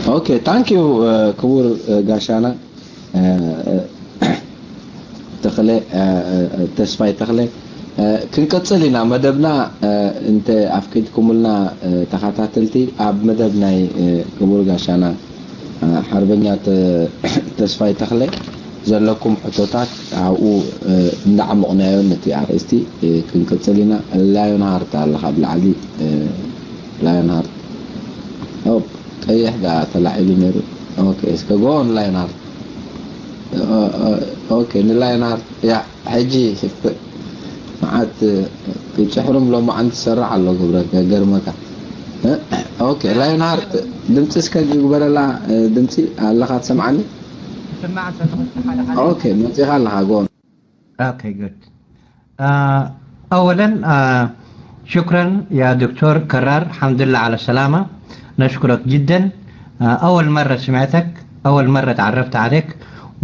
Okay, thank you ክቡር ጋሻና ተኽለ፣ ተስፋይ ተኽለ። ክንቀጽል ኢና መደብና። እንተ ኣፍቂድኩምልና ተኸታተልቲ፣ ኣብ መደብ ናይ ክቡር ጋሻና ሓርበኛ ተስፋይ ተኽለ ዘለኩም ሕቶታት ኣብኡ እንዳዓሞቕናዮ ነቲ ኣርእስቲ ክንቅጽል ኢና። ላዮን ሃርት ኣለኻ ብላዕሊ፣ ላዮን ሃርት። ኦፕ፣ ቀይሕ ዳ ተላዒሉ ነይሩ። ኦኬ፣ እስከ ጎ ኦንላይን ሃርት። ኦኬ፣ ንላይን ሃርት። ያ፣ ሕጂ መዓት ይጭሕሩም ሎማዓንቲ ትሰርሕ ኣሎ ግብረ ገርመካ። ኦኬ፣ ላይን ሃርት፣ ድምፂ እስከ ግበረላ። ድምፂ ኣለኻ ትሰምዓኒ? ኦኬ፣ መፂኻ ኣለኻ፣ ጎ ኦን። Okay, good. آه، أولا، آه، شكرا يا دكتور كرار، الحمد لله على السلامة. نشكرك جدا. آه، أول مرة سمعتك، أول مرة تعرفت عليك،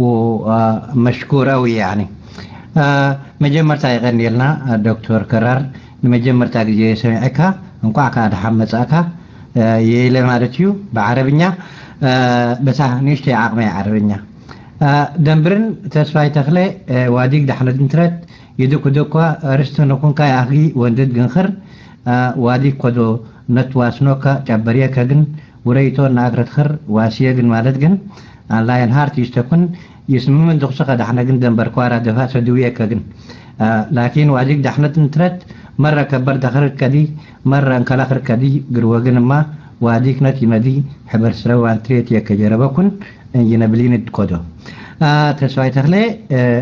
ومشكور أوي يعني. آه، መጀመርታ የቐንየልና ዶክተር ከራር፣ ንመጀመርታ ግዜ ሰሚዐካ። እንኳዕ ከዓ ደሓን መጻእካ። የኢለ ማለት እዩ ብዓረብኛ። በታ ንእሽተይ ዓቕመይ ዓረብኛ። ደንብርን ተስፋይ ተኽለ ዋዲግ ዳሕነት እንትረት ይድኩ ደኳ ርስት ንኹንካ ያኽጊ ወንድድ ግንኽር ዋዲግ ኮዶ ነትዋስኖካ ጨበርየከ ግን ውረይቶ እናኣክረትኽር ዋስየ ግን ማለት ግን ላየን ሃርት ይስተኩን ይስምምን ድኹስኸ ዳሕነ ግን ደንበር ኳራ ደፋ ሰድውየከ ግን ላኪን ዋዲግ ዳሕነት እንትረት መረ ከበር ዳኽርድ ከዲ መረ እንከላኽር ከዲ ግርወግን እማ ዋዲክነት ይመዲ ሕበር ስረዋን ትሬት የከጀረበኩን ይነብሊን ድኮዶ ተስፋይ ተኽለ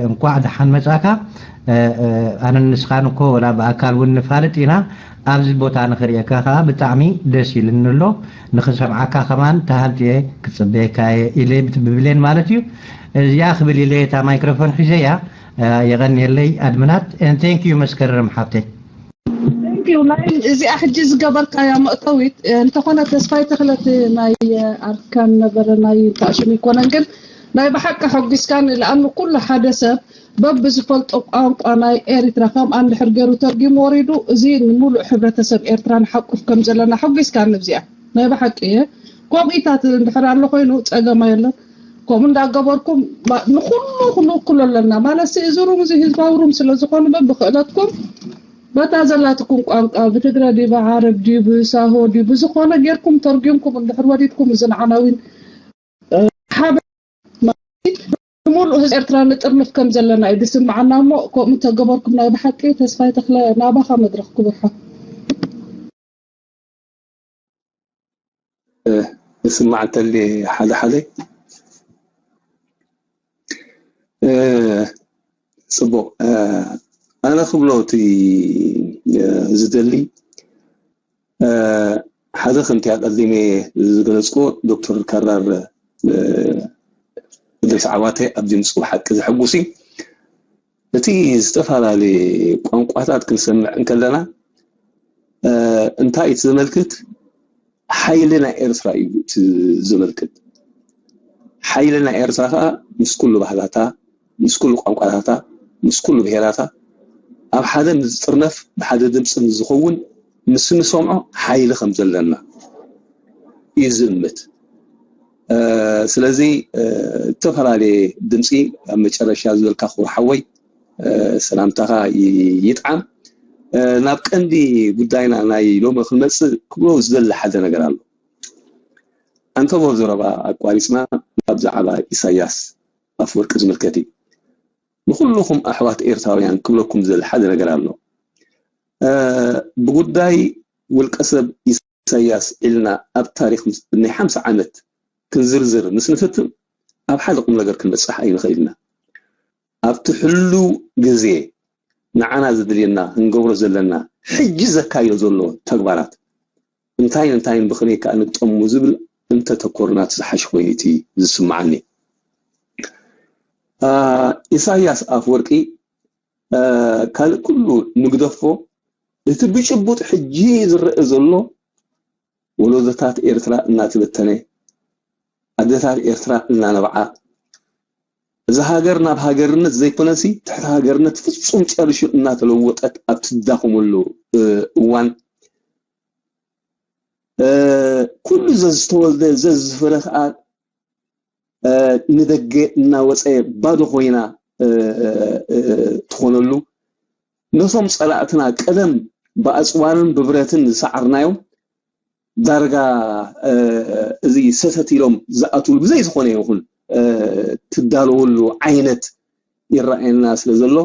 እንኳዕ ደሓን መጻካ። ኣነ ንስኻን እኮ ወላ ብኣካል እውን ንፋልጥ ኢና። ኣብዚ ቦታ ንኽርእየካ ከዓ ብጣዕሚ ደስ ኢልኒ ኣሎ። ንኽሰምዓካ ከማን ተሃንጥየ ክጽበየካ እየ ኢለ ብብሌን ማለት እዩ። እዚኣ ክብል ኢለ እታ ማይክሮፎን ሒዘያ። የቐንየለይ ኣድምናት። Thank you መስከረም ሓብተይ። Thank you ናይ እዚኣ ሕጂ ዝገበርካያ መእተዊት እንተኾነ ተስፋይ ተኽለት ናይ ኣርካን ነበረ ናይ ታሽም ይኮነን ግን ናይ ብሓቂ ሓጒስካን ለኣኑ ኩሉ ሓደ ሰብ በብዝፈልጦ ቋንቋ ናይ ኤሪትራ ከም ኣንድሕር ገይሩ ተርጊሙ ወሪዱ እዚ ንሙሉእ ሕብረተሰብ ኤርትራ ንሓቁፍ ከም ዘለና ሓጒስካን እዚኣ ናይ ብሓቂ እየ። ከምኢታት እንድሕር ኣሎ ኮይኑ ጸገማ የለን። ከምኡ እንዳገበርኩም ንኩሉ ክንውክሎ ኣለና ማለት እዚ ሩም እዚ ህዝባዊ ሩም ስለ ዝኾኑ በብክእለትኩም በታ ዘላትኩም ቋንቋ ብትግረ ድዩ ብዓረብ ድዩ ብሳሆ ድዩ ብዝኾነ ጌርኩም ተርጊምኩም እንድሕር ወሪድኩም እዚ ንዓና እውን ሓበ ሙሉእ ህዝቢ ኤርትራ ንጥርንፍ ከም ዘለና እዩ ዝስምዓና እሞ ከምኡ እንተገበርኩም ናይ ብሓቂ ተስፋይ ተኽለ ናባኻ መድረኽ ክብርሖ። እስማዕ እንተልየ ሓደ ሓደ ጽቡቕ ኣነ ክብሎ እቲ ዝደሊ ሓደ ከምቲ ኣቀዲመ ዝገለፅኩ ዶክተር ከራር እድሪስ ዓባተ ኣብዚ ምፅኡ ብሓቂ ዘሐጉስ እዩ። እቲ ዝተፈላለየ ቋንቋታት ክንሰምዕ እንከለና እንታይ እዩ ዘመልክት? ሓይሊ ናይ ኤርትራ እዩ ዘመልክት። ሓይሊ ናይ ኤርትራ ከዓ ምስ ኩሉ ባህላታ፣ ምስ ኩሉ ቋንቋታታ፣ ምስ ኩሉ ብሄራታ ኣብ ሓደ ምስ ዝጥርነፍ ብሓደ ድምፂ ምስ ዝኸውን ምስ ንሰምዖ ሓይሊ ከም ዘለና እዩ ዝእምት። ስለዚ ዝተፈላለየ ድምፂ ኣብ መጨረሻ ዝበልካ ክቡር ሓወይ ሰላምታኻ ይጥዓም። ናብ ቀንዲ ጉዳይና ናይ ሎሚ ክንመፅእ ክብሎ ዝደሊ ሓደ ነገር ኣሎ። ኣንተቦ ዘረባ ኣቋሪፅና ናብ ዛዕባ ኢሳያስ ኣፍወርቂ ዝምልከት እዩ። ንኩልኹም ኣሕዋት ኤርትራውያን ክብለኩም ዝደሊ ሓደ ነገር ኣሎ። ብጉዳይ ውልቀሰብ ኢሳያስ ኢልና ኣብ ታሪክ ናይ ሓምሳ ዓመት ክንዝርዝር ምስ ንፍትን ኣብ ሓደ ቁም ነገር ክንበፅሕ ኣይንኽእል ኢና። ኣብቲ ሕሉው ግዜ ንዓና ዘድልየና ክንገብሮ ዘለና ሕጂ ዘካይዶ ዘሎ ተግባራት እንታይን እንታይን ብኸመይ ከኣ ንግጠሙ ዝብል እንተተኮርና እቲ ዝሓሸ ኮይኑ እቲ ዝስምዓኒ። ኢሳያስ ኣፍወርቂ ካልእ ኩሉ ንግደፎ እቲ ብጭቡጥ ሕጂ ዝረአ ዘሎ ወለዶታት ኤርትራ እናተበተነ ኣደታት ኤርትራ እናነብዓ እዛ ሃገር ናብ ሃገርነት ዘይኮነሲ ትሕቲ ሃገርነት ፍጹም ጨርሹ እናተለወጠት ኣብ ትዳኸመሉ እዋን ኩሉ ዘዝተወልደ ዘዝፍረ ከዓ ንደገ እናወፀ ባዶ ኮይና ትኾነሉ፣ ነቶም ፀላእትና ቀደም ብኣፅዋርን ብብረትን ዝሰዓርናዮም ዳርጋ እዚ ሰተት ኢሎም ዝኣትውሉ ብዘይ ዝኾነ ይኹን ትዳለወሉ ዓይነት ይረኣየና ስለ ዘሎ፣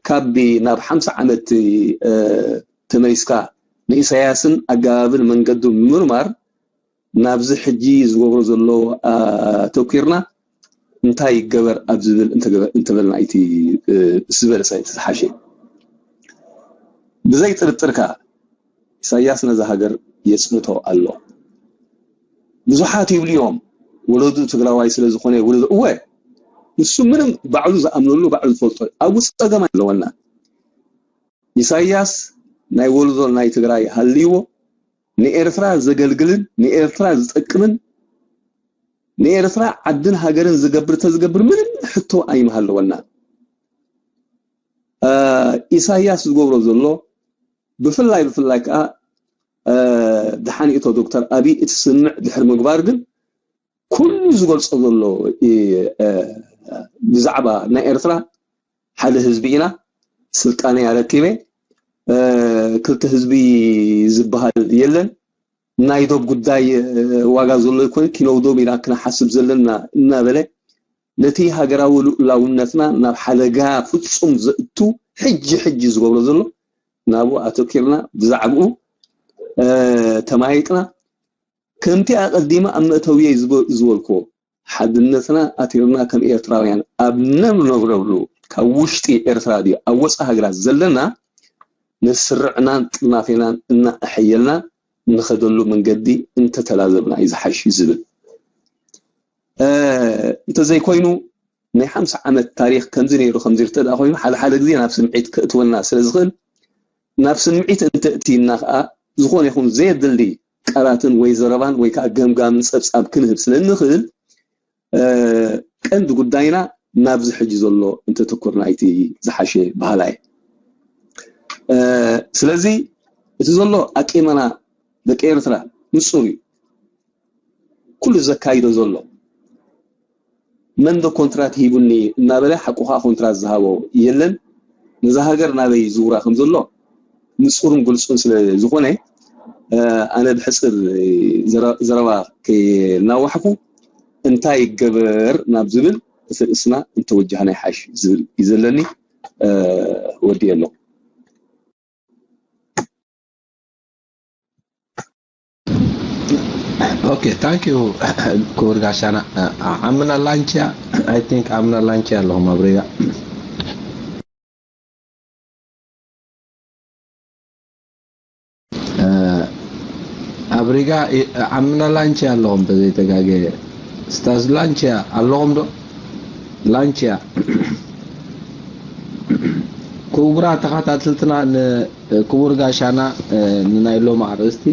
ካብ ናብ ሓምሳ ዓመት ተመሊስካ ንኢሳያስን ኣገባብን መንገዱ ምምርማር ናብዚ ሕጂ ዝገብሮ ዘሎ ኣተኪርና እንታይ ይገበር ኣብ ዝብል እንተበልና እቲ ዝበለፀ እቲ ዝሓሸ። ብዘይ ጥርጥር ከኣ ኢሳያስ ነዛ ሃገር የፅንቶ ኣሎ። ብዙሓት ይብሉ እዮም፣ ወለዱ ትግራዋይ ስለ ዝኾነ ወለዱ፣ እወ፣ ንሱ ምንም ባዕሉ ዝኣምነሉ ባዕሉ ዝፈልጦ ኣብኡ ፀገም ኣለወና። ኢሳያስ ናይ ወለዶ ናይ ትግራይ ሃልይዎ ንኤርትራ ዘገልግልን ንኤርትራ ዝጠቅምን ንኤርትራ ዓድን ሃገርን ዝገብር ተዝገብር ምንም ሕቶ ኣይምሃለወና። ኢሳያስ ዝገብሮ ዘሎ ብፍላይ ብፍላይ ከዓ ደሓን ኢቶ ዶክተር ኣብይ እቲ ስምዕ ድሕሪ ምግባር ግን ኩሉ ዝገልፆ ዘሎ ብዛዕባ ናይ ኤርትራ ሓደ ህዝቢ ኢና፣ ስልጣነ ኣረኪበ ክልተ ህዝቢ ዝበሃል የለን፣ ናይ ዶብ ጉዳይ ዋጋ ዘሎ ይኮነ ኪነውዶም ኢና ክነሓስብ ዘለና እናበለ ነቲ ሃገራዊ ልኡላውነትና ናብ ሓደጋ ፍጹም ዘእቱ ሕጂ ሕጂ ዝገብሮ ዘሎ ናብኡ ኣተኪርና ብዛዕባኡ ተማሂጥና ከምቲ ኣቐዲመ ኣብ መእተውየይ ዝበልክዎ ሓድነትና ኣቲርና ከም ኤርትራውያን ኣብ ነብነብረብሉ ካብ ውሽጢ ኤርትራ ድዩ ኣብ ወፃ ሃገራት ዘለና ንስርዕናን ጥርናፌናን እናኣሐየልና ንኸደሉ መንገዲ እንተተላዘብና እዩ ዝሓሽ ዝብል እንተዘይኮይኑ ናይ ሓምሳ ዓመት ታሪኽ ከምዚ ነይሩ ከምዚ ርተ ኮይኑ ሓደ ሓደ ግዜ ናብ ስምዒት ከእትወና ስለ ዝኽእል ናብ ስምዒት እንተእትይና ከዓ ዝኾነ ይኹን ዘየድሊ ቃላትን ወይ ዘረባን ወይ ከዓ ገምጋምን ፀብፃብ ክንህብ ስለ እንኽእል ቀንዲ ጉዳይና ናብዚ ሕጂ ዘሎ እንተተኮርና እቲ ዝሓሸ ባህላ እዩ። ስለዚ እቲ ዘሎ ኣቂመና ደቂ ኤርትራ ንፁር እዩ። ኩሉ ዘካይዶ ዘሎ መን ዶ ኮንትራት ሂቡኒ እናበለ ሓቁ ከዓ ኮንትራት ዝሃቦ የለን። ነዛ ሃገር ናበይ ዝውራ ከም ዘሎ ንፁርን ግልፁን ስለ ዝኾነ ኣነ ብሕፅር ዘረባ ከይናዋሕኩ እንታይ ይገበር ናብ ዝብል እቲ ርእስና እንተወጃህና ይሓሽ ዝብል እዩ ዘለኒ። ወዲ ኣሎ ኦኬ ታንክ ዩ ክቡር ጋሻና። ዓምና ላንቺያ፣ I think ዓምና ላንቺያ ኣለኹም ኣብ ሪጋ። ኣብ ሪጋ ዓምና ላንቺያ ኣለኹም ተዘይተጋገየ። ስታዝ ላንቺያ ኣለኹም ዶ? ላንቺያ ክቡራት ተኸታተልትና፣ ንክቡር ጋሻና ንናይ ሎሚ ኣርእስቲ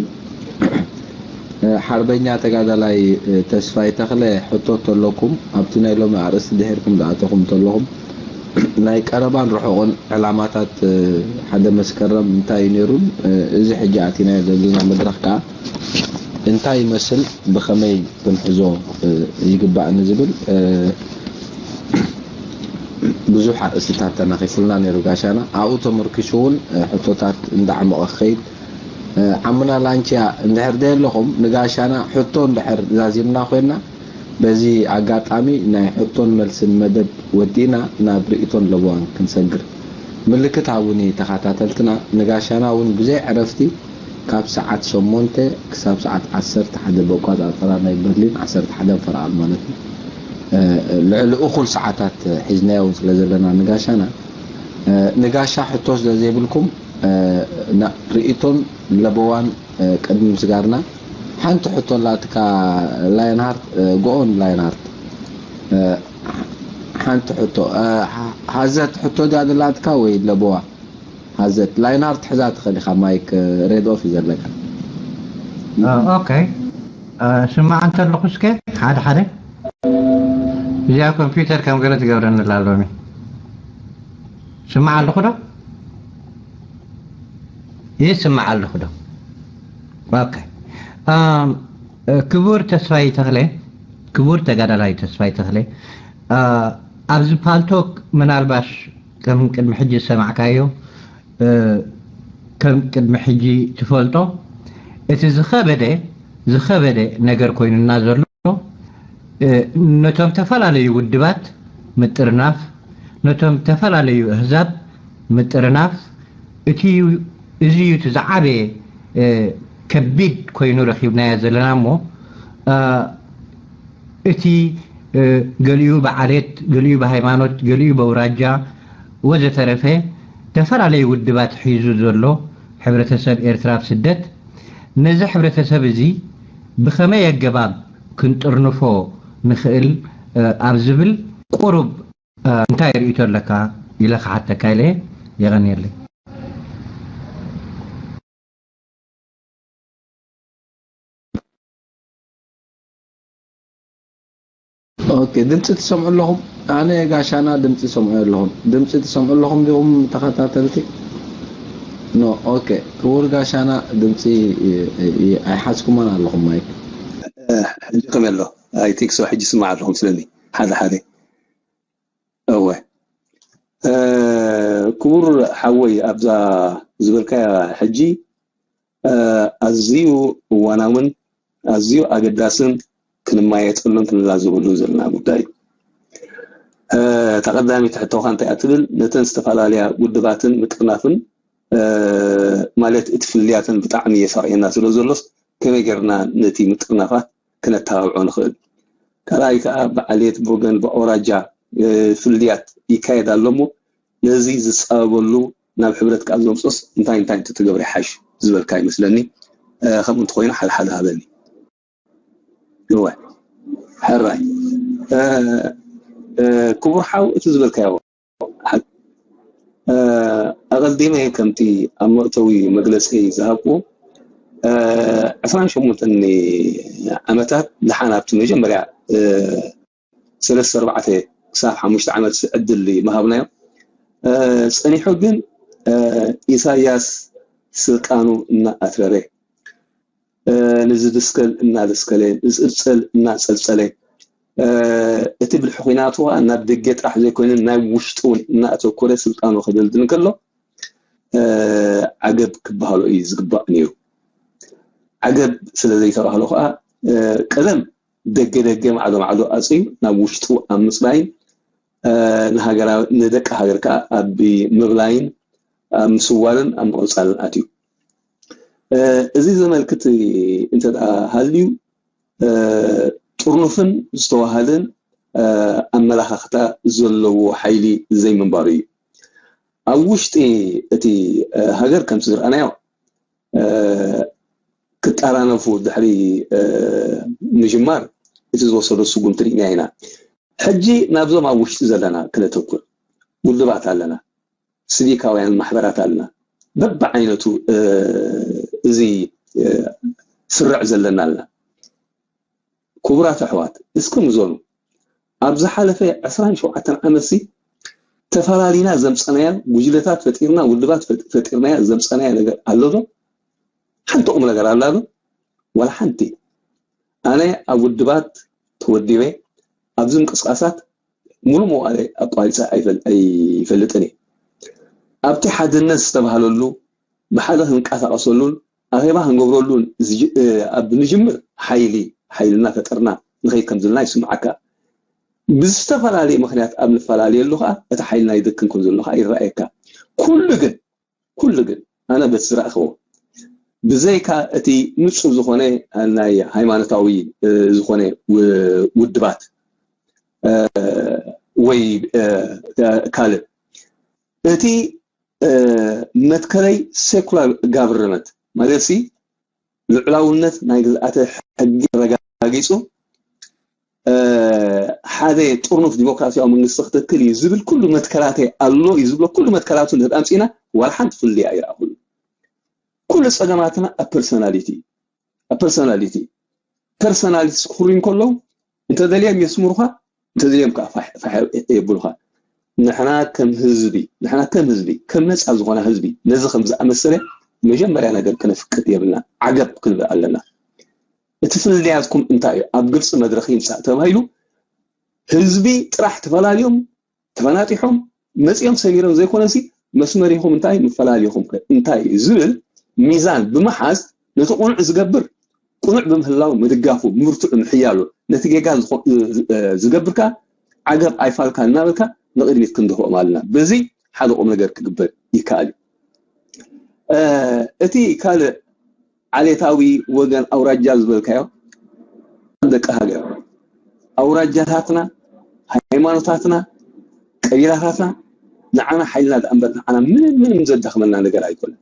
ሓርበኛ ተጋዳላይ ተስፋይ ተኽለ ሕቶ ተለኩም ኣብቲ ናይ ሎሚ ኣርእስቲ ድሒርኩም ዝኣተኹም ተለኹም ናይ ቀረባን ርሑቕን ዕላማታት ሓደ መስከረም እንታይ እዩ ነይሩን እዚ ሕጂ ኣቲናዮ ዘለና መድረኽ ከዓ እንታይ ይመስል ብኸመይ ክንሕዞ ይግባእ ንዝብል ብዙሕ ኣርእስትታት ተናኺፉልና ነይሩ ጋሻና። ኣብኡ ተመርኪሱ እውን ሕቶታት እንዳዓመቐ ክኸይድ ዓምና ላንቺያ እንድሕር ደየለኹም ንጋሻና ሕቶ እንድሕር ዛዚምና ኮይንና በዚ ኣጋጣሚ ናይ ሕቶን መልስን መደብ ወዲእና ናብ ርእቶን ለበዋን ክንሰግር ምልክት ሃቡኒ ተኸታተልትና። ንጋሻና እውን ብዘይ ዕረፍቲ ካብ ሰዓት ሸሞንተ ክሳብ ሰዓት ዓሰርተ ሓደ በቋፃፀራ ናይ በርሊን ዓሰርተ ሓደ ፈረቓል ማለት እዩ። ልዕሊ እኹል ሰዓታት ሒዝናዮ እውን ስለ ዘለና ንጋሻና ንጋሻ ሕቶ ስለ ዘይብልኩም ርእቶን ለበዋን ቅድሚ ምስጋርና ሓንቲ ሕቶ ኣላትካ ላይንሃርት ጎኦን ላይንሃርት ሓንቲ ሕቶ ሃዘት ሕቶ ድያ ዘላትካ ወይ ለበዋ ሃዘት ላይንሃርት ሕዛ ትኽእል ኢኻ ማይክ ሬድ ኦፍ እዩ ዘለካ ኦኬ ስማዕ እንተለኹ እስከ ሓደ ሓደ እዚኣ ኮምፒውተር ከም ገለ ትገብረኒ ኣላ ሎሚ ስማዕ ኣለኹ ዶ ይስማዕ ኣለኹ ዶ ኦኬ ኣም፣ ክቡር ተስፋይ ተኽለ፣ ክቡር ተጋዳላይ ተስፋይ ተኽለ፣ ኣ፣ ኣብዚ ፓልቶክ ምናልባሽ ከም ቅድሚ ሕጂ ዝሰማዕካዮ፣ እ፣ ከም ቅድሚ ሕጂ ትፈልጦ፣ እቲ ዝኸበደ፣ ዝኸበደ ነገር ኮይኑና ዘሎ፣ እ፣ ነቶም ተፈላለዩ ውድባት ምጥርናፍ፣ ነቶም ተፈላለዩ ኣህዛብ ምጥርናፍ፣ እቲ እዩ፣ እዚ እዩ እቲ ዝዓበየ፣ እ፣ ከቢድ ኮይኑ ረኺብናዮ ዘለና እሞ፣ እ፣ እቲ፣ እ፣ ገሊኡ ብዓሌት፣ ገሊኡ ብሃይማኖት፣ ገሊኡ በውራጃ ወዘተረፈ ተፈላለዩ ውድባት ሒዙ ዘሎ ሕብረተሰብ ኤርትራ ኣብ ስደት፣ ነዚ ሕብረተሰብ እዚ ብኸመይ ኣገባብ ክንጥርንፎ ንኽእል፣ እ፣ ኣብ ዝብል ቁሩብ፣ እ፣ እንታይ ርእይቶ ኣለካ ኢለ ክሓተካ ኢለ እየ። የቐንየለይ። ኦኬ፣ ድምፂ ትሰምዑ ኣለኹም? ኣነ ጋሻና ድምፂ ሰምዑ ኣለኹም። ድምፂ ትሰምዑ ኣለኹም ዲኹም ተኸታተልቲ? ኖ፣ ኦኬ። ክቡር ጋሻና ድምፂ ይ-፣ ይ-፣ ኣይሓዝኩማን ኣለኹም ማይክ። እ፣ ሕጂ ከመይ ኣሎ? ኣይ ቲንክ ሶ፣ ሕጂ ስማዕ ኣለኹም ስለኒ። ሓደ ሓደ። እወ። እ፣ ክቡር ሓወይ፣ ኣብዛ ዝበልካያ ሕጂ፣ እ፣ ኣዝዩ እዋናውን ኣዝዩ ኣገዳስን ክንማየጠሉን ክንላዘበሉን ዘለና ጉዳይ እዩ። እ፣ እታ ቀዳመይቲ ሕቶኻ እንታይ እያ ትብል? ነተን ዝተፈላለያ ውድባትን ምጥርናፍን፣ እ፣ ማለት እቲ ፍልልያተን ብጣዕሚ የሳቕየና ስለ ዘሎስ ከመይ ጌርና ነቲ ምጥርናፋት ክነተባብዖ ንኽእል? ካልኣይ ከኣ ብዓሌት፣ ብወገን፣ ብኣውራጃ፣ እ፣ ፍልልያት ይካየድ ኣሎ እሞ ነዚ ዝጻበበሉ ናብ ሕብረት ከኣ ዘምጽኦስ እንታይ እንታይ እንተተገብረ ይሓሽ ዝበልካ ይመስለኒ። እ፣ ከምኡ እንተኾይኑ ሓልሓል ሃበኒ። እወ፣ ሕራይ። እ፣ እ፣ ክቡር ሓው፣ እቲ ዝበልካዮ ሓቂ። እ፣ ኣቐዲመ ከምቲ ኣብ መእተዊ መግለጺ ዝሃብኩ፣ እ፣ ዕስራን ሸሞንተን ዓመታት ደሓን ኣብቲ መጀመርያ፣ እ፣ ሰለስተ ኣርባዕተ ክሳብ ሓሙሽተ ዓመት ዕድል ምሃብናዮ። እ፣ ጸኒሑ ግን፣ እ፣ ኢሳያስ ስልጣኑ እናኣትረረ፣ እ፣ ንዝድስከል እናደስከለ፣ ንዝጽልጸል እናጸልጸለ፣ እ፣ እቲ ብልሒ ኲናቱ ኸኣ ናብ ደገ ጥራሕ ዘይኮነ ናብ ውሽጡ እውን እናኣተኮረ ስልጣኑ ከደልድል እንከሎ፣ እ፣ ዓገብ ክበሃሎ እዩ ዝግባእ ነይሩ። ዓገብ ስለ ዘይተባህሎ ኸኣ፣ እ፣ ቀደም ደገ ደገ ማዕዶ ማዕዶ ኣጽዩ ናብ ውሽጡ ኣብ ምጽራይን፣ እ፣ ንሃገራዊ-፣ ንደቂ ሃገር ከኣ ኣብ ምብላይን ኣብ ምስዋርን ኣብ ምቕጻልን ኣትዩ። እ፣ እዚ ዘመልክት እንተ ደኣ ሃልዩ፣ እ፣ ጥርኑፍን ዝተዋሃደን፣ እ፣ ኣመላኻኽታ ዘለዎ ሓይሊ ዘይምንባሩ እዩ። ኣብ ውሽጢ እቲ፣ እ፣ ሃገር ከምቲ ዝረኣናዮ፣ እ፣ ክጠራነፉ ድሕሪ፣ እ፣ ምጅማር እቲ ዝወሰዶ ስጉምቲ ርኢና ኢና። ሕጂ ናብዞም ኣብ ውሽጢ ዘለና ክነተኩር። ውድባት ኣለና፣ ሲቪካውያን ማሕበራት ኣለና፣ በብዓይነቱ፣ እ፣ እዚ፣ እ፣ ስርዕ ዘለና ኣለና። ክቡራት ኣሕዋት፣ እስኪ ምዘኑ። ኣብ ዝሓለፈ ዕስራን ሸውዓተን ዓመትሲ ተፈላሊና ዘምጸናያ፣ ጉጅለታት ፈጢርና፣ ውድባት ፈጥ-፣ ፈጢርናያ ዘምጸናያ ነገር ኣሎ ዶ? ሓንቲ ቁም ነገር ኣላ ዶ? ዋላ ሓንቲ። ኣነ ኣብ ውድባት ተወዲበ፣ ኣብዚ ምንቅስቃሳት ሙሉ መዋእለ ኣቋሪጸ ኣይፈል-፣ ኣይፈልጥን እየ። ኣብቲ ሓድነት ዝተባህለሉ፣ ብሓደ ክንቀሳቐሰሉን ኣኼባ ክንገብረሉን ዝጅ-፣ እ፣ ኣብ ንጅምር ሓይሊ፣ ሓይልና ፈጠርና ንኸይድ ከም ዘለና ይስምዓካ። ብዝተፈላለየ ምኽንያት ኣብ ንፈላለየሉ ኸኣ እቲ ሓይልና ይደክም ከም ዘሎ ኸኣ ይረኣየካ። ኩሉ ግን፣ ኩሉ ግን ኣነ በቲ ዝረኣኽዎ፣ ብዘይካ እቲ ንጹር ዝኾነ ናይ ሃይማኖታዊ፣ እ፣ ዝኾነ ው-፣ ውድባት፣ እ፣ ወይ፣ እ፣ ካልእ፣ እቲ፣ እ፣ መትከለይ ሴኩላር ጋቨርንመንት ማለት ሲ ልዑላውነት ናይ ግዝኣተ ሕጊ ኣረጋጊጹ፣ እ፣ ሓደ ጥርኑፍ ዲሞክራሲያዊ መንግስቲ ክትክል እዩ ዝብል ኩሉ መትከላተይ ኣሎ እዩ ዝብሎ ኩሉ መትከላቱ እንድሕር ኣምጺና ዋላ ሓንቲ ፍልልይ ኣይረኣኹሉ። ኩሉ ጸገማትና ኣብ ፐርሶናሊቲ፣ ኣብ ፐርሶናሊቲ፣ ፐርሶናሊቲ ክፍርዩ እንከለዉ እንተደልዮም የስምሩኻ፣ እንተደልዮም ከዓ ፋሕ፣ ፋሕ የብሉኻ። ንሕና ከም ህዝቢ፣ ንሕና ከም ህዝቢ፣ ከም ነጻ ዝኾነ ህዝቢ፣ ነዚ ከም ዝኣመሰለ መጀመርያ ነገር ክነፍቅድ የብልና። ዓገብ ክንብል ኣለና። እቲ ፍልልያትኩም እንታይ እዩ? ኣብ ግልፂ መድረኽ ይምፃእ ተባሂሉ ህዝቢ ጥራሕ ተፈላልዮም ተፈናጢሖም መፂኦም ሰሚሮም ዘይኮነሲ መስመሪኹም እንታይ መፈላሊኹም ከ እንታይ እዩ ዝብል ሚዛን ብምሓዝ ነቲ ቅኑዕ ዝገብር ቅኑዕ ብምህላው ምድጋፉ ምብርትዑ ምሕያሉ ነቲ ጌጋ ዝገብርካ ዓገብ ኣይፋልካ እናበልካ ንቕድሚት ክንድፍኦም ኣለና። በዚ ሓደ ቁም ነገር ክግበር ይከኣል እዩ። እቲ ካልእ ዓሌታዊ ወገን ኣውራጃ ዝበልካዮ ደቂ ሃገር ኣውራጃታትና ሃይማኖታትና ቀቢላታትና ንዓና ሓይልና ደኣ እምበር ንዓና ምንም ምንም ዘዳኽመና ነገር ኣይኮነን።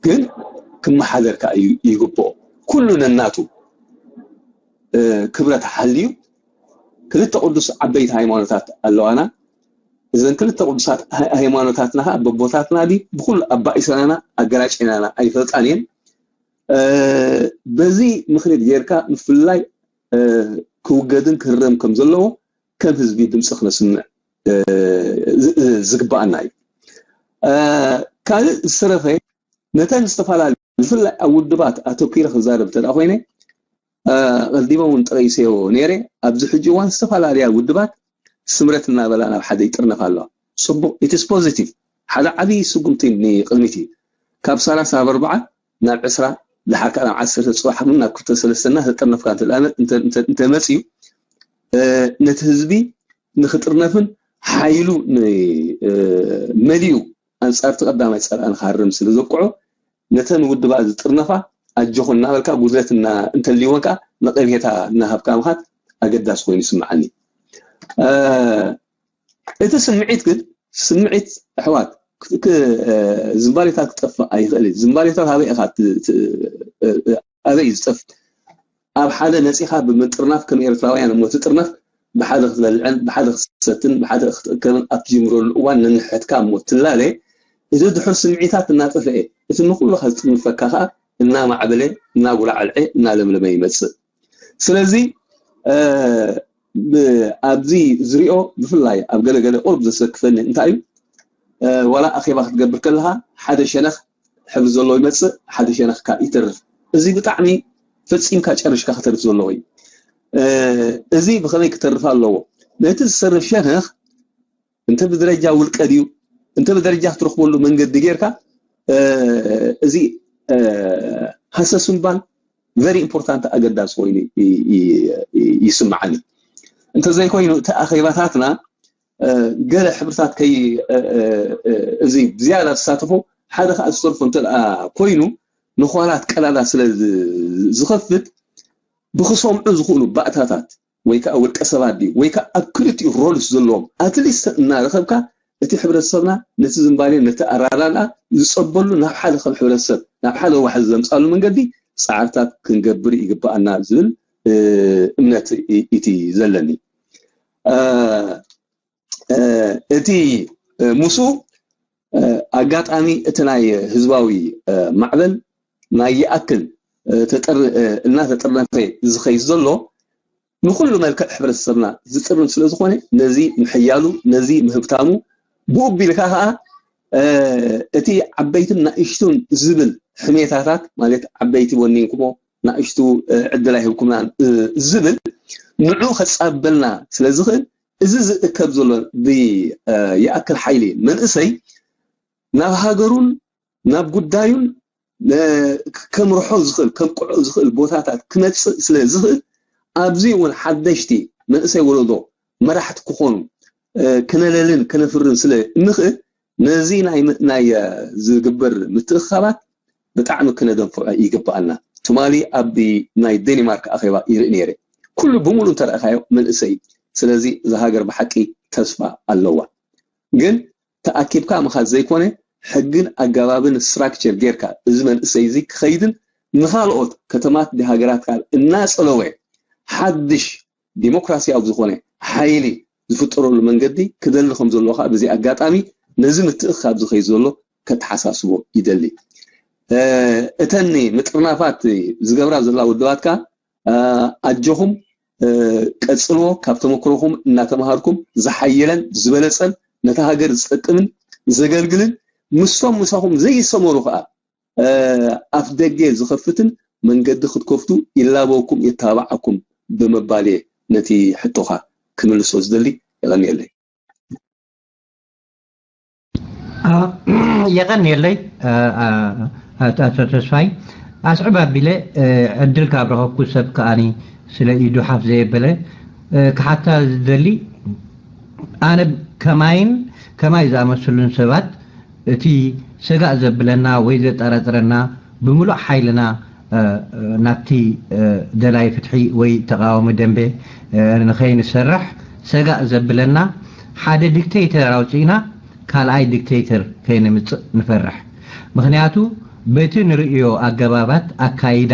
ግን ክመሓደር ከዓ ይግብኦ። ኩሉ ነናቱ ክብረት ሓልዩ ክልተ ቅዱስ ዓበይቲ ሃይማኖታት ኣለዋና። እዘን ክልተ ቅዱሳት ሃይማኖታትና ከዓ በቦታትና ድዩ ብኩሉ ኣባኢሰናና ኣገላጭናና ኣይፈልጣን እየን። በዚ ምክንያት ጌርካ ምፍልላይ ክውገድን ክህረም ከም ዘለዎ ከም ህዝቢ ድምፂ ክነስምዕ ዝግባኣና እዩ። ካልእ ዝተረፈ ነተን ዝተፈላለዩ ብፍላይ ኣብ ውድባት ኣተኪረ ክዛረብ እንተ ኮይነ ቀዲመ እውን ጠቂሰዮ ነይረ። ኣብዚ ሕጂ እዋን ዝተፈላለያ ውድባት ስምረት እናበላ ናብ ሓደ ይጥርነፋ ኣለዋ። ፅቡቅ ኢትስ ፖዚቲቭ ሓደ ዓብዪ ስጉምቲ ንቅድሚት እዩ። ካብ ሰላሳ ኣብ ኣርባዓ ናብ ዕስራ ድሓር ከዓ ናብ ዓሰርተ ፅባሕ እውን ናብ ክልተ ሰለስተ እናተጠርነፍካ እንተመፅዩ ነቲ ህዝቢ ንክጥርነፍን ሓይሉ መሊኡ ኣንፃርቲ ቀዳማይ ፀላኢ ንክሃርም ስለ ዘብቅዖ ነተን ውድባት ዝጥርነፋ ኣጆኹን እናበልካ ጉድለት እንተልይወን ከዓ ነቐፌታ እናሃብካ ምኻድ ኣገዳሲ ኮይኑ ይስምዓኒ። እቲ ስምዒት ግን ስምዒት ኣሕዋት ዝንባሌታት ክጠፍእ ኣይኽእል እዩ። ዝንባሌታት ኣበይ ኢኻ ኣበይ እዩ ዝጠፍእ? ኣብ ሓደ መፂኻ ብምጥርናፍ ከም ኤርትራውያን እሞ ትጥርነፍ ብሓደ ክትበልዕን ብሓደ ክትሰትን ብሓደ ክትእከብን ኣብ ትጅምረሉ እዋን ነንሕድካ እሞ ትላለ እቲ ድሑር ስምዒታት እናጠፍአ እቲ ንኩልኻ ዝጥርንፈካ ከዓ እናማዕበለ እናጉላዕልዐ እናለምለመ ይመፅእ። ስለዚ ኣብዚ ዝሪኦ ብፍላይ ኣብ ገለገለ ቁሩብ ዘሰክፈኒ እንታይ እዩ ዋላ ኣኼባ ክትገብር ከለኻ ሓደ ሸነኽ ሕብሪ ዘለዎ ይመፅእ ሓደ ሸነኽ ከዓ ይተርፍ። እዚ ብጣዕሚ ፈፂምካ ጨርሽካ ክተርፍ ዘለዎ እዩ። እዚ ብኸመይ ክተርፍ ኣለዎ? ነቲ ዝተርፍ ሸነኽ እንተ ብደረጃ ውልቀ ድዩ እንተ ብደረጃ ክትረኽበሉ መንገዲ ጌርካ እዚ ሃሰስ ምባል very important ኣገዳሲ ኮይኑ ይስምዓኒ። እንተዘይኮይኑ እቲ ኣኼባታትና ገለ ሕብርታት ከይ እዚ ብዝያዳ ዝሳተፎ ሓደ ከዓ ዝተርፎ እንተ ኮይኑ ንኳላት ቀዳዳ ስለ ዝኸፍት ብክሰምዑ ዝኽእሉ ባእታታት ወይ ከዓ ውልቀ ሰባት ድዩ ወይ ከዓ ኣብ ክልቲኡ ሮልስ ዘለዎም ኣትሊስት እናረኸብካ እቲ ሕብረተሰብና ነቲ ዝንባሌ ነቲ ኣራዳድኣ ዝፀበሉ ናብ ሓደ ከም ሕብረተሰብ ናብ ሓደ ዋሕዚ ዘምፃሉ መንገዲ ፃዕርታት ክንገብር ይግባኣና ዝብል እምነት እቲ ዘለኒ። እቲ ምስኡ ኣጋጣሚ እቲ ናይ ህዝባዊ ማዕበል ናይ ይኣክል እናተጠርነፈ ዝኸይድ ዘሎ ንኩሉ መልክዕ ሕብረተሰብና ዝጥርን ስለ ዝኾነ ነዚ ምሕያሉ ነዚ ምህብታሙ ብኡ ቢልካ ከዓ እቲ ዓበይትን ናእሽቱን ዝብል ሕሜታታት ማለት ዓበይቲ ወኒንኩሞ ናእሽቱ ዕድል ኣይህብኩምናን ዝብል ንዑ ከፃበልና ስለ ዝኽእል እዚ ዝእከብ ዘሎ ብይኣክል ሓይሊ መንእሰይ ናብ ሃገሩን ናብ ጉዳዩን ከምርሖ ዝኽእል ከምቅዖ ዝኽእል ቦታታት ክመፅእ ስለ ዝኽእል ኣብዚ እውን ሓደሽቲ መንእሰይ ወለዶ መራሕቲ ክኾኑ ክነለልን ከነፍርን ስለ እንኽእል ነዚ ናይ ምእናይ ዝግበር ምትእኽኻባት ብጣዕሚ ክነደንፍዖ ይግበኣና። ትማሊ ኣብ ናይ ዴኒማርክ ኣኼባ ይርኢ ነይረ። ኩሉ ብምሉእ እንተረእኻዮ መንእሰይ እዩ። ስለዚ እዛ ሃገር ብሓቂ ተስፋ ኣለዋ። ግን ተኣኪብካ ምኻድ ዘይኮነ ሕግን ኣገባብን ስትራክቸር ጌርካ እዚ መንእሰይ እዚ ክኸይድን ንኻልኦት ከተማት ሃገራት ካል እናጸለወ ሓድሽ ዲሞክራሲያዊ ዝኾነ ሓይሊ ዝፍጠረሉ መንገዲ ክደሊ ከም ዘለዎ ከዓ በዚ ኣጋጣሚ ነዚ ምትእኽኻብ ዝኸይድ ዘሎ ከተሓሳስቦ ይደሊ። እተን ምጥርናፋት ዝገብራ ዘላ ውድባት ከዓ ኣጆኹም ቀጽልዎ፣ ካብ ተመክሮኹም እናተምሃርኩም ዝሓየለን ዝበለጸን ነታ ሃገር ዝጠቅምን ዘገልግልን ምስቶም ምሳኹም ዘይሰመሩ ከዓ ኣፍ ደገ ዝኸፍትን መንገዲ ክትከፍቱ ይላበወኩም፣ የተባብዓኩም ብምባል እየ ነቲ ሕቶኻ ክምልሶ ዝደሊ። የቐንየለይ። የቐንየለይ ኣቶ ተስፋይ። ኣስዕብ ኣቢለ ዕድል ካብ ረኸብኩ፣ ሰብ ከኣኒ ስለ ኢዱ ሓፍ ዘየበለ ክሓታ ዝደሊ፣ ኣነ ከማይን ከማይ ዝኣመሰሉን ሰባት እቲ ሰጋእ ዘብለና ወይ ዘጠራጥረና ብምሉእ ሓይልና ናብቲ ደላይ ፍትሒ ወይ ተቃዋሚ ደንበ ንኸይንሰርሕ ሰጋእ ዘብለና ሓደ ዲክቴተር ኣውፂእና ካልኣይ ዲክቴተር ከይነምፅእ ንፈርሕ። ምክንያቱ በቲ ንርእዮ ኣገባባት ኣካይዳ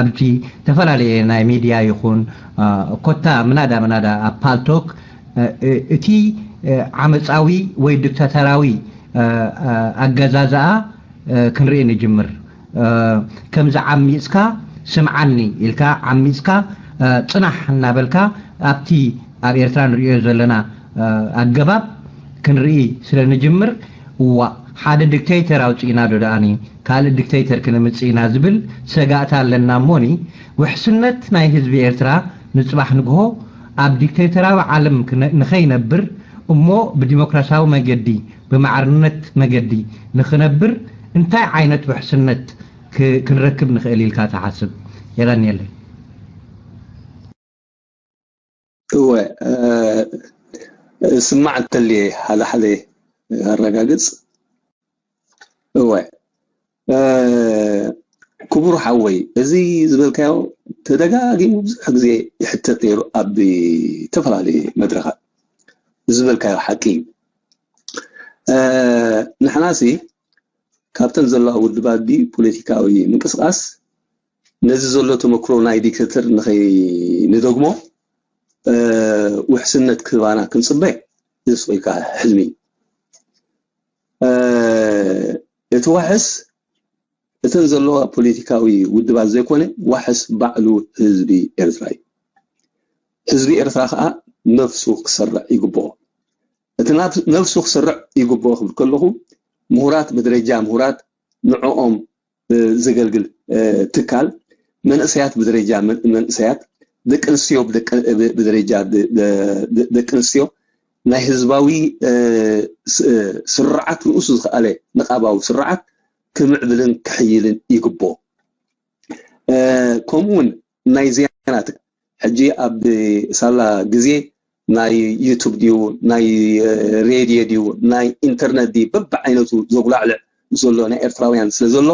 ኣብቲ ዝተፈላለየ ናይ ሚድያ ይኹን ኮታ ምናዳ ምናዳ ኣብ ፓልቶክ እቲ ዓመፃዊ ወይ ዲክታተራዊ ኣገዛዝኣ ክንርኢ ንጅምር። ከምዚ ዓሚፅካ ስምዓኒ ኢልካ ዓሚፅካ ፅናሕ እናበልካ ኣብቲ ኣብ ኤርትራ ንሪኦ ዘለና ኣገባብ ክንርኢ ስለ ንጅምር፣ እዋ ሓደ ዲክቴተር ኣውፂእና ዶ ደኣኒ ካልእ ዲክቴተር ክነምፅእ ኢና ዝብል ሰጋእታ ኣለና። እሞኒ ውሕስነት ናይ ህዝቢ ኤርትራ ንፅባሕ ንግሆ ኣብ ዲክቴተራዊ ዓለም ንኸይነብር እሞ ብዲሞክራሲያዊ መገዲ ብማዕርነት መገዲ ንኽነብር እንታይ ዓይነት ውሕስነት ክንረክብ ንኽእል ኢልካ ትሓስብ? የቐንየለይ። እወ፣ ስማዕ እንተልየ ሓደ ሓደ ኣረጋግጽ። እወ፣ ክቡር ሓወይ፣ እዚ ዝበልካዮ ተደጋጊሙ ብዙሕ ግዜ ይሕተት ነይሩ ኣብ ዝተፈላለዩ መድረኻት። እዚ ዝበልካዮ ሓቂ እዩ። ንሕናሲ ካብተን ዘለዋ ውድባት ድዩ ፖለቲካዊ ምንቅስቃስ ነዚ ዘሎ ተመክሮ ናይ ዲክተተር ንኸይንደግሞ ውሕስነት ክህባና ክንፅበ ዝስቕ ኢልካ ሕልሚ እዩ። እቲ ዋሕስ እተን ዘለዋ ፖለቲካዊ ውድባት ዘይኮነ ዋሕስ ባዕሉ ህዝቢ ኤርትራ እዩ። ህዝቢ ኤርትራ ከዓ ነፍሱ ክሰርዕ ይግብኦ። እቲ ነፍሱ ክሰርዕ ይግብኦ ክብል ከለኹ ምሁራት ብደረጃ ምሁራት ንዕኦም ዘገልግል ትካል፣ መንእሰያት ብደረጃ መንእሰያት፣ ደቂ ኣንስትዮ ብደረጃ ደቂ ኣንስትዮ ናይ ህዝባዊ ስርዓት ርእሱ ዝኸኣለ ንቃባዊ ስርዓት ክምዕብልን ክሕይልን ይግብኦ። ከምኡ እውን ናይ ዜና ሕጂ ኣብ ሳላ ግዜ ናይ ዩቱብ ድዩ ናይ ሬድዮ ድዩ ናይ ኢንተርነት ድዩ በብዓይነቱ ዘጉላዕልዕ ዘሎ ናይ ኤርትራውያን ስለ ዘሎ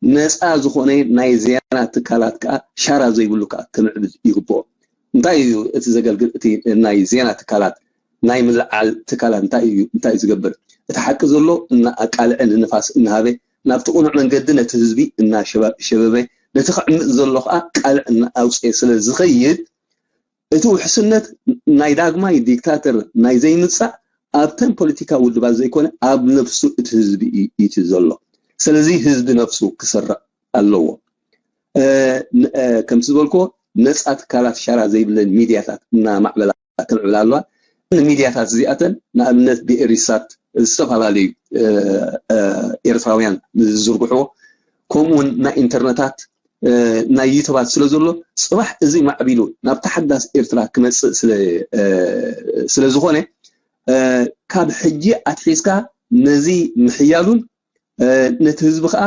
ነፃ ዝኾነ ናይ ዜና ትካላት ከዓ ሻራ ዘይብሉ ከዓ ክምዕብል ይግብኦ። እንታይ እዩ እቲ ዘገልግል እቲ ናይ ዜና ትካላት ናይ ምልዓል ትካላት እንታይ እዩ እንታይ እዩ ዝገብር? እቲ ሓቂ ዘሎ እናኣቃልዐ ንንፋስ እናሃበ ናብቲ ቅኑዕ መንገዲ ነቲ ህዝቢ እናሸበበ ነቲ ክዕምፅ ዘሎ ከዓ ቃልዕ እናኣውፅኤ ስለ ዝኸይድ እቲ ውሕስነት ናይ ዳግማይ ዲክታተር ናይ ዘይምፃእ ኣብተን ፖለቲካ ውድባት ዘይኮነ ኣብ ነብሱ እቲ ህዝቢ እዩ ዘሎ። ስለዚ ህዝቢ ነብሱ ክሰርዕ ኣለዎ። ከምቲ ዝበልክዎ ነፃ ትካላት ሻራ ዘይብለን ሚድያታት እናማዕበላ ክምዕብላ ኣለዋ። ሚድያታት እዚኣተን ንኣብነት ብኤሪሳት ዝተፈላለዩ ኤርትራውያን ዝዝርግሕዎ ከምኡውን ናይ ኢንተርነታት ናይ ዩቱባት ስለ ዘሎ ፅባሕ እዚ ማዕቢሉ ናብ ተሓዳስ ኤርትራ ክመፅእ ስለ ዝኾነ ካብ ሕጂ ኣትሒዝካ ነዚ ምሕያሉን ነቲ ህዝቢ ከዓ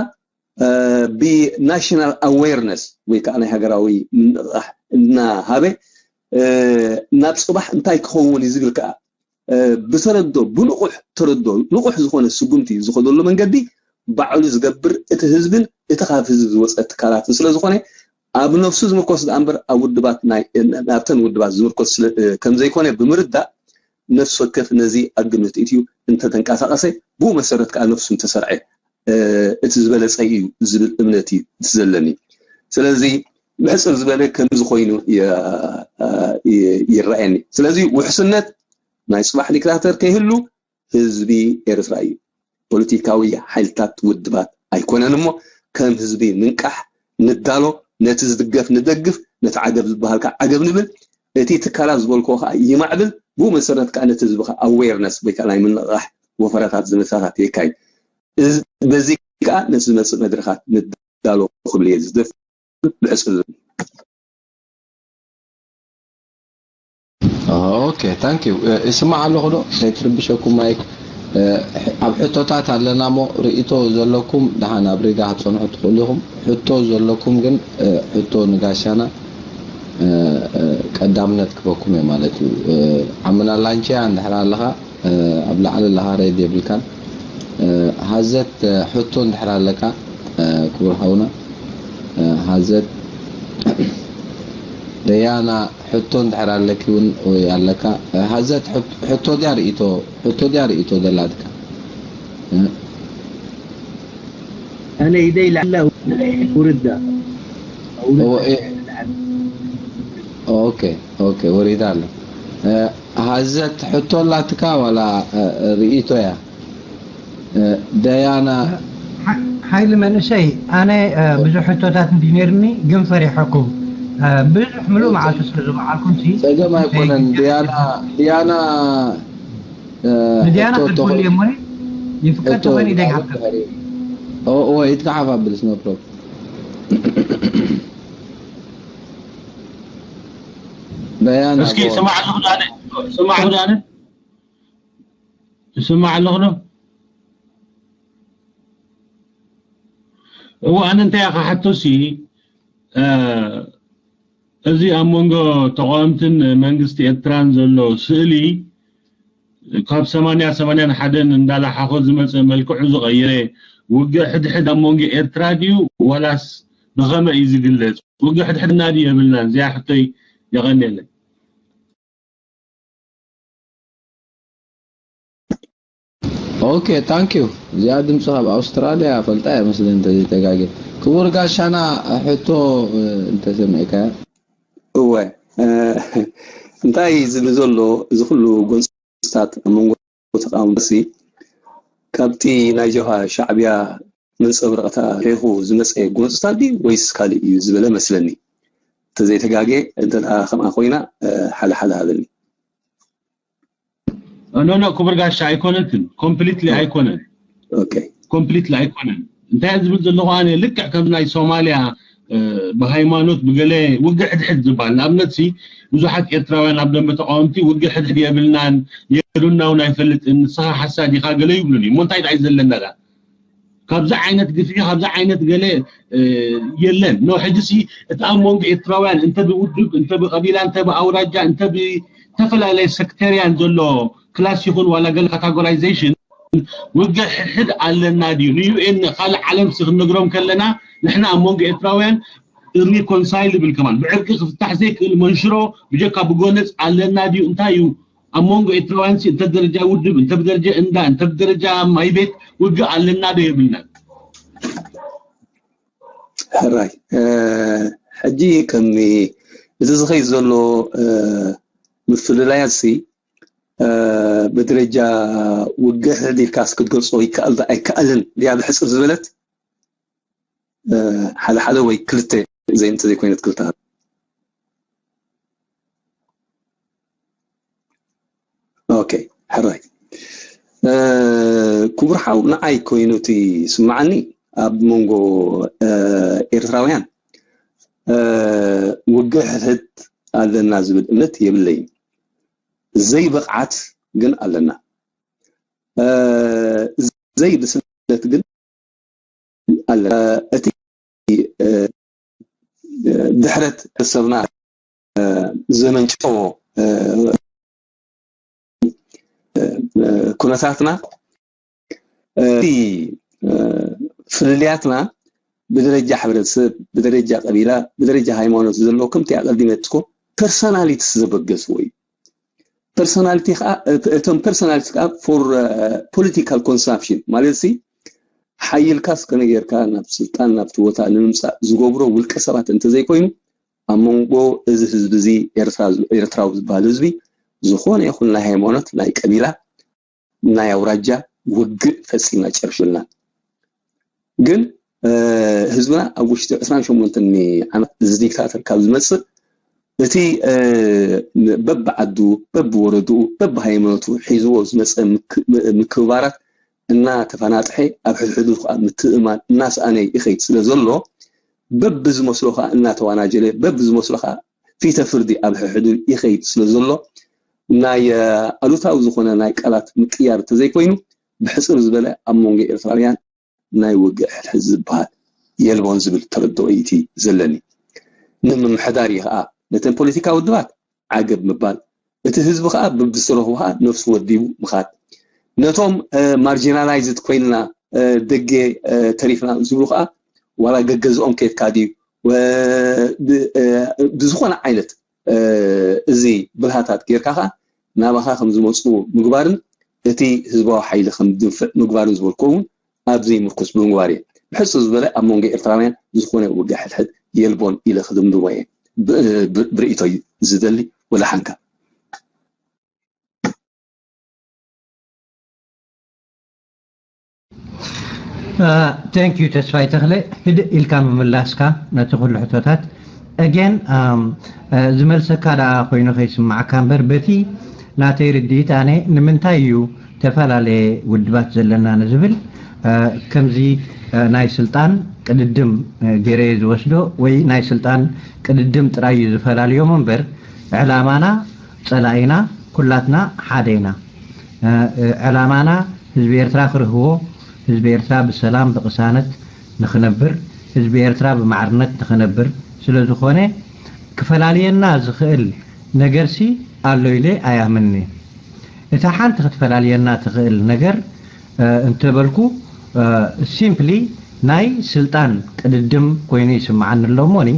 ብናሽናል ኣዌርነስ ወይ ከዓ ናይ ሃገራዊ ምንቕቓሕ እናሃበ ናብ ፅባሕ እንታይ ክኸውን እዩ ዝብል ከዓ ብተረዶ ብንቑሕ ተረዶ ንቑሕ ዝኾነ ስጉምቲ ዝኸደሉ መንገዲ ባዕሉ ዝገብር እቲ ህዝብን እቲ ካብ ህዝቢ ዝወፀ ትካላትን ስለ ዝኾነ ኣብ ነፍሱ ዝምርኮስ ደኣ እምበር ኣብ ውድባት ናይ ናብተን ውድባት ዝምርኮስ ስለ- ከም ዘይኮነ ብምርዳእ ነፍሲ ወከፍ ነዚ ኣብ ግምት እትዩ እንተተንቀሳቐሰ ብኡ መሰረት ከዓ ነፍሱ እንተሰርዐ እቲ ዝበለፀ እዩ ዝብል እምነት እዩ እቲ ዘለኒ። ስለዚ ብሕፅር ዝበለ ከምዚ ኮይኑ ይረኣየኒ። ስለዚ ውሕስነት ናይ ፅባሕ ዲክታተር ከይህሉ ህዝቢ ኤርትራ እዩ። ፖለቲካዊ ሓይልታት ውድባት ኣይኮነን እሞ ከም ህዝቢ ንንቃሕ፣ ንዳሎ፣ ነቲ ዝድገፍ ንደግፍ፣ ነቲ ዓገብ ዝበሃል ከዓ ዓገብ ንብል። እቲ ትካላት ዝበልክዎ ከዓ ይማዕብል። ብኡ መሰረት ከዓ ነቲ ህዝቢ ከዓ ኣዌርነስ ወይ ከዓ ናይ ምንቕቓሕ ወፈራታት ዘመቻታት የካይድ። በዚ ከዓ ነዚ ዝመፅእ መድረኻት ንዳሎ ክብል እየ ዝደፍእ። ብሕፅር ዝበለ። ኦኬ፣ ታንክ ዩ። ይስማዕ ኣለኹ ዶ? ከይትርብሸኩም ማይክ። ኣብ ሕቶታት ኣለና እሞ ርእይቶ ዘለኩም ደሓን ኣብ ሪጋ ክትፀንሑ ትኽእሉ ኢኹም። ሕቶ ዘለኩም ግን ሕቶ ንጋሻና ቀዳምነት ክበኩም እየ ማለት እዩ። ዓምና ላንቺያ እንድሕር ኣለኻ ኣብ ላዕሊ ኣለኻ ሬድ የብልካን። ሃዘት ሕቶ እንድሕር ኣለካ ክቡር ሓውና ሃዘት ደያና ሕቶ እንድሕር ኣለኪ እውን ወይ ኣለካ ሃዘት ሕቶ ድያ ርእቶ ሕቶ ድያ ርእቶ ዘላትካ أنا إيدي لعل ورد هو إيه؟ ኦኬ ኦኬ ወሪዳ ኣሎ ሃዘት ሕቶ ኣላትካ ዋላ ርእቶ እያ ደያና ሓይሊ መንእሰይ ኣነ ብዙሕ ሕቶታት እንዲ ነርኒ ግን ፈሪሐኩም ብዙሕ ምሉእ መዓልቲ ስለ ዝበዓልኩም ሲ ጸገም ኣይኮነን ድያና ድያና ንድያና ክትብሉ እሞ ይፍቀድ ተኾይኑ ኢደይ ሓብተ ወይ ኢድካ ሓፍ ኣብልስ ኖ ፕሮብለም ደያና እስኪ ስማዕ ኣለኹ ዳነ ስማዕ ዳነ ስማዕ ኣለኹ ዶ እዎ ኣነ እንታይ ኢኻ ሓቶሲ እዚ ኣብ መንጎ ተቃወምትን መንግስቲ ኤርትራን ዘሎ ስእሊ ካብ ሰማንያ ሰማንያን ሓደን እንዳላሓኾ ዝመፀ መልክዑ ዝቐየረ ውግእ ሕድሕድ ኣብ መንጎ ኤርትራ ድዩ ዋላስ ብኸመይ እዩ ዝግለፅ? ውግእ ሕድሕድና ድዩ የብልናን? እዚኣ ሕቶይ የቐንየለይ። ኦኬ ታንክ ዩ እዚኣ ድምፂ ካብ ኣውስትራልያ ፈልጣ እያ መስለኒ እንተዘይተጋጌ ክቡር ጋሻና ሕቶ እንተሰሚዕካያ እወ እንታይ ዝብል ዘሎ እዚ ኩሉ ጎንፅታት ኣብ መንጎ ተቃወምቲ ካብቲ ናይ ጀብሃ ሻዕብያ መንፀብረቕታ ሪኢኹ ዝመፀ ጎንፅታት ድዩ ወይስ ካሊእ እዩ ዝበለ መስለኒ እንተዘይተጋጌ እንተ ከምኣ ኮይና ሓደ ሓደ ሃበኒ ኖ ኖ ክቡር ጋሻ ኣይኮነትን ኮምፕሊትሊ ኣይኮነን ኦኬ ኮምፕሊትሊ ኣይኮነን እንታይ ዝብል ዘለኹ ኣነ ልክዕ ከም ናይ ሶማልያ ብሃይማኖት ብገለ ውግእ ሕድሕድ ዝበሃል ንኣብነት ሲ ብዙሓት ኤርትራውያን ኣብ ደንበ ተቃወምቲ ውግእ ሕድሕድ የብልናን የዱናውን ኣይፈልጥን ንስኻ ሓሳድ ኢኻ ገለ ይብሉኒ እሞ እንታይ ዳይ ዘለና ካብዚ ዓይነት ግፍዒ ካብዚ ዓይነት ገለ የለን ኖ ሕጂ ሲ እቲ ኣብ መንጎ ኤርትራውያን እንተ ብውድብ እንተ ብቀቢላ እንተ ብኣውራጃ እንተ ብተፈላለየ ሰክተርያን ዘሎ ክላስ ይኹን ዋላ ገለ ካታጎራይዜሽን ውግእ ሕድሕድ ኣለና ድዩ ንዩኤን ካልእ ዓለም ሲ ክንነግሮም ከለና ንሕና ኣብ መንጎ ኤርትራውያን reconcilable ከማን ብዕርቂ ክፍታሕ ዘይክእል መንሽሮ ብጀካ ብጎነፅ ኣለና ድዩ እንታይ እዩ ኣብ መንጎ ኤርትራውያን ሲ እንተ ደረጃ ውድብ እንተ ብደረጃ እንዳ እንተ ብደረጃ ማይ ቤት ውግእ ኣለና ዶ የብልናን ሕራይ ሕጂ ከም እቲ ዝኸይድ ዘሎ ምፍልላያት ሲ ብደረጃ ውግእ ሕድሕድ ኢልካስ ክትገልጾ ይከኣል ኣይከኣልን ድያ ብሕፅር ዝበለት ሓደ ሓደ ወይ ክልተ ዘይ እንተ ዘይኮይነት ክልተ ኦኬ ሕራይ ክቡር ሓው ንዓይ ኮይኑ እቲ ስምዓኒ ኣብ መንጎ ኤርትራውያን ውግእ ሕድሕድ ኣለና ዝብል እምነት የብለይን ዘይብቕዓት ግን ኣለና ዘይብስለት ግን ኣለና እቲ ድሕረት ሰብና ዘመንጭዎ ኩነታትና እቲ ፍልልያትና ብደረጃ ሕብረተሰብ ብደረጃ ቀቢላ ብደረጃ ሃይማኖት ዘሎ ከምቲ ኣቀዲመ ትኮ ፐርሶናሊቲስ ዘበገስዎ እዩ ፐርሶናሊቲ ከዓ እቶም ፐርሶናሊቲ ከዓ for political consumption ማለት ሲ ሓይልካስ ከመይ ጌርካ ናብ ስልጣን ናብቲ ቦታ ንምምፃእ ዝገብሮ ውልቀ ሰባት እንተዘይኮይኑ ኣብ መንጎ እዚ ህዝቢ እዚ ኤርትራዊ ዝበሃል ህዝቢ ዝኾነ ይኹን ናይ ሃይማኖት ናይ ቀቢላ ናይ ኣውራጃ ውግእ ፈፂምና ጨርሽልና ግን ህዝብና ኣብ ውሽጢ ዕስራን ሸሞንተን ዓመት እዚ ዲክታተር ካብ ዝመፅእ እቲ በብዓዱ በብወረድኡ በብሃይማኖቱ ሒዝዎ ዝመፀ ምክብባራት እናተፈናጥሐ ኣብ ሕድሕዱ ከዓ ምትእማን እናሰኣነ ይኸይድ ስለ ዘሎ በብዝመስሎ ከዓ እናተዋናጀለ በብዝመስሎ ከዓ ፊተ ፍርዲ ኣብ ሕድሕዱ ይኸይድ ስለ ዘሎ ናይ ኣሉታዊ ዝኾነ ናይ ቃላት ምቅያር እንተዘይኮይኑ ብሕፅር ዝበለ ኣብ መንጎ ኤርትራውያን ናይ ውግእ ሕድሕድ ዝበሃል የልቦን ዝብል ተረድኦ እቲ ዘለኒ። ንምምሕዳር እዩ ከዓ ነተን ፖለቲካ ውድባት ዓገብ ምባል፣ እቲ ህዝቢ ከዓ ብብዝተረኽቡ ከዓ ነፍሱ ወዲቡ ምኻድ፣ ነቶም ማርጂናላይዝድ ኮይንና ደገ ተሪፍና ዝብሉ ከዓ ዋላ ገገዝኦም ከየድካ ድዩ ብዝኾነ ዓይነት እዚ ብልሃታት ጌርካ ከዓ ናባኻ ከም ዝመፁ ምግባርን እቲ ህዝባዊ ሓይሊ ከም ድንፍዕ ምግባርን ዝበልኩ እውን ኣብዚ ምርኩስ ብምግባር እየ። ብሕፅር ዝበለ ኣብ መንጎ ኤርትራውያን ዝኾነ ውግእ ሕድሕድ የልቦን ኢለ ክድምድሞ እየ። ብርእይቶይ ዝደሊ ወላ ሓንካ። Thank you ተስፋይ ተኽለ፣ ህድእ ኢልካ ምምላስካ ነቲ ኩሉ ሕቶታት። Again ዝመልሰካ ደኣ ኮይኑ ከይስማዓካ እምበር፣ በቲ ናተይ ርድኢት ኣነ ንምንታይ እዩ ዝተፈላለየ ውድባት ዘለና ንዝብል፣ ከምዚ ናይ ስልጣን ቅድድም ገይረ ዝወስዶ፣ ወይ ናይ ስልጣን ቅድድም ጥራይ እዩ ዝፈላልዮም እምበር፣ ዕላማና ጸላኢና ኩላትና ሓደ ኢና። ዕላማና ህዝቢ ኤርትራ ክርህዎ፣ ህዝቢ ኤርትራ ብሰላም ብቕሳነት ንኽነብር፣ ህዝቢ ኤርትራ ብማዕርነት ንኽነብር ስለ ዝኾነ፣ ክፈላልየና ዝኽእል ነገርሲ ኣሎ ኢለ ኣይኣምንን እየ። እታ ሓንቲ ክትፈላልየና ትኽእል ነገር እንተበልኩ፣ simply ናይ ስልጣን ቅድድም ኮይኑ ይስምዓኒ ኣሎ እሞኒ፣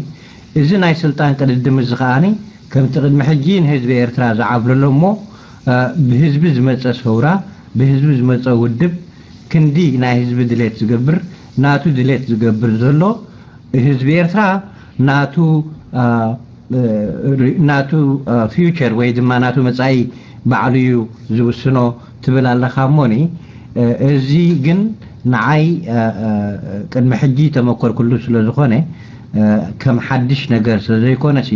እዚ ናይ ስልጣን ቅድድም እዚ ከኣኒ ከምቲ ቅድሚ ሕጂ ንህዝቢ ኤርትራ ዝዓብለሎ እሞ ብህዝቢ ዝመጸ ሰውራ፣ ብህዝቢ ዝመጸ ውድብ ክንዲ ናይ ህዝቢ ድሌት ዝገብር፣ ናቱ ድሌት ዝገብር ዘሎ ህዝቢ ኤርትራ ናቱ ናቱ future ወይ ድማ ናቱ መጻኢ ባዕሉ እዩ ዝውስኖ ትብል ኣለኻ እሞኒ፣ እዚ ግን ንዓይ ቅድሚ ሕጂ ተመኮርኩሉ ስለ ዝኾነ ከም ሓድሽ ነገር ስለ ዘይኮነሲ፣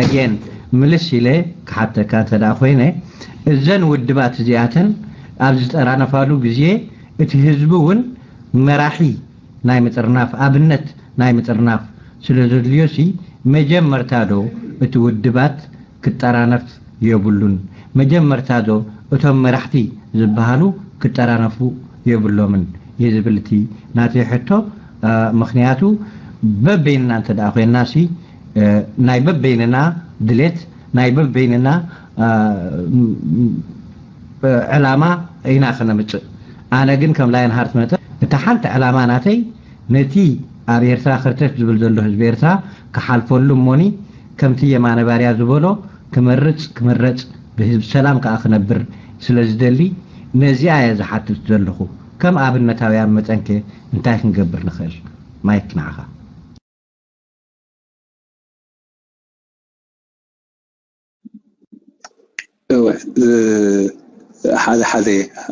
again ምልስ ኢለ ክሓተካ እንተ ደኣ ኮይነ፣ እዘን ውድባት እዚኣተን ኣብ ዝጠራነፋሉ ግዜ እቲ ህዝቢ እውን መራሒ ናይ ምጥርናፍ ኣብነት ናይ ምጥርናፍ ስለ ዘድልዮሲ፣ መጀመርታ ዶ እቲ ውድባት ክጠራነፍ የብሉን? መጀመርታ ዶ እቶም መራሕቲ ዝበሃሉ ክጠራነፉ የብሎምን? እዩ ዝብል እቲ ናተይ ሕቶ። ምኽንያቱ በበይንና እንተ ደኣ ኮይንናሲ፣ ናይ በበይንና ድሌት፣ ናይ በበይንና ዕላማ ኢና ክነምጽእ። ኣነ ግን ከም ላየን ሃርት መጠን እታ ሓንቲ ዕላማ ናተይ ነቲ ኣብ ኤርትራ ክርተት ዝብል ዘሎ ህዝቢ ኤርትራ ክሓልፈሉ እሞኒ ከምቲ የማነ ባርያ ዝበሎ ክመርጽ ክምረጽ ብህዝቢ ሰላም ከኣ ክነብር ስለ ዝደሊ ነዚኣ እየ ዝሓትት ዘለኹ። ከም ኣብነታውያን መጠንከ እንታይ ክንገብር ንኽእል? ማይክ ንዓኻ። እወ፣ እ፣ ሓደ ሓደ፣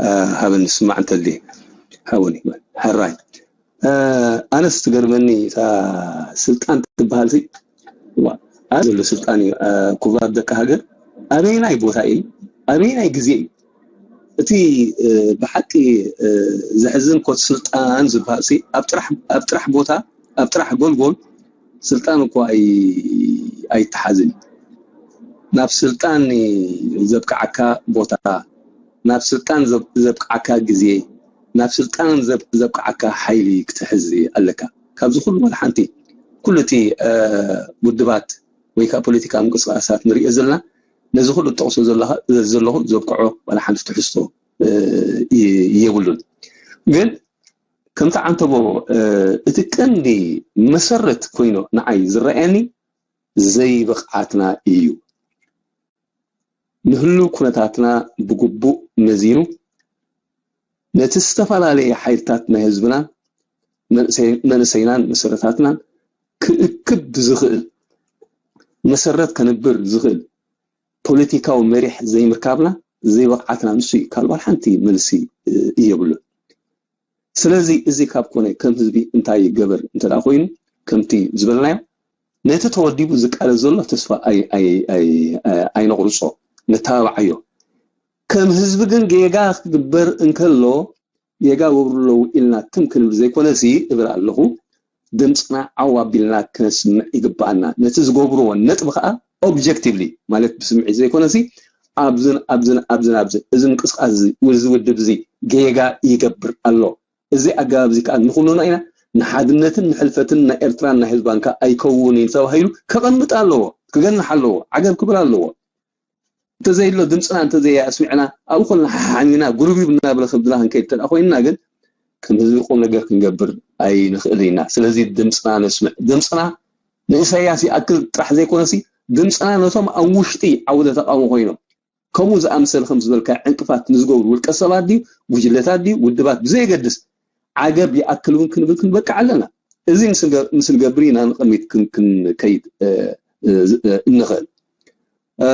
እ፣ ሃበኒ ስማዕ እንተልየ። ሃቡኒ። ሕራይ። እ፣ ኣነስ ትገርመኒ እታ ስልጣን ትበሃል ሲ፣ ዋ፣ ኣበይ ዘሎ ስልጣን እዩ? እ፣ ክቡራት ደቂ ሃገር፣ ኣበየናይ ቦታ እዩ? ኣበየናይ ግዜ እዩ? እቲ፣ እ፣ ብሓቂ፣ እ፣ ዘሕዝን ኮት ስልጣን ዝበሃል ሲ፣ ኣብ ጥራሕ፣ ኣብ ጥራሕ ቦታ፣ ኣብ ጥራሕ ጎልጎል ስልጣን እኮ ኣይ-፣ ኣይተሓዝን እዩ። ናብ ስልጣን ዘብቅዓካ ቦታ፣ ናብ ስልጣን ዘብ-፣ ዘብቅዓካ ግዜ፣ ናብ ስልጣን ዘብ-፣ ዘብቅዓካ ሓይሊ ክትሕዝ ኣለካ። ካብዚ ኩሉ ዋላ ሓንቲ፣ ኩሉ እቲ፣ እ፣ ውድባት ወይ ከዓ ፖለቲካ ምንቅስቃሳት ንሪኦ ዘለና፣ ነዚ ኩሉ እጠቕሶ ዘለኻ-፣ ዘለኹ ዘብቅዖ ዋላ ሓንቲ ትሕዝቶ፣ እ፣ የ-፣ የብሉን። ግን ከምቲ ዓንተቦ፣ እ፣ እቲ ቀንዲ መሰረት ኮይኑ ንዓይ ዝረኣየኒ ዘይብቕዓትና እዩ። ንህሉው ኩነታትና ብግቡእ መዚኑ፣ ነቲ ዝተፈላለየ ሓይልታት ናይ ህዝብናን መንእሰይ-፣ መንእሰይናን መሰረታትናን ክእክብ ዝኽእል፣ መሰረት ከንብር ዝኽእል ፖለቲካዊ መሪሕ ዘይምርካብና፣ ዘይብቕዓትና ንሱ እዩ። ካልእ ዋላ ሓንቲ መልሲ፣ እ፣ የብሉን። ስለዚ እዚ ካብ ኮነ ከም ህዝቢ እንታይ ይገበር እንተ ደኣ ኮይኑ፣ ከምቲ ዝበልናዮ፣ ነቲ ተወዲቡ ዝቃለስ ዘሎ ተስፋ ኣይ-፣ ኣይ-፣ ኣይ-፣ ኣይነቑርጾ፣ ነተባብዓዮ። ከም ህዝቢ ግን ጌጋ ክግበር እንከሎ፣ ጌጋ ገብሩ ኣለዉ ኢልና ትም ክንብል ዘይኮነሲ እብል ኣለኹ፣ ድምፅና ዓው ኣቢልና ክነስምዕ ይግባኣና። ነቲ ዝገብርዎ ነጥቢ ከዓ ኦብጀክቲቭሊ ማለት ብስምዒት ዘይኮነሲ ኣብዝን ኣብዝን ኣብዝን ኣብዝን እዚ ምንቅስቃስ እዚ እዚ ውድብ እዚ ጌጋ ይገብር ኣሎ። እዚ ኣገባብ እዚ ከዓ ንኩሉና ኢና ንሓድነትን ንሕልፈትን ናይ ኤርትራን ናይ ህዝባን ከዓ ኣይከውን እዩ ተባሂሉ ከቐምጥ ኣለዎ፣ ክገንሕ ኣለዎ፣ ዓገብ ክብል ኣለዎ። እንተዘይሎ ድምፅና እንተዘይኣስሚዕና ኣብኡ ኮልና ሓሓሚና ጉርቢብ እናበለ ከብድና ክንከይድ እንተ ኮይንና ግን ከም ህዝቢ ቁም ነገር ክንገብር ኣይንኽእል ኢና። ስለዚ ድምፅና ነስምዕ። ድምፅና ንእሰያስ ይኣክል ጥራሕ ዘይኮነሲ ድምፅና ነቶም ኣብ ውሽጢ ዓውደ ተቃውሞ ኮይኖም ከምኡ ዝኣምሰል ከም ዝበልካ ዕንቅፋት ንዝገብሩ ውልቀ ሰባት ድዩ ጉጅለታት ድዩ ውድባት ብዘየገድስ ዓገብ ይኣክል እውን ክንብል ክንበቅዕ ኣለና። እዚ ምስ ንገ- ምስ ንገብር ኢና ንቕድሚት ክን- ክንከይድ እ፣ እ፣ እ፣ እንኽእል። እ፣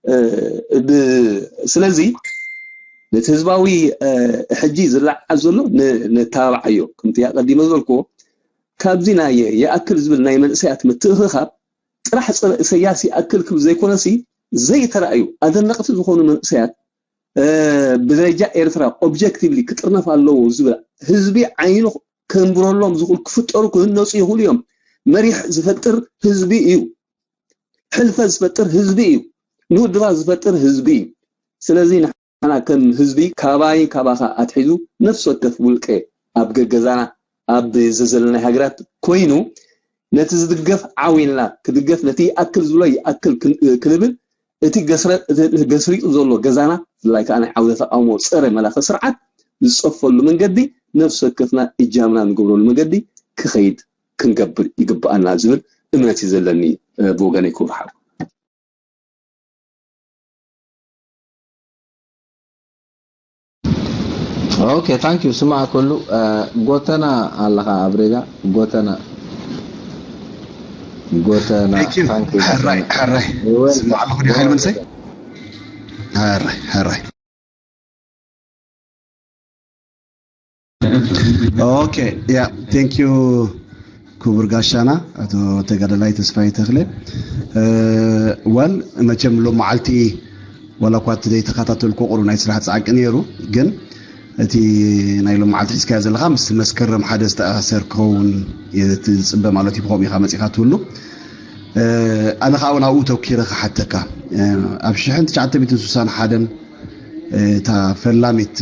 እ፣ ብ- ስለዚ ነቲ ህዝባዊ እ፣ ሕጂ ዝለዓል ዘሎ ን- ነተባብዓዮ ከምቲ ኣቐዲመ ዝበልክዎ ካብዚ ናይ ይኣክል ዝብል ናይ መንእሰያት ምትእኽኻብ ጥራሕ ጸረ እሰያስ ይኣክል ክብል ዘይኮነሲ ዘይተራእዩ ኣደነቕቲ ዝኾኑ መንእሰያት እ፣ ብደረጃ ኤርትራ ኦብጀክቲቭሊ ክጥርነፍ ኣለዎ ዝብል ህዝቢ ዓይኑ ከንብረሎም ዝኽእሉ ክፍጠሩ ክህነፁ ይኽእሉ እዮም። መሪሕ ዝፈጥር ህዝቢ እዩ። ሕልፈት ዝፈጥር ህዝቢ እዩ። ንውድባት ዝፈጥር ህዝቢ እዩ። ስለዚ ንሕና ከም ህዝቢ ካባይ ካባኻ ኣትሒዙ ነፍሲ ወከፍ ውልቀ ኣብ ገገዛና ኣብ ዘዘለናይ ሃገራት ኮይኑ ነቲ ዝድገፍ ዓው ኢልና ክድገፍ ነቲ ይኣክል ዝብሎ ይኣክል ክን- ክንብል እቲ ገስረ- እቲ ገስሪጡ ዘሎ ገዛና ብፍላይ ከዓ ናይ ዓውደ ተቃውሞ ፀረ መላኸ ስርዓት ዝፀፈሉ መንገዲ ነፍሲ ወከፍና እጃምና ንገብረሉ መንገዲ ክኸይድ ክንገብር ይግብኣና ዝብል እምነት እዩ ዘለኒ እ፣ ብወገነይ ክቡር ሓው። ኦኬ ታንክ ዩ ስማዕ ከሉ እ፣ ጎተና ኣለኻ ኣብሬጋ ጎተና ጎተና Thank you. ታንክ ዩ ሕራይ ሕራይ You're welcome. ስማዕ ኣለኹ ዲኻ ኢል መንሰይ ሕራይ ሕራይ ኦኬ ያ ቴንክ ዩ ክቡር ጋሻና ኣቶ ተጋዳላይ ተስፋይ ተክለ እ፣ ወል መቸም ሎም መዓልቲ ዋላ እኳ እቲ ዘይተኸታተልኩ ቁሩብ ናይ ስራሕ ፃዕቂ ነይሩ ግን እቲ ናይ ሎም መዓልቲ ሒዝካዮ ዘለካ ምስ መስከረም ሓደ ዝተኣሳሰር ክኸውን እቲ ዝፅበ ማለት እዩ ብከምኡ ኢካ መፂካ ትብሉ እ፣ ኣነ ከዓ እውን ኣብኡ ተኪረ ክሓተካ እ፣ ኣብ ሽሕን ትሽዓተ ሚእትን ስሳን ሓደን እታ ፈላሚት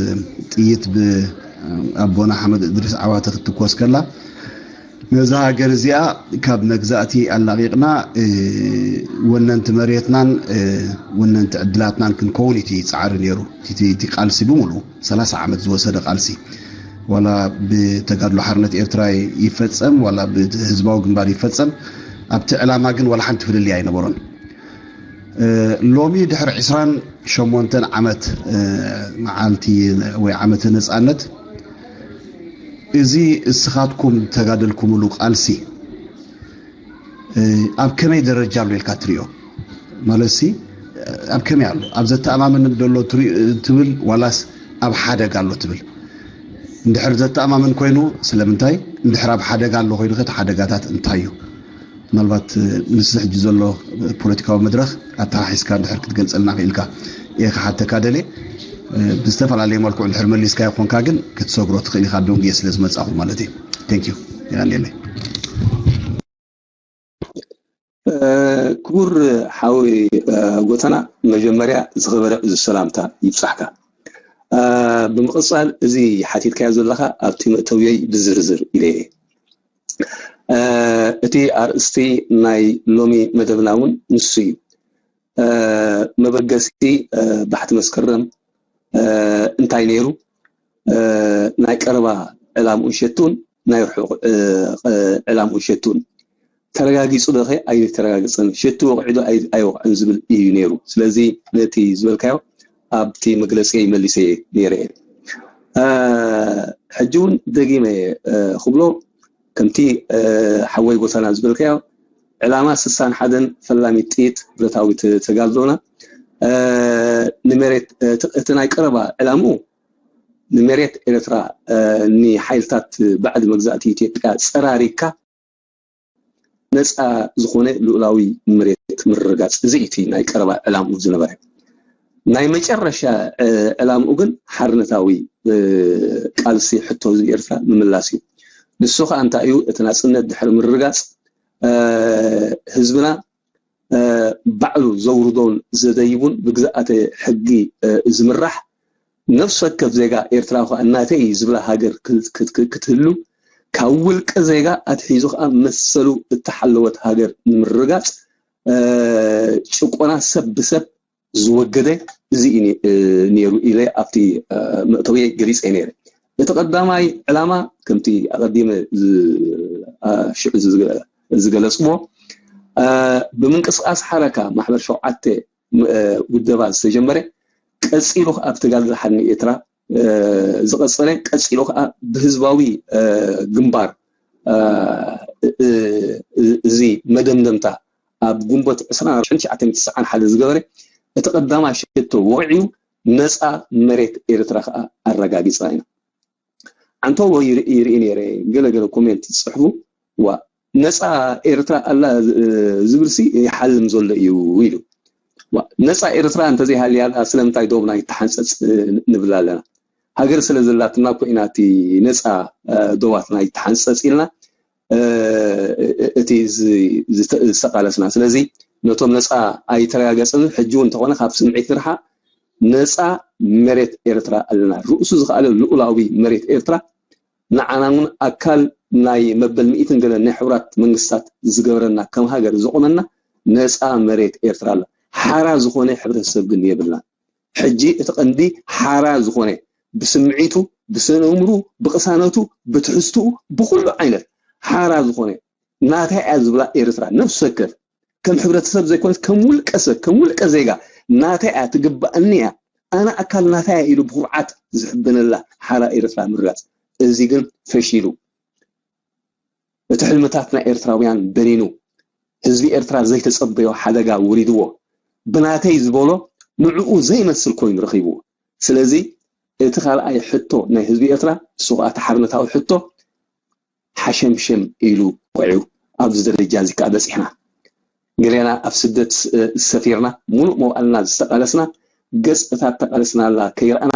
ጥይት ብኣቦና ሓመድ እድሪስ ዓዋተ ክትትኮስ ከላ ነዛ ሃገር እዚኣ ካብ መግዛእቲ ኣላቒቕና እ፣ ወነንቲ መሬትናን እ፣ ወነንቲ ዕድላትናን ክንከውን እቲ ፃዕሪ ነይሩ እቲ እቲ ቃልሲ ብምሉኡ ሰላሳ ዓመት ዝወሰደ ቃልሲ ዋላ ብተጋድሎ ሓርነት ኤርትራ ይፈፀም ዋላ ብህዝባዊ ግንባር ይፈፀም ኣብቲ ዕላማ ግን ዋላ ሓንቲ ፍልልይ ኣይነበሮን ሎሚ ድሕሪ ዕስራን ሸሞንተን ዓመት መዓልቲ ወይ ዓመተ ነፃነት እዚ እስኻትኩም ተጋደልኩምሉ ቃልሲ ኣብ ከመይ ደረጃ ኣሎ ኢልካ ትሪኦ? ማለት ሲ ኣብ ከመይ ኣሎ? ኣብ ዘተኣማምን ደሎ ትብል ዋላስ ኣብ ሓደጋ ኣሎ ትብል? እንድሕር ዘተኣማምን ኮይኑ ስለምንታይ? እንድሕር ኣብ ሓደጋ ኣሎ ኮይኑ ከ እቲ ሓደጋታት እንታይ እዩ? ምናልባት ምስዚ ሕጂ ዘሎ ፖለቲካዊ መድረኽ ኣተሓሒዝካ እንድሕር ክትገልፀልና ክኢልካ እየ ክሓተካ ደልየ። ብዝተፈላለየ መልክዑ እንድሕር መሊስካዮ ኮንካ ግን ክትሰግሮ ትኽእል ኢኻ ደንጉየ ስለ ዝመፃኹ ማለት እዩ። Thank you። የቐንየለይ። ክቡር ሓወይ ጎተና፣ መጀመርያ ዝኸበረ ዕዙዝ ሰላምታ ይብጻሕካ። ብምቕጻል እዚ ሓቲትካዮ ዘለኻ ኣብቲ መእተውየይ ብዝርዝር ኢለየ። እቲ ኣርእስቲ ናይ ሎሚ መደብና እውን ንሱ እዩ። መበገሲ ባሕቲ መስከረም እንታይ ነይሩ? ናይ ቀረባ ዕላምኡን ሸቱን ናይ ርሑቕ ዕላምኡን ሸቱን ተረጋጊጹ ዶ ከ ኣይተረጋገጸን፣ ሸቱ ወቕዒ ዶ ኣይወቕዕን ዝብል እዩ ነይሩ። ስለዚ ነቲ ዝበልካዮ ኣብቲ መግለጺ መሊሰ ነይረ እየ። ሕጂ እውን ደጊመ ክብሎ ከምቲ ሓወይ ጎተና ዝበልካዮ ዕላማ ስሳን ሓደን ፈላሚት ጥይት ብረታዊ ተጋድሎና ንመሬት እቲ ናይ ቀረባ ዕላምኡ ንመሬት ኤርትራ ንሓይልታት ባዕዲ መግዛእቲ ኢትዮጵያ ጸራሪግካ ነፃ ዝኾነ ልኡላዊ መሬት ምርግጋፅ እዚ እቲ ናይ ቀረባ ዕላምኡ ዝነበረ ናይ መጨረሻ ዕላምኡ ግን ሓርነታዊ ቃልሲ ሕቶ ህዝቢ ኤርትራ ምምላስ እዩ። ንሱ ከዓ እንታይ እዩ? እቲ ናፅነት ድሕሪ ምርጋፅ ህዝብና ባዕሉ ዘውርዶን ዘደይቡን ብግዝኣተ ሕጊ ዝምራሕ ነፍሲ ወከፍ ዜጋ ኤርትራ ከዓ እናተይ ዝብላ ሃገር ክትህሉ ካብ ውልቀ ዜጋ ኣትሒዙ ከዓ መሰሉ እተሓለወት ሃገር ንምርጋፅ ጭቆና ሰብ ብሰብ ዝወገደ እዚ እዩ ነይሩ ኢለ ኣብቲ መእተዊ ገሊፀ ነይረ። እቲ ቀዳማይ ዕላማ ከምቲ ኣቐዲመ ሽዑ ዝገለፅዎ ብምንቅስቃስ ሓረካ ማሕበር ሸውዓተ ውደባ ዝተጀመረ ቀፂሉ ኣብ ተጋድሎ ሓርነት ኤርትራ ዝቐፀለ ቀፂሉ ከዓ ብህዝባዊ ግንባር እዚ መደምደምታ ኣብ ግንቦት ዕስራን ኣርባዕተን ትሽዓተ ሚእቲ ትስዓን ሓደ ዝገበረ እቲ ቀዳማይ ሸቶ ወቂዑ ነፃ መሬት ኤርትራ ከዓ ኣረጋጊፅና ኢና። ዓንተቦ ይርኢ ነይረ ገለገለ ኮሜንት ዝፅሕፉ ዋ ነፃ ኤርትራ ኣላ ዝብልሲ ይሓልም ዘሎ እዩ ኢሉ። ነፃ ኤርትራ እንተዘይሃልያ ስለምንታይ ዶብና ይተሓንፀፅ ንብል ኣለና? ሃገር ስለ ዘላትና እኮ ኢና እቲ ነፃ ዶባትና ይተሓንፀፅ ኢልና እቲ ዝተቃለስና። ስለዚ ነቶም ነፃ ኣይተረጋገፅን ሕጂ እውን እንተኾነ ካብ ስምዒት ንርሓ ነፃ መሬት ኤርትራ ኣለና። ርእሱ ዝኸኣለ ልኡላዊ መሬት ኤርትራ ንዓና እውን ኣካል ናይ መበል ሚእትን ገለን ናይ ሕቡራት መንግስታት ዝገበረና ከም ሃገር ዘቆመና ነፃ መሬት ኤርትራ ኣላ። ሓራ ዝኾነ ሕብረተሰብ ግን የብልና። ሕጂ እቲ ቀንዲ ሓራ ዝኾነ ብስምዒቱ፣ ብስነ እምሩ፣ ብቅሳነቱ፣ ብትሕዝትኡ፣ ብኩሉ ዓይነት ሓራ ዝኾነ ናተይ እያ ዝብላ ኤርትራ ነፍሲ ወከፍ ከም ሕብረተሰብ ዘይኮነስ ከም ውልቀ ሰብ ከም ውልቀ ዜጋ ናተይ እያ ትግባኣኒ እያ ኣነ ኣካል ናተይ እያ ኢሉ ብኩርዓት ዝሕበነላ ሓራ ኤርትራ ምርጋፅ እዚ ግን ፈሺሉ። እቲ ሕልምታት ናይ ኤርትራውያን በኒኑ ህዝቢ ኤርትራ ዘይተፀበዮ ሓደጋ ውሪድዎ ብናተይ ዝበሎ ንዕኡ ዘይመስል ኮይኑ ረኺብዎ። ስለዚ እቲ ካልኣይ ሕቶ ናይ ህዝቢ ኤርትራ እሱ ከዓ እቲ ሓርነታዊ ሕቶ ሓሸምሸም ኢሉ ቆዒው ኣብዚ ደረጃ እዚ ከዓ በፂሕና። ገሌና ኣብ ስደት ሰፊርና ሙሉእ መዋእልና ዝተቃለስና ገፅታት ተቃለስናላ ከይረኣና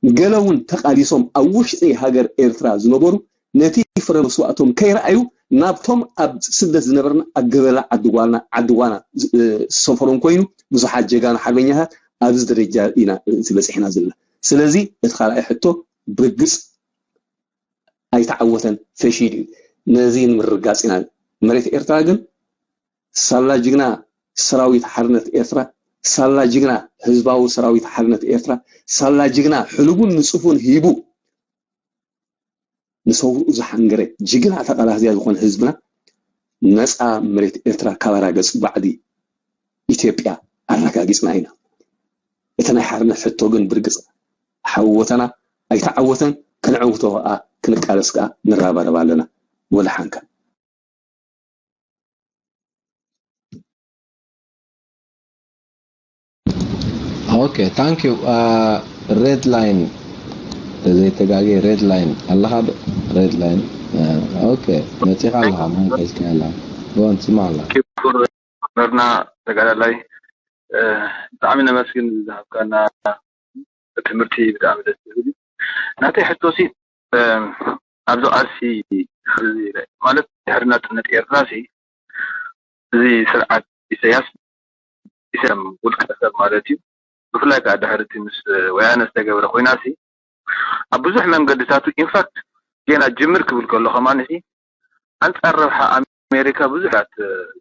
ገለ እውን ተቃሊሶም ኣብ ውሽጢ ሃገር ኤርትራ ዝነበሩ ነቲ ፍረ መስዋእቶም ከይረኣዩ ናብቶም ኣብ ስደት ዝነበርና ኣገበላ ዓዲ ጓልና ዓዲ ጓና ዝሰፈሮም ኮይኑ ብዙሓት ጀጋኑ ሓርበኛታት ኣብዚ ደረጃ ኢና ዝበፂሕና ዘለና። ስለዚ እቲ ካልኣይ ሕቶ ብርግፅ ኣይተዓወተን፣ ፈሺሉ እዩ። ነዚ ንምርጋፅ ኢና። መሬት ኤርትራ ግን ሳላ ጅግና ሰራዊት ሓርነት ኤርትራ፣ ሳላ ጅግና ህዝባዊ ሰራዊት ሓርነት ኤርትራ፣ ሳላ ጅግና ሕሉቡን ንፁፉን ሂቡ ንሰውኡ ዝሓንገረ ጅግና ተቃላስያ ዝኾነ ህዝብና ነፃ መሬት ኤርትራ ካብ ኣራገፅ ባዕዲ ኢትዮጵያ ኣረጋጊፅና ኢና። እቲ ናይ ሓርነት ሕቶ ግን ብርግፅ ሓወተና ኣይተዓወተን፣ ከነዕውቶ ከዓ ክንቃለስ ከዓ ንራባረብ ኣለና። ወደሓንካ። ኦኬ ታንክ ዩ። ሬድ ላይን ዘይተጋጌ ሬድ ላይን ኣለኻ ዶ? ሬድ ላይን ኦኬ መፂኻ ኣለኻ ማይክ ሒዝካ ኣለኻ ን ስማዕ ኣለኻ። ክቡር መምህርና ተጋዳላይ ብጣዕሚ ነመስግን ዝሃብካና ትምህርቲ ብጣዕሚ ደስ ዝብል እዩ። ናተይ ሕቶ ሲ ኣብዚ ቃልሲ ድሕሪ ማለት ድሕሪ ናፅነት ኤርትራ ሲ እዚ ስርዓት ኢሳያስ ኢሳያስ ውልቀ ሰብ ማለት እዩ ብፍላይ ከዓ ድሕሪ እቲ ምስ ወያነ ዝተገበረ ኮይና ሲ ኣብ ብዙሕ መንገድታቱ ኢንፋክት ጌና ጅምር ክብል ከሎ ከማን ሲ ኣንፃር ረብሓ ኣሜሪካ ብዙሕ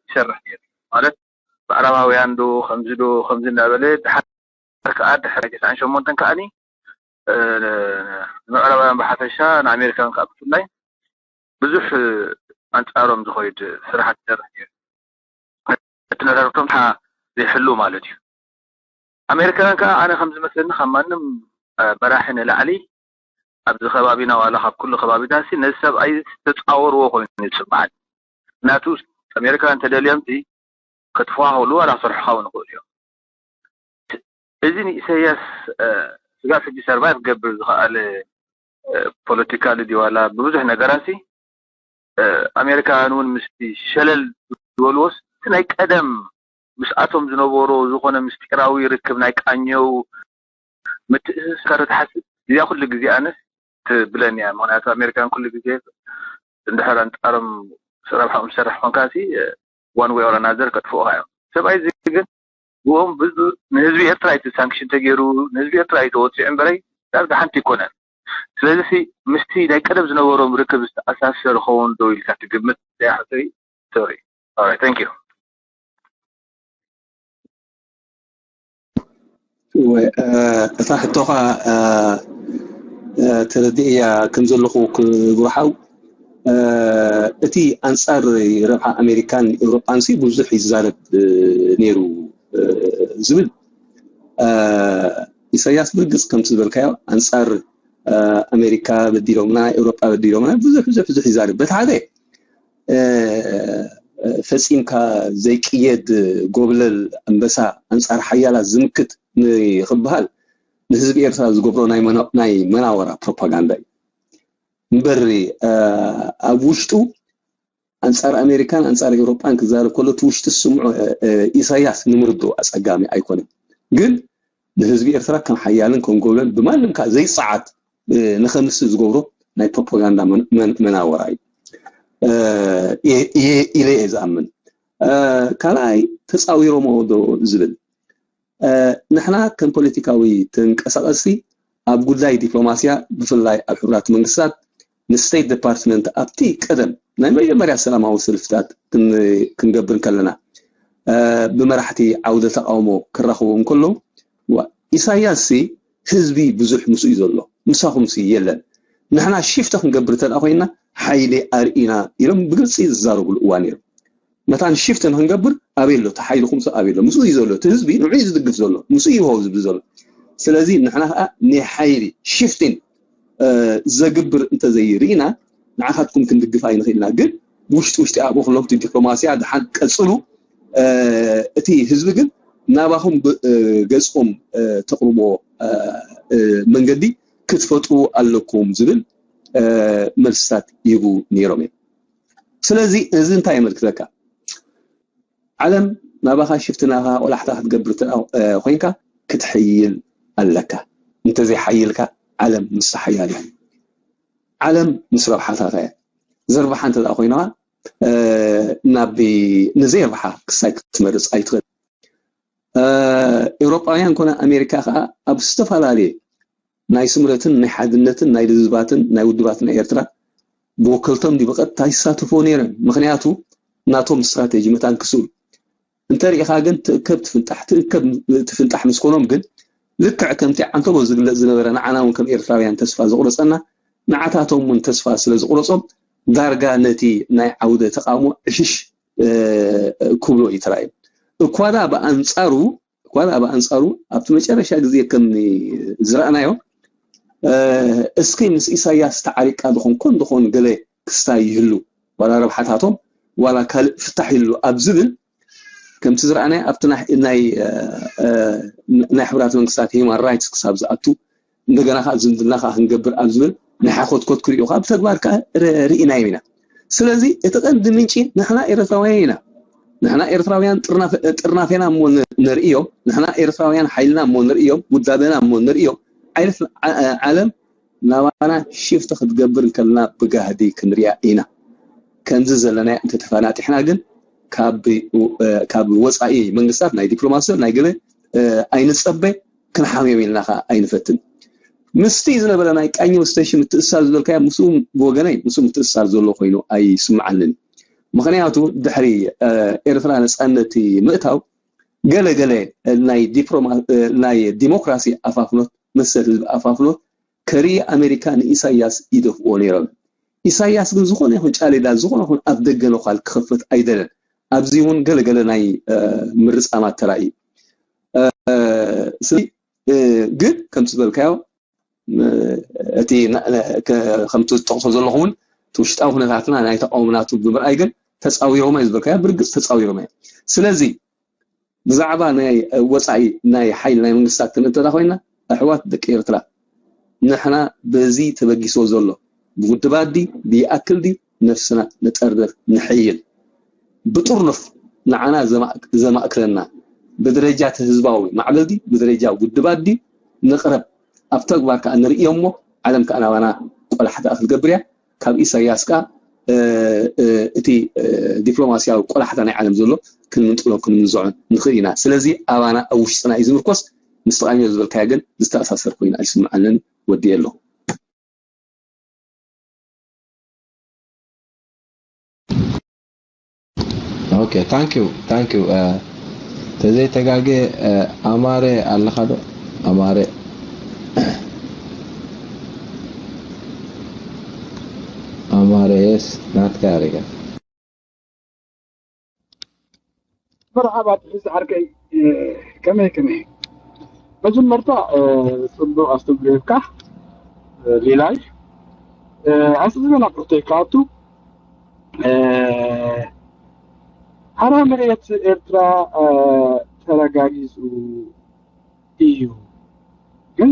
ይሰርሕ ነይሩ ማለት ምዕራባውያን ዶ ከምዚ ዶ ከምዚ እናበለ ድሓር ከዓ ድሕሪ ተስዓን ሸሞንተን ከዓኒ ንምዕራባውያን ብሓፈሻ ንኣሜሪካን ከዓ ብፍላይ ብዙሕ ኣንፃሮም ዝኸይድ ስራሓት ይሰርሕ ነይሩ። እቲ ነረርቶም ዘይሕሉ ማለት እዩ። ኣሜሪካውያን ከዓ ኣነ ከም ዝመስለኒ ካብ ማንም መራሒ ንላዕሊ ኣብዚ ከባቢና ዋላ ካብ ኩሉ ከባቢታት ነዚ ሰብኣይ ዝተፃወርዎ ኮይኑ ይፅበዓል። ምክንያቱ ኣሜሪካውያን ተደልዮም ከጥፍዋ ከብሉ ዋላ ክሰርሑ ካውን ይኽእሉ እዮም። እዚ ንኢሳያስ ስጋብ ሕጂ ሰርቫይቭ ክገብር ዝኸኣለ ፖለቲካሊ ድዩ ዋላ ብብዙሕ ነገራት ኣሜሪካውያን እውን ምስቲ ሸለል ዝበልዎስ እቲ ናይ ቀደም ምስኣቶም ዝነበሮ ዝኾነ ምስጢራዊ ርክብ ናይ ቃኘው ምትእስሳር ትሓስብ እዚኣ ኩሉ ግዜ ኣነስ ትብለኒ እያ። ምክንያቱ ኣሜሪካን ኩሉ ግዜ እንድሕር ኣንጻሮም ረብሓኦም ዝሰርሕ ኮንካ ሲ one way or another ከጥፍኡኻ እዮም። ሰብኣይ እዚ ግን ብኦም ብዙ ንህዝቢ ኤርትራ እዩ ሳንክሽን ተገይሩ፣ ንህዝቢ ኤርትራ እዩ ተወፂዑ እምበረይ ዳርጋ ሓንቲ ይኮነን። ስለዚ ሲ ምስቲ ናይ ቀደም ዝነበሮም ርክብ ዝተኣሳሰር ኸውን ዶ ኢልካ ትግምት? ያሕተይ ሶሪ ኦራይት ታንክ ዩ። እወ፣ እ፣ እታ ሕቶኻ፣ እ፣ እ፣ ተረዲእያ ከም ዘለኹ ክብርሓው፣ እ፣ እቲ ኣንጻር ረብሓ ኣሜሪካን ኤውሮጳን ሲ ብዙሕ ይዛረብ፣ እ፣ ነይሩ፣ እ፣ ዝብል፣ እ፣ ኢሳያስ ብርግጽ ከምቲ ዝበልካዮ ኣንጻር፣ እ፣ ኣሜሪካ በዲሎምና፣ ኤውሮጳ በዲሎምና ብዙሕ ብዙሕ ብዙሕ ይዛረብ። በቲ ሓደ እ፣ ፈጺምካ ዘይቅየድ ጎብለል ኣንበሳ ኣንጻር ሓያላት ዝምክት ንኽበሃል ንህዝቢ ኤርትራ ዝገብሮ ናይ መና- ናይ መናወራ ፕሮፓጋንዳ እዩ። እምበር፣ እ፣ ኣብ ውሽጡ ኣንጻር ኣሜሪካን ኣንጻር ኤውሮጳን ክዛረብ ከሎ እቲ ውሽጢ ዝስምዖ፣ እ፣ እ፣ ኢሳያስ ንምርድኡ ኣጸጋሚ ኣይኮነን። ግን ንህዝቢ ኤርትራ ከም ሓያልን ከም ጎብለል ብማንም ከኣ ዘይጸዓት፣ እ፣ ንኸምስል ዝገብሮ ናይ ፕሮፓጋንዳ መን- መን- መናወራ እዩ፣ እ፣ እየ እየ ኢለ እየ ዝኣምን። እ፣ ካልኣይ ተጻዊሮሞ ዶ ዝብል፣ እ፣ ንሕና ከም ፖለቲካዊ ተንቀሳቐስቲ ኣብ ጉዳይ ዲፕሎማስያ ብፍላይ ኣብ ሕቡራት መንግስታት ንስቴት ዲፓርትመንት ኣብቲ ቀደም ናይ መጀመርያ ሰላማዊ ሰልፍታት ክን- ክንገብር ከለና፣ እ፣ ብመራሕቲ ዓውደ ተቃውሞ ክራኸቡ እንከለዉ፣ ዋ፣ ኢሳያስ ሲ ህዝቢ ብዙሕ ምስኡ እዩ ዘሎ፣ ምሳኹም ሲ የለን፣ ንሕና ሽፍተ ክንገብር እንተ ኮይና ሓይሊ ኣርኢና ኢሎም ብግልፂ ዝዛረብሉ እዋን ነይሩ። መታን ሽፍተ ንክንገብር ኣበይ ኣሎ እቲ ሓይልኹም ሲ ኣበይ ኣሎ? ምስኡ እዩ ዘሎ፣ እቲ ህዝቢ ንዑ እዩ ዝድግፍ ዘሎ፣ ምስኡ እዩ ሆ ዝብል ዘሎ። ስለዚ ንሕና ከዓ ናይ ሓይሊ ሽፍቲን እ፣ ዘግብር እንተዘይርኢና ንዓኻትኩም ክንድግፍ ኣይንኽእልና። ግን ውሽጢ ውሽጢ ኣብኡ ከለኹም እቲ ዲፕሎማስያ ድሓን ቀጽሉ። እ፣ እቲ ህዝቢ ግን ናባኹም ብ- እ፣ ገጽኩም እ፣ ተቕርብዎ እ፣ እ፣ መንገዲ ክትፈጥሩ ኣለኩም ዝብል እ፣ መልስታት ይህቡ ነይሮም እዮም። ስለዚ እዚ እንታይ የመልክተካ? ዓለም ናባኻ ሽፍትናኻ ቆላሕታ ክትገብር እንተ እ፣ ኮይንካ ክትሕይል ኣለካ። እንተዘይሓይልካ ዓለም ምስ ሓያል እያ። ዓለም ምስ ረብሓታታ እያ። ዘርብሓ እንተ ደኣ ኮይንኻ እ፣ ናብ ንዘይርብሓ ክሳይ ክትመርጽ ኣይትኽእል። እ፣ ኤውሮጳውያን ኮነ ኣሜሪካ ከኣ ኣብ ዝተፈላለየ ናይ ስምረትን ናይ ሓድነትን ናይ ልዝባትን ናይ ውድባት ናይ ኤርትራ ብወከልቶም ድዩ ብቐጥታ ይሳተፍዎ ነይረን። ምኽንያቱ ናቶም ስትራቴጂ መታን ክስኡ። እንተ ርኢኻ ግን ትእከብ ትፍንጣሕ፣ ትእከብ ትፍንጣሕ ምስ ኮኖም ግን ልክዕ ከምቲ ዓንተቦ ዝግለጽ ዝነበረ ንዓና እውን ከም ኤርትራውያን ተስፋ ዘቑረጸና ንዓታቶም እውን ተስፋ ስለ ዝቑረጾም ዳርጋ ነቲ ናይ ዓውደ ተቓውሞ ዕሽሽ እ፣ ክብሎ እዩ ተራእዩ። እኳ ደኣ ብኣንጻሩ እኳ ደኣ ብኣንጻሩ ኣብቲ መጨረሻ ግዜ ከም ዝረኣናዮ እ፣ እስኪ ምስ ኢሳያስ ተዓሪቃ ዝኾን ኮን ዝኾን ገለ ክስታይ ይህሉ ዋላ ረብሓታቶም ዋላ ካልእ ፍታሕ ይህሉ ኣብ ዝብል ከምቲ ዝረኣናዮ ኣብቲ ናይ ናይ እ፣ እ፣ ናይ ሕብራት መንግስታት ሂማን ራይትስ ክሳብ ዝኣቱ እንደገና ከዓ ዝምድና ከዓ ክንገብር ኣብ ዝብል ናይ ሓኮትኮት ክሪኡ ከዓ ብተግባር ከዓ ር- ርኢናዮ ኢና። ስለዚ እቲ ቀንዲ ምንጪ ንሕና ኤርትራውያን ኢና። ንሕና ኤርትራውያን ጥርናፈ- ጥርናፌና እሞ ን- ንርእዮ፣ ንሕና ኤርትራውያን ሓይልና እሞ ንርእዮ፣ ውዳበና እሞ ንርእዮ። ዓይልፍ ዓ- ዓለም ናባና ሽፍተ ክትገብር እንከልና ብጋህዲ ክንሪኣ ኢና። ከምዚ ዘለናዮ እንተተፈናጢሕና ግን ካብ ካብ ወፃኢ መንግስታት ናይ ዲፕሎማሲ ናይ ገለ ኣይንፀበ፣ ክንሓምዮም ኢልና ከዓ ኣይንፈትን። ምስቲ ዝነበረ ናይ ቃኘው ስቴሽን ምትእስሳር ዝበልካዮ ምስኡ ብወገነይ ምስኡ ምትእስሳር ዘሎ ኮይኑ ኣይስምዓንን። ምክንያቱ ድሕሪ ኤርትራ ነፃነት ምእታው ገለ ገለ ናይ ዲፕሎማ ናይ ዲሞክራሲ ኣፋፍኖት መሰል ህዝቢ ኣፋፍኖት ከርኢ ኣሜሪካ ንኢሳያስ ይደፍእዎ ነይሮም። ኢሳያስ ግን ዝኾነ ይኹን ጫሌዳ ዝኾነ ይኹን ኣፍ ደገ ነዃል ክኸፍት ኣይደለን። ኣብዚ እውን ገለ ገለ ናይ ምርጻማት ተራእዩ። ስለዚ ግን ከምቲ ዝበልካዮ እቲ ከምቲ ዝጠቕሶ ዘለኹ እውን እቲ ውሽጣዊ ኩነታትና ናይ ተቃውሞናቱ ብምርኣይ ግን ተፃዊሮማ እዩ ዝበልካዮ ብርግፅ ተፃዊሮማ እዮም። ስለዚ ብዛዕባ ናይ ወፃኢ ናይ ሓይሊ ናይ መንግስታት ክንእተታ ኮይና ኣሕዋት ደቂ ኤርትራ ንሕና በዚ ተበጊሶ ዘሎ ብውድባት ዲ ብይኣክል ዲ ነፍስና ንጠርንፍ ንሕይል ብጥርኑፍ ንዓና ዘማእክ- ዘማእክለና፣ ብደረጃ እቲ ህዝባዊ ማዕበል ድዩ ብደረጃ ውድባት ድዩ ንቕረብ፣ ኣብ ተግባር ከዓ ንርእዮ እሞ፣ ዓለም ከዓ ናባና ቆላሕታ ክትገብር እያ። ካብ ኢሳያስ ከዓ እቲ ዲፕሎማስያዊ ቆላሕታ ናይ ዓለም ዘሎ ክንምንጥሎን ክንምንዝዖን ንኽእል ኢና። ስለዚ ኣባና ኣብ ውሽጥና እዩ ዝምርኮስ። ምስ ተቓኒዮ ዝበልካዮ ግን ዝተኣሳሰር ኮይኑ ኣይስምዓንን። ወዲኤ ኣለኹ። Okay, thank you, thank you. ተዘይተጋጌ ኣማረ ኣለኻ ዶ? ኣማረ ኣማረ፣ የስ ናትካ ያሪጋ። መርሓባ ጥሒስ ዓርከይ፣ ከመይ ከመይ? መጀመርታ ጽቡቕ ኣስተብሪርካ ሊላይ። ኣስዕዝበና ቁርተይ ክኣቱ፣ ሓራ መሬት ኤርትራ ተረጋጊጹ እዩ፣ ግን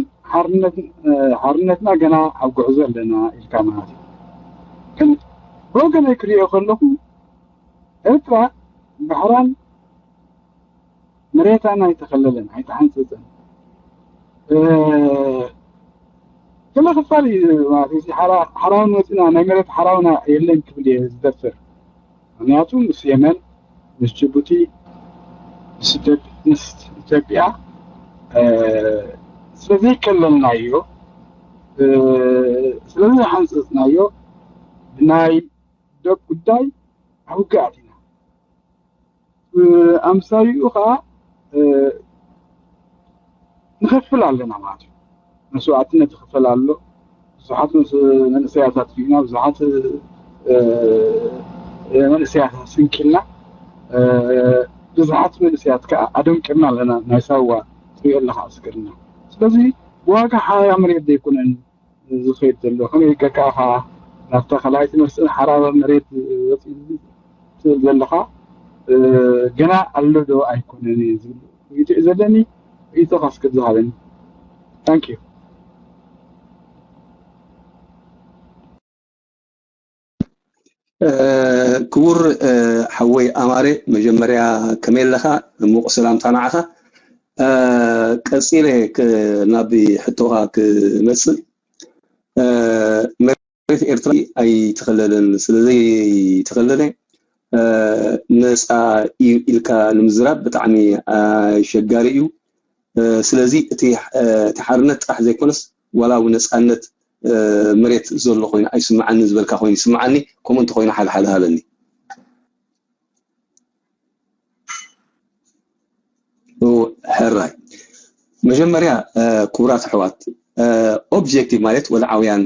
ሓርነትና ገና ኣብ ጉዕዞ ኣለና ኢልካ ማለት እዩ። ግን ብወገነይ ክሪኦ ከለኹ፣ ኤርትራ ባሕራን መሬታን ኣይተኸለለን፣ ኣይተሓንፀፀን። ገለ ክፋል እዩ ማለት እዩ። ሓራውን ወፂና ናይ መሬት ሓራውና የለን ክብል እየ ዝደፍር። ምክንያቱ ምስ የመን፣ ምስ ጅቡቲ፣ ምስ ኢትዮጵያ ስለዘይከለልናዮ፣ ስለዘይሓንፀፅናዮ ብናይ ዶብ ጉዳይ ኣብ ውግእ ኣቲና። ኣምሳይኡ ከዓ ንኸፍል ኣለና ማለት እዩ። መስዋእትነት ይኽፈል ኣሎ። ብዙሓት መንእሰያት ኣጥፊእና፣ ብዙሓት መንእሰያት ኣሰንኪልና፣ ብዙሓት መንእሰያት ከዓ ኣደንቂርና ኣለና። ናይ ሳዋ ትሪኦ ኣለኻ ዕስክርና። ስለዚ ብዋጋ ሓራ መሬት ዘይኮነን ዝኸይድ ዘሎ፣ ከመይ ጌርካ ኢኻ ናብታ ካልኣይቲ መስፍን ሓራ መሬት ወፂኡ ትብል ዘለኻ? ገና ኣሎ ዶ ኣይኮነን እዩ ዝብል ርእይቶ እዩ ዘለኒ። ርእይቶኻ እስከ ዝሃበኒ። Thank you። ክቡር ሓወይ ኣማረ፣ መጀመርያ ከመይ ኣለኻ? ሙቕ ሰላምታ ንዓኻ። ቀጺለ ናብ ሕቶኻ ክመጽእ፣ መሬት ኤርትራ ኣይተኸለለን፣ ስለዘይተኸለለ ነፃ እዩ ኢልካ ንምዝራብ ብጣዕሚ ኣሸጋሪ እዩ። ስለዚ እቲ ሓርነት ጥራሕ ዘይኮነስ ዋላ እውን ነፃነት መሬት ዘሎ ኮይኑ ኣይስምዓኒ ዝበልካ ኮይኑ ይስምዓኒ። ከምኡ እንተኮይኑ ሓደ ሓደ ሃበኒ። ሕራይ መጀመርያ ክቡራት ኣሕዋት፣ ኦብጀክቲቭ ማለት ወድዓውያን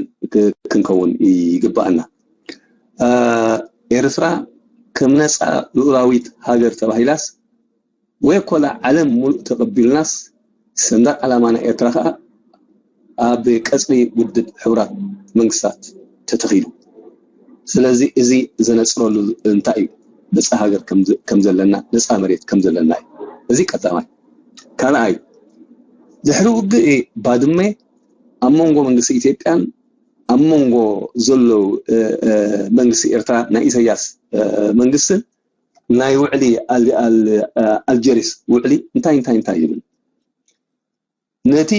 ክንከውን ይግባኣና። ኤርትራ ከም ነፃ ልኡላዊት ሃገር ተባሂላስ ወይ ኮላ ዓለም ሙሉእ ተቐቢሉናስ ሰንደቕ ዓላማ ናይ ኤርትራ ከዓ ኣብ ቀፅሪ ውድብ ሕቡራት መንግስታት ተተኺሉ። ስለዚ እዚ ዘነፅረሉ እንታይ እዩ? ነፃ ሃገር ከም ዘለና፣ ነፃ መሬት ከም ዘለና እዩ። እዚ ቀዳማይ። ካልኣይ፣ ድሕሪ ውግእ ባድመ ኣብ መንጎ መንግስቲ ኢትዮጵያን ኣብ መንጎ ዘለዉ መንግስቲ ኤርትራ ናይ ኢሳያስ መንግስትን ናይ ውዕሊ ኣልጀሪስ ውዕሊ እንታይ እንታይ እንታይ ይብል? ነቲ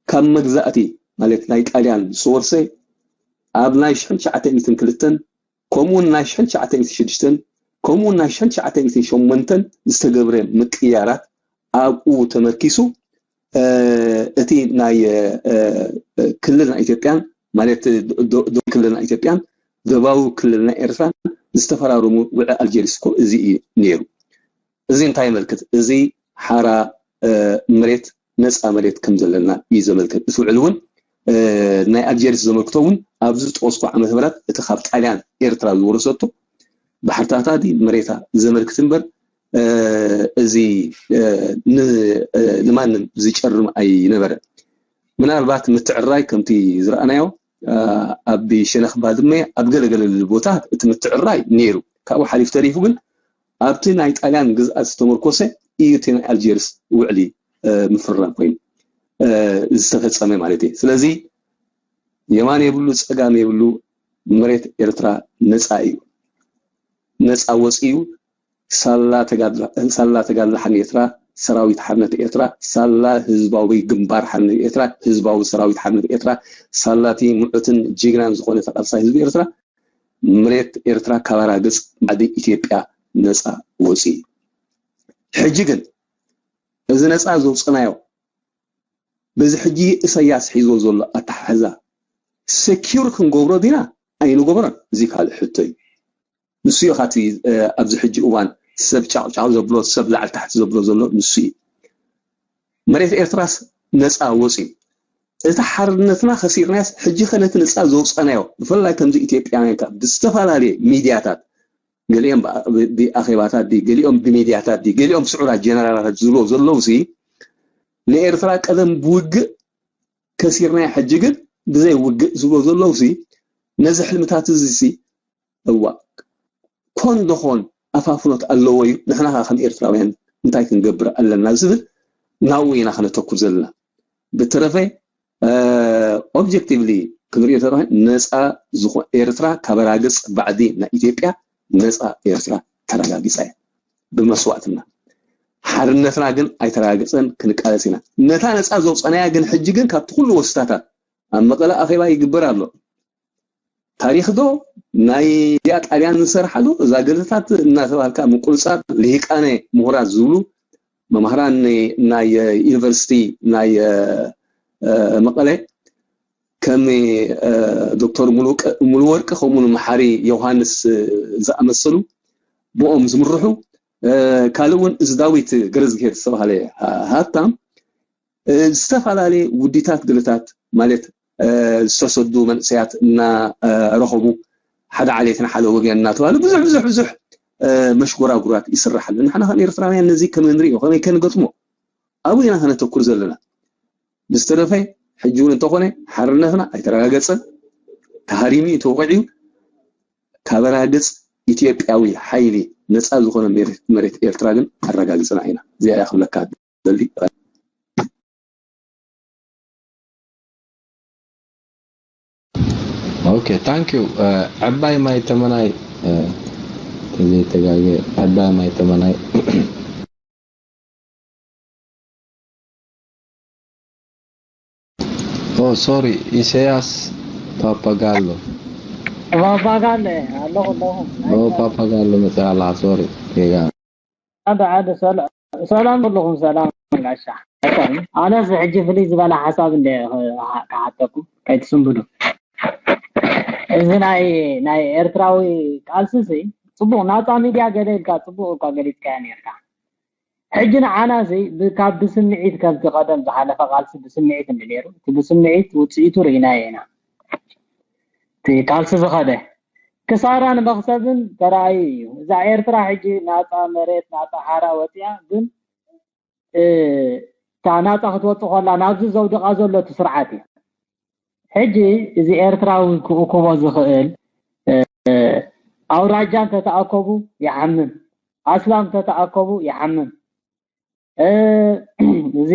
ካብ መግዛእቲ ማለት ናይ ጣልያን ዝተወርሰ ኣብ ናይ ሽሕን ትሽዓተ ሚእትን ክልተን ከምኡውን ናይ ሽሕን ትሽዓተ ሚእትን ሽዱሽተን ከምኡውን ናይ ሽሕን ትሽዓተ ሚእትን ሸሞንተን ዝተገብረ ምቅያራት ኣብኡ ተመርኪሱ እቲ ናይ ክልልና ኢትዮጵያን ማለት ዶ ክልልና ኢትዮጵያን ዶባዊ ክልልና ኤርትራን ዝተፈራረሙ ውዕ ኣልጀሪስ እኮ እዚ እዩ ነይሩ። እዚ እንታይ የመልክት? እዚ ሓራ መሬት ነፃ መሬት ከም ዘለና እዩ ዘመልክት። እቲ ውዕል እውን ናይ ኣልጀሪስ ዘመልክቶ እውን ኣብዚ ዝጠቀስኩ ዓመተ ምህረት እቲ ካብ ጣልያን ኤርትራ ዝወረሰቶ ባሕርታታ ድዩ መሬታ ዘመልክት እምበር እዚ ንማንም ዝጨርም ኣይነበረን። ምናልባት ምትዕርራይ ከምቲ ዝረኣናዮ ኣብ ሸነኽ ባድመ ኣብ ገለገለ ቦታ እቲ ምትዕርራይ ነይሩ። ካብኡ ሓሊፍ ተሪፉ ግን ኣብቲ ናይ ጣልያን ግዝኣት ዝተመርኮሰ እዩ እቲ ናይ ኣልጀርስ ውዕሊ ምፍራም ኮይኑ ዝተፈፀመ ማለት እዩ። ስለዚ የማን የብሉ ፀጋም የብሉ፣ መሬት ኤርትራ ነፃ እዩ፣ ነፃ ወፂኡ ሳላ ተጋድሎ ሓርነት ኤርትራ፣ ሰራዊት ሓርነት ኤርትራ፣ ሳላ ህዝባዊ ግንባር ሓርነት ኤርትራ፣ ህዝባዊ ሰራዊት ሓርነት ኤርትራ፣ ሳላቲ ምዑትን ጅግናን ዝኾነ ተቓልሳይ ህዝቢ ኤርትራ፣ መሬት ኤርትራ ካብ ኣራግጽ ባዕዲ ኢትዮጵያ ነጻ ወጺኡ። ሕጂ ግን እዚ ነጻ ዘውጽናዮ፣ በዚ ሕጂ ኢሳያስ ሒዝዎ ዘሎ ኣተሓሕዛ ሰኪር ክንገብሮ ዲና ኣይንገብሮን? እዚ ካልእ ሕቶ እዩ። ንሱ እዩ ካቲ ኣብዚ ሕጂ እዋን ሰብ ጫቕጫቕ ዘብሎ፣ ሰብ ላዕሊ ታሕቲ ዘብሎ ዘሎ ንሱ እዩ። መሬት ኤርትራስ ነፃ ወፂኡ፣ እቲ ሓርነትና ከሲርናያስ፣ ሕጂ ከ ነቲ ነፃ ዘውፀናዮ፣ ብፍላይ ከምዚ ኢትዮጵያውያን ካብ ብዝተፈላለየ ሚድያታት፣ ገሊኦም ብኣኼባታት ዲ፣ ገሊኦም ብሚድያታት ዲ፣ ገሊኦም ስዑራት ጀነራላት ዝብሎ ዘለውሲ፣ ንኤርትራ ቀደም ብውግእ ከሲርናያ፣ ሕጂ ግን ብዘይ ውግእ ዝብሎ ዘለውሲ፣ ነዚ ሕልምታት እዚሲ፣ እዋ፣ ኮን ደኾን ኣፋፍኖት ኣለዎ እዩ። ንሕና ኸዓ ከም ኤርትራውያን እንታይ ክንገብር ኣለና ዝብል ናብኡ ኢና ከነተኩር ዘለና። ብተረፈ ኦብጀክቲቭሊ ክንሪኦ ተረኸ፣ ነፃ ዝኾ ኤርትራ ካብ ኣራግጽ ባዕዲ ናይ ኢትዮጵያ፣ ነፃ ኤርትራ ተረጋጊጻ እያ ብመስዋእትና። ሓርነትና ግን ኣይተረጋገጸን፣ ክንቃለስ ኢና። ነታ ነፃ ዘውፀናያ ግን ሕጂ ግን ካብቲ ኩሉ ወስታታት ኣብ መቐለ ኣኼባ ይግበር ኣሎ። ታሪኽ ዶ ናይ ጣልያን ዝሰርሓሉ፣ እዛ ገለታት እናተባህልካ ምቁርጻር፣ ልሂቃነ ምሁራት ዝብሉ መማህራን ናይ ዩኒቨርሲቲ ናይ መቐለ ከም ዶክተር ሙሉወርቅ ከምኡ መሓሪ ዮሃንስ ዝኣመሰሉ ብኦም ዝምርሑ፣ ካልእ እውን እዚ ዳዊት ገረዝግሄር ዝተባሃለ ሃብታም ዝተፈላለየ ውዲታት ገለታት ማለት ዝተሰዱ መንእሰያት እናረኸቡ ሓደ ዓሌትን ሓደ ወገን እናተባህሉ ብዙሕ ብዙሕ ብዙሕ መሽጎራጉራት ይስራሕ ኣሎ። ንሕና ከም ኤርትራውያን ነዚ ከመይ ንሪኦ፣ ከመይ ከንገጥሞ ኣብኡ ኢና ከነተኩር ዘለና። ብዝተረፈ ሕጂ እውን እንተኾነ ሓርነትና ኣይተረጋገጸን፣ ተሃሪሙ እዩ፣ ተወቒዑ እዩ። ካብ ኣራግጽ ኢትዮጵያዊ ሓይሊ ነጻ ዝኾነ መሬት ኤርትራ ግን ኣረጋግጽና ኢና። እዚኣ እያ ክብለካ ደሊ። ኦኬ፣ ታንክ ዩ። ዕባይ ማይ ተመናይ፣ ተዘይተጋገ፣ ዕባይ ማይ ተመናይ። ኦ ሶሪ፣ ኢሰያስ ፓፓጋሎ። ፓፓጋሎ ኣለኹ ኣለኹ። ኦ ፓፓጋሎ መጽኣ ኣላ፣ ሶሪ ጌጋ። ሓደ ሓደ ሰላም ኩልኹም ሰላም ጋሻ። ኣነስ ሕጂ ፍልይ ዝበለ ሓሳብ እንደ ክሓተኩም ከይትስንብዱ። እዚ ናይ ናይ ኤርትራዊ ቃልሲ ሲ ጽቡቕ ናጻ ሚድያ ገለ ኢልካ ጽቡቕ እኳ ገሊጽካያ ነርካ። ሕጂ ንዓና ሲ ካብ ብስምዒት ከምቲ ቀደም ዝሓለፈ ቃልሲ ብስምዒት እንዲ ነይሩ እቲ ብስምዒት ውጽኢቱ ርኢናዮ ኢና። እቲ ቃልሲ ዝኸደ ክሳራ ንመኽሰብን ተራእዩ እዩ። እዛ ኤርትራ ሕጂ ናጻ መሬት ናጻ ሓራ ወፂኣ ግን እታ ናጻ ክትወጽእ ከላ ናብዚ ዘውድቓ ዘሎ እቲ ስርዓት እዩ። ሕጂ እዚ ኤርትራዊ ክእክቦ ዝኽእል ኣውራጃ እንተተኣከቡ ይሓምም፣ ኣስላም እንተተኣከቡ ይሓምም፣ እዚ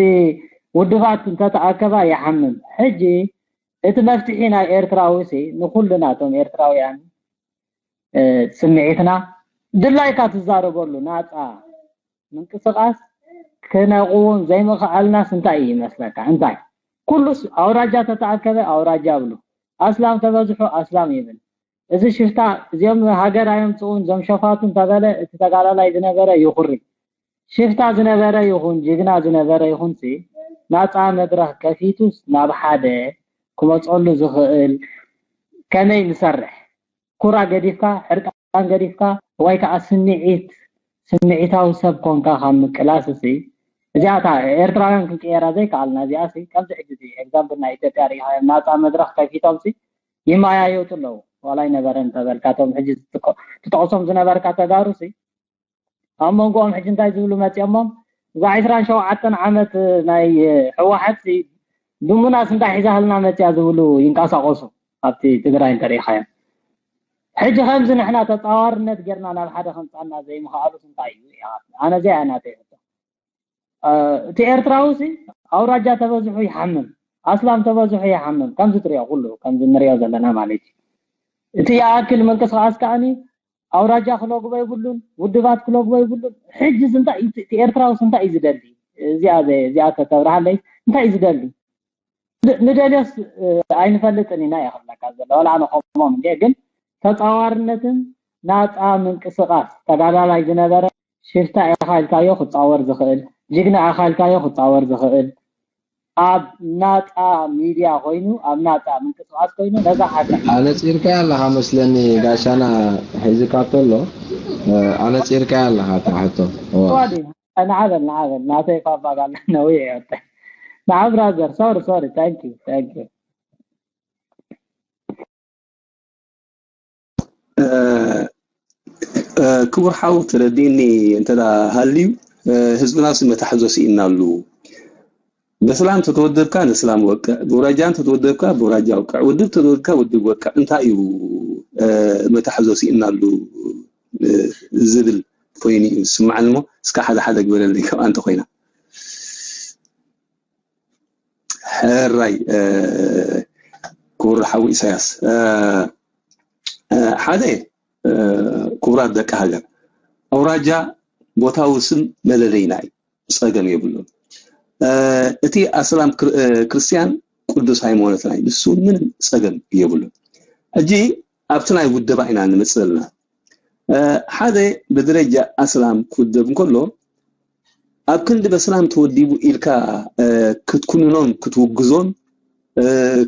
ውድባት እንተተኣከባ ይሓምም። ሕጂ እቲ መፍትሒ ናይ ኤርትራዊ ሲ ንኩልና እቶም ኤርትራውያን ስምዒትና ድላይካ ትዛረበሉ ናፃ ምንቅስቃስ ክነቅውም ዘይምኽኣልናስ እንታይ እዩ ይመስለካ? እንታይ ኩሉስ ኣውራጃ ተተኣከበ ኣውራጃ ብሉ፣ ኣስላም ተበዝሑ ኣስላም ይብል። እዚ ሽፍታ እዚኦም ሃገር ኣየምፅኡን እዞም ሸፋቱ እንተበለ እቲ ተጋዳላይ ዝነበረ ይኹሪ። ሽፍታ ዝነበረ ይኹን ጅግና ዝነበረ ይኹንሲ ናፃ መድረኽ ከፊቱስ ናብ ሓደ ክመፀሉ ዝኽእል ከመይ ንሰርሕ? ኩራ ገዲፍካ፣ ሕርቃን ገዲፍካ ወይ ከዓ ስምዒት ስምዒታዊ ሰብ ኮንካ ካብ ምቅላስ እሲ እዚኣ እታ ኤርትራውያን ክንቅየራ ዘይከኣልና እዚኣ ሲ ከምዚ ሕጂ እዚ ኤግዛምፕል ናይ ኢትዮጵያ ርኢኻዮም ናፃ መድረኽ ከፊቶም ሲ ይመያየጡ ኣለዉ ዋላ ኣይነበረን እንተበልካ እቶም ሕጂ ትጠቕሶም ዝነበርካ ተጋሩ ሲ ኣብ መንጎኦም ሕጂ እንታይ ዝብሉ መፂኦሞም እዛ ዕስራን ሸውዓተን ዓመት ናይ ህወሓት ሲ ድሙናስ እንታይ ሒዛህልና መፅያ ዝብሉ ይንቀሳቀሱ ኣብቲ ትግራይ እንተሪኢኻዮም ሕጂ ከምዚ ንሕና ተፃዋርነት ጌርና ናብ ሓደ ከምፃና ዘይምኽኣሉስ እንታይ እዩ ኣነ እዚኣ እያ ናተይ ሕቶ እቲ ኤርትራዊ ሲ ኣውራጃ ተበዝሑ ይሓምም ኣስላም ተበዝሑ ይሓምም ከምዚ ትሪኦ ኩሉ ከምዚ ንሪኦ ዘለና ማለት እዩ እቲ ይኣክል ምንቅስቃስ ከኣኒ ኣውራጃ ክለግቦ ይብሉን፣ ውድባት ክለግቦ ይብሉን። ሕጂ እዚ እንታይ እዩ? እቲ ኤርትራውስ እንታይ እዩ ዝደሊ? እዚኣ ዘ- እዚኣ ተተብርሃለይ እንታይ እዩ ዝደሊ? ን- ንደልዮስ እ፣ ኣይንፈልጥን ኢና እየ ክብለካ ዘሎ። ዋላ ኣነ ከምኦም እንድየ፣ ግን ተጻዋርነትን ናጻ ምንቅስቃስ ተጋዳላይ ዝነበረ ሽፍታ ኢኻ ኢልካዮ ክጻወር ዝኽእል፣ ጅግና ኢኻ ኢልካዮ ክጻወር ዝኽእል፣ ኣብ ናጻ ሚድያ ኮይኑ፣ ኣብ ናጻ ምንቅስቃስ ኮይኑ ነዛ ሃገር ኣነጺርካያ ኣለኻ መስለኒ። ጋሻና ሒዝካ ተሎ ኣነጺርካያ ኣለኻ እታ ሕቶ። እዋ። እዋ ድዩ? ንዓበል ንዓበል ናተይ ፋባ ጋል ነዊሕ ይወጠ ንዓ ብራዘር ሶሪ ሶሪ ታንኪ ታንኪ ክቡር ሓው ተረዲእኒ እንተ ሃልዩ ህዝብና ሲ መታሕዞ ስኢናሉ። በስላም ተተወደብካ ንስላም ወቅዕ፣ በውራጃ ተተወደብካ በውራጃ ወቅዕ፣ ውድብ ተተወደብካ ውድብ ወቅዕ። እንታይ እዩ መታሕዞ ስኢናሉ ዝብል ኮይኑ እዩ ዝስማዓኒ። እሞ እስከ ሓደ ሓደ ግበረለይ ከምኣ እንተኮይና። ሕራይ ክቡር ሓው ኢሳያስ ሓደ ክቡራት ደቂ ሃገር ኣውራጃ ቦታዊ ስም መለለይና እዩ። ጸገም የብሉን። እቲ ኣስላም ክርስትያን ቅዱስ ሃይማኖትና እዩ። ንሱ ምንም ጸገም የብሉን። ሕጂ ኣብቲ ናይ ውደባ ኢና ንምጽእ ዘለና። ሓደ ብደረጃ ኣስላም ክውደብ እንከሎ ኣብ ክንዲ በስላም ተወዲቡ ኢልካ ክትኩንኖን ክትውግዞን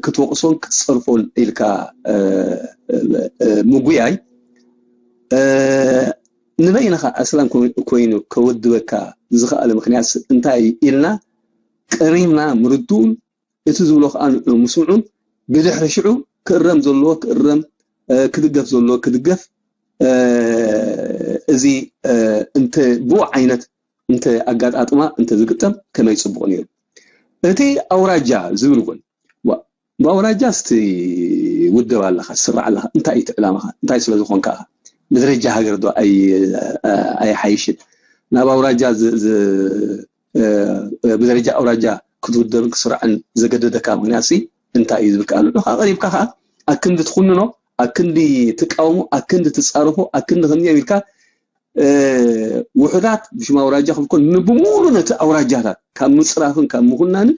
ክትወቕሶን ክትጸርፎን ኢልካ ምጉያይ ንበይንኻ ኣስላም ኮይኑ ከወድበካ ዝኸኣለ ምክንያት እንታይ ኢልና ቀሪምና ምርድኡን እቲ ዝብሎ ከዓ ንዑ ምስምዑን ብድሕሪ ሽዑ ክእረም ዘለዎ ክእረም ክድገፍ ዘለዎ ክድገፍ እዚ እንተ ብኡ ዓይነት እንተ ኣጋጣጥማ እንተ ዝግጠም ከመይ ፅቡቕ ነይሩ። እቲ ኣውራጃ ዝብል እውን ብኣውራጃ ስቲ ውደብ ኣለኻ ትስራዕ ኣለኻ እንታይ እዩ ዕላማኻ እንታይ ስለ ዝኾንካ ብደረጃ ሃገር ዶ ኣይሓይሽን ናብ ኣውራጃ ብደረጃ ኣውራጃ ክትውደብን ክስራዕን ዘገደደካ ምክንያት ሲ እንታይ እዩ ዝብል ከዓ ንዑ ከዓ ቀሪብካ ከዓ ኣክንዲ ትኹንኖ ኣክንዲ ትቃወሞ ኣክንዲ ትፃረፎ ኣክንዲ ከምዚኦም ኢልካ ውሑዳት ብሽም ኣውራጃ ክብኮን ንብሙሉ ነቲ ኣውራጃታት ካብ ምፅራፍን ካብ ምኹናንን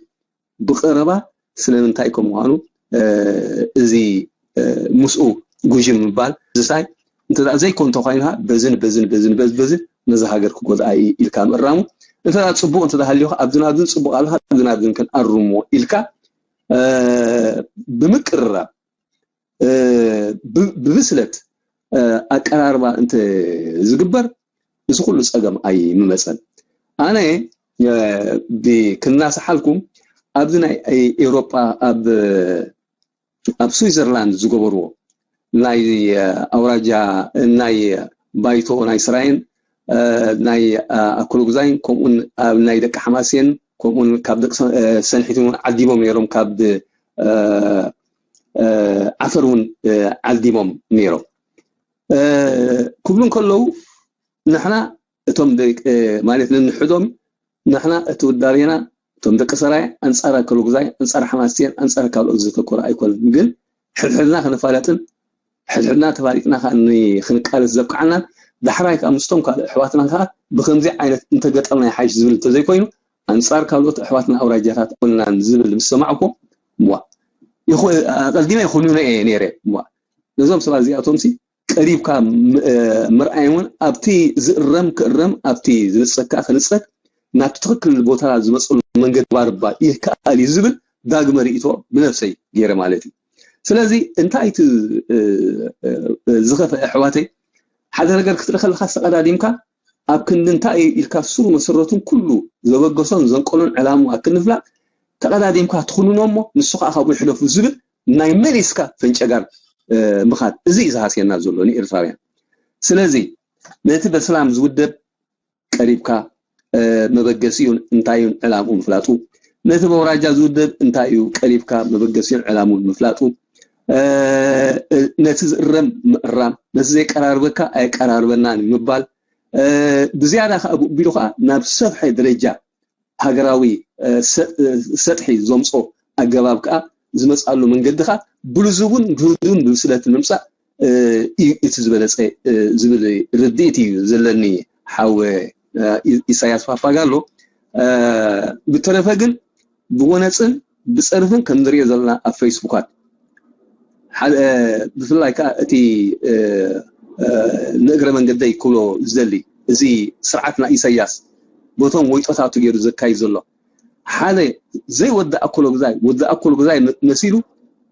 ብቐረባ ስለምንታይ ከም ምዃኑ እዚ ምስኡ ጉዥ ምባል ዝሳይ እንተ ዘይኮን እንተኮይንካ በዝን በዝን በዝን በዝ በዝን ነዚ ሃገር ክጎድኣ እዩ ኢልካ ምእራሙ እንተ ፅቡቅ እንተ ሃልዩ ኣብዚ ናብዝን ፅቡቅ ኣለካ ኣብዚ ናብዝን ክንኣርሞ ኢልካ ብምቅርራብ ብብስለት ኣቀራርባ እንተ ዝግበር እዚ ኩሉ ፀገም ኣይምመፀን። ኣነ ክናሰሓልኩም ኣብዚ ናይ ኤውሮጳ ኣብ ኣብ ስዊዘርላንድ ዝገበርዎ ናይ ኣውራጃ ናይ ባይቶ ናይ ስራይን ናይ ኣክሎግዛይን ከምኡን ኣብ ናይ ደቂ ሓማሴን ከምኡን ካብ ደቂ ሰንሒት እውን ዓዲሞም ነይሮም ካብ ዓፈር እውን ዓዲሞም ነይሮም ክብሉ እንከለዉ ንሕና እቶም ማለት ንንሕዶም ንሕና እቲ ውዳቤና እቶም ደቂ ሰራይ ኣንጻር ኣክሎግዛይ ኣንጻር ሓማሴን ኣንጻር ካልኦት ዘተኮረ ኣይኮነን ግን ሕድሕድና ክንፋለጥን ሕድሕድና ተፋሊጥና ከዓ ክንቃለስ ዘብቅዓናን ዳሕራይ ከዓ ምስቶም ካልእ ኣሕዋትና ከዓ ብከምዚ ዓይነት እንተገጠምና ይሓይሽ ዝብል እንተዘይኮይኑ ኣንጻር ካልኦት ኣሕዋትና ኣውራጃታት ኮንናን ዝብል ምስ ሰማዕኩ እዋ ኣቀዲመ ይኹንነ እየ ነይረ እዋ ነዞም ሰባት እዚኣቶም ሲ ቀሪብካ ምርኣይ እውን ኣብቲ ዝእረም ክእረም ኣብቲ ዝንጸግ ከዓ ክንጸግ ናብቲ ትኽክል ቦታ ዝመፀሉ መንገዲ ባርባ ይከኣል እዩ ዝብል ዳግመ ርእይቶ ብነብሰይ ገይረ ማለት እዩ። ስለዚ እንታይ እቲ ዝኸፍአ ኣሕዋተይ ሓደ ነገር ክትርኢ ከለካ ዝተቀዳዲምካ ኣብ ክንዲ እንታይ እዩ ኢልካ ሱር መሰረቱን ኩሉ ዘበገሶን ዘንቀሎን ዕላምኡ ኣብ ክንፍላጥ ተቀዳዲምካ ትኹንኖ እሞ ንሱ ከዓ ካብኡ ይሕለፉ ዝብል ናይ መሊስካ ፈንጨጋር ምኻድ እዚ እዩ ዝሃስየና ዘሎ ንኤርትራውያን። ስለዚ ነቲ በስላም ዝውደብ ቀሪብካ መበገሲኡን እንታዩን ዕላምኡ ምፍላጡ፣ ነቲ በውራጃ ዝውደብ እንታዩ ቀሪብካ መበገሲኡን ዕላምኡን ምፍላጡ፣ ነቲ ዝእረም ምእራም፣ ነቲ ዘይቀራርበካ ኣየቀራርበናን ምባል፣ ብዝያዳ ከዓ ብኡ ቢሉ ከዓ ናብ ሰፍሐ ደረጃ ሃገራዊ ሰጥሒ ዘምፅኦ ኣገባብ ከዓ ዝመፅኣሉ መንገዲ ከዓ ብልዙብን ብህዱን ብብስለትን ምምፃእ እዩ እቲ ዝበለፀ ዝብል ርድኢት እዩ ዘለኒ ሓወ ኢሳያስ ፋፋጋሎ። ብተረፈ ግን ብጎነፅን ብፀርፍን ከም ንሪኦ ዘለና ኣብ ፌስቡካት ብፍላይ ከዓ እቲ ንእግረ መንገደይ ክብሎ ዝደሊ እዚ ስርዓትና ኢሳያስ በቶም ወይጦታቱ ገይሩ ዘካይድ ዘሎ ሓደ ዘይወዲ ኣኮሎግዛይ ወዲ ኣኮሎግዛይ መሲሉ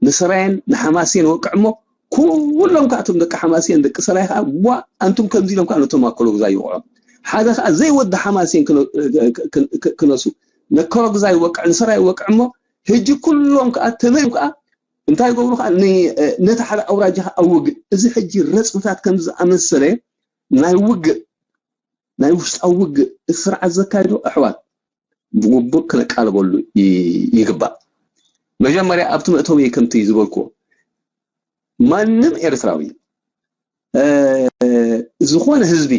ንስራየን ንሓማሴን ወቅዕ እሞ ኩሎም ከዓ እቶም ደቂ ሓማሴን ደቂ ሰራይ ከዓ ዋ ኣንቱም ከምዚ ኢሎም ከዓ ነቶም ኣኮሎግዛይ ይወቅዖም ሓደ ከዓ ዘይወዲ ሓማሴን ክነሱ ነኮሎግዛይ ወቅዕ ንሰራይ ወቅዕ እሞ ሕጂ ኩሎም ከዓ ተመሪም ከዓ እንታይ ይገብሩ ከዓ ነቲ ሓደ ኣውራጃ ከዓ ኣውግእ እዚ ሕጂ ረፅምታት ከም ዝኣመሰለ ናይ ውግእ ናይ ውሽጣዊ ውግእ እቲ ስርዓት ዘካይዶ ኣሕዋት ብግቡእ ክነቃልበሉ ይግባእ። መጀመርያ ኣብቲ መእተዊ ከምቲ ዝበልኩዎ ማንም ኤርትራዊ ዝኾነ ህዝቢ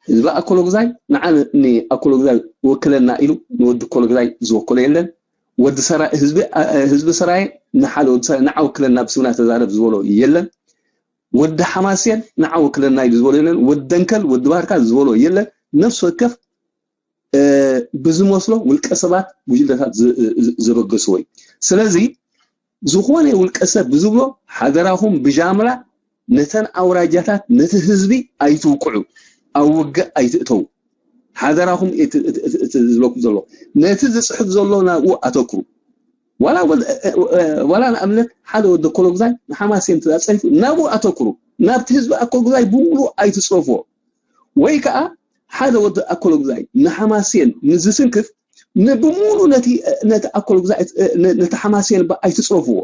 ህዝቢ ኣኮሎግዛይ ንዓ ንኣኮሎግዛይ ወክለና ኢሉ ንወዲ ኮሎግዛይ ዝወክሎ የለን። ወዲ ሰራይ ህዝቢ ሰራየ ንሓደ ወዲ ሰራይ ንዓ ወክለና ብስምና ተዛረብ ዝበሎ የለን። ወዲ ሓማሴን ንዓ ወክለና ኢሉ ዝበሎ የለን። ወዲ ደንከል ወዲ ባርካ ዝበሎ የለን። ነፍሲ ወከፍ ብዝመስሎ ውልቀ ሰባት ጉጅለታት ዘበገስዎ እዩ። ስለዚ ዝኾነ ውልቀ ሰብ ብዝብሎ ሓደራኹም ብጃምላ ነተን ኣውራጃታት ነቲ ህዝቢ ኣይትውቅዑ፣ ኣብ ውግእ ኣይትእተዉ። ሓደራኹም ዝብለኩም ዘሎ ነቲ ዝፅሕፍ ዘሎ ናብኡ ኣተኩሩ። ዋላ ንኣብነት ሓደ ወዲ ኮሎግዛይ ንሓማሴን ተፃፂፉ ናብኡ ኣተኩሩ። ናብቲ ህዝቢ ኣኮሎግዛይ ብምሉእ ኣይትፅረፍዎ። ወይ ከዓ ሓደ ወዲ ኣኮሎግዛይ ንሓማሴን ንዝትንክፍ ንብሙሉ ነቲ ነቲ ኣኮሎግዛይ ነቲ ሓማሴን ባ ኣይትፅረፍዎ።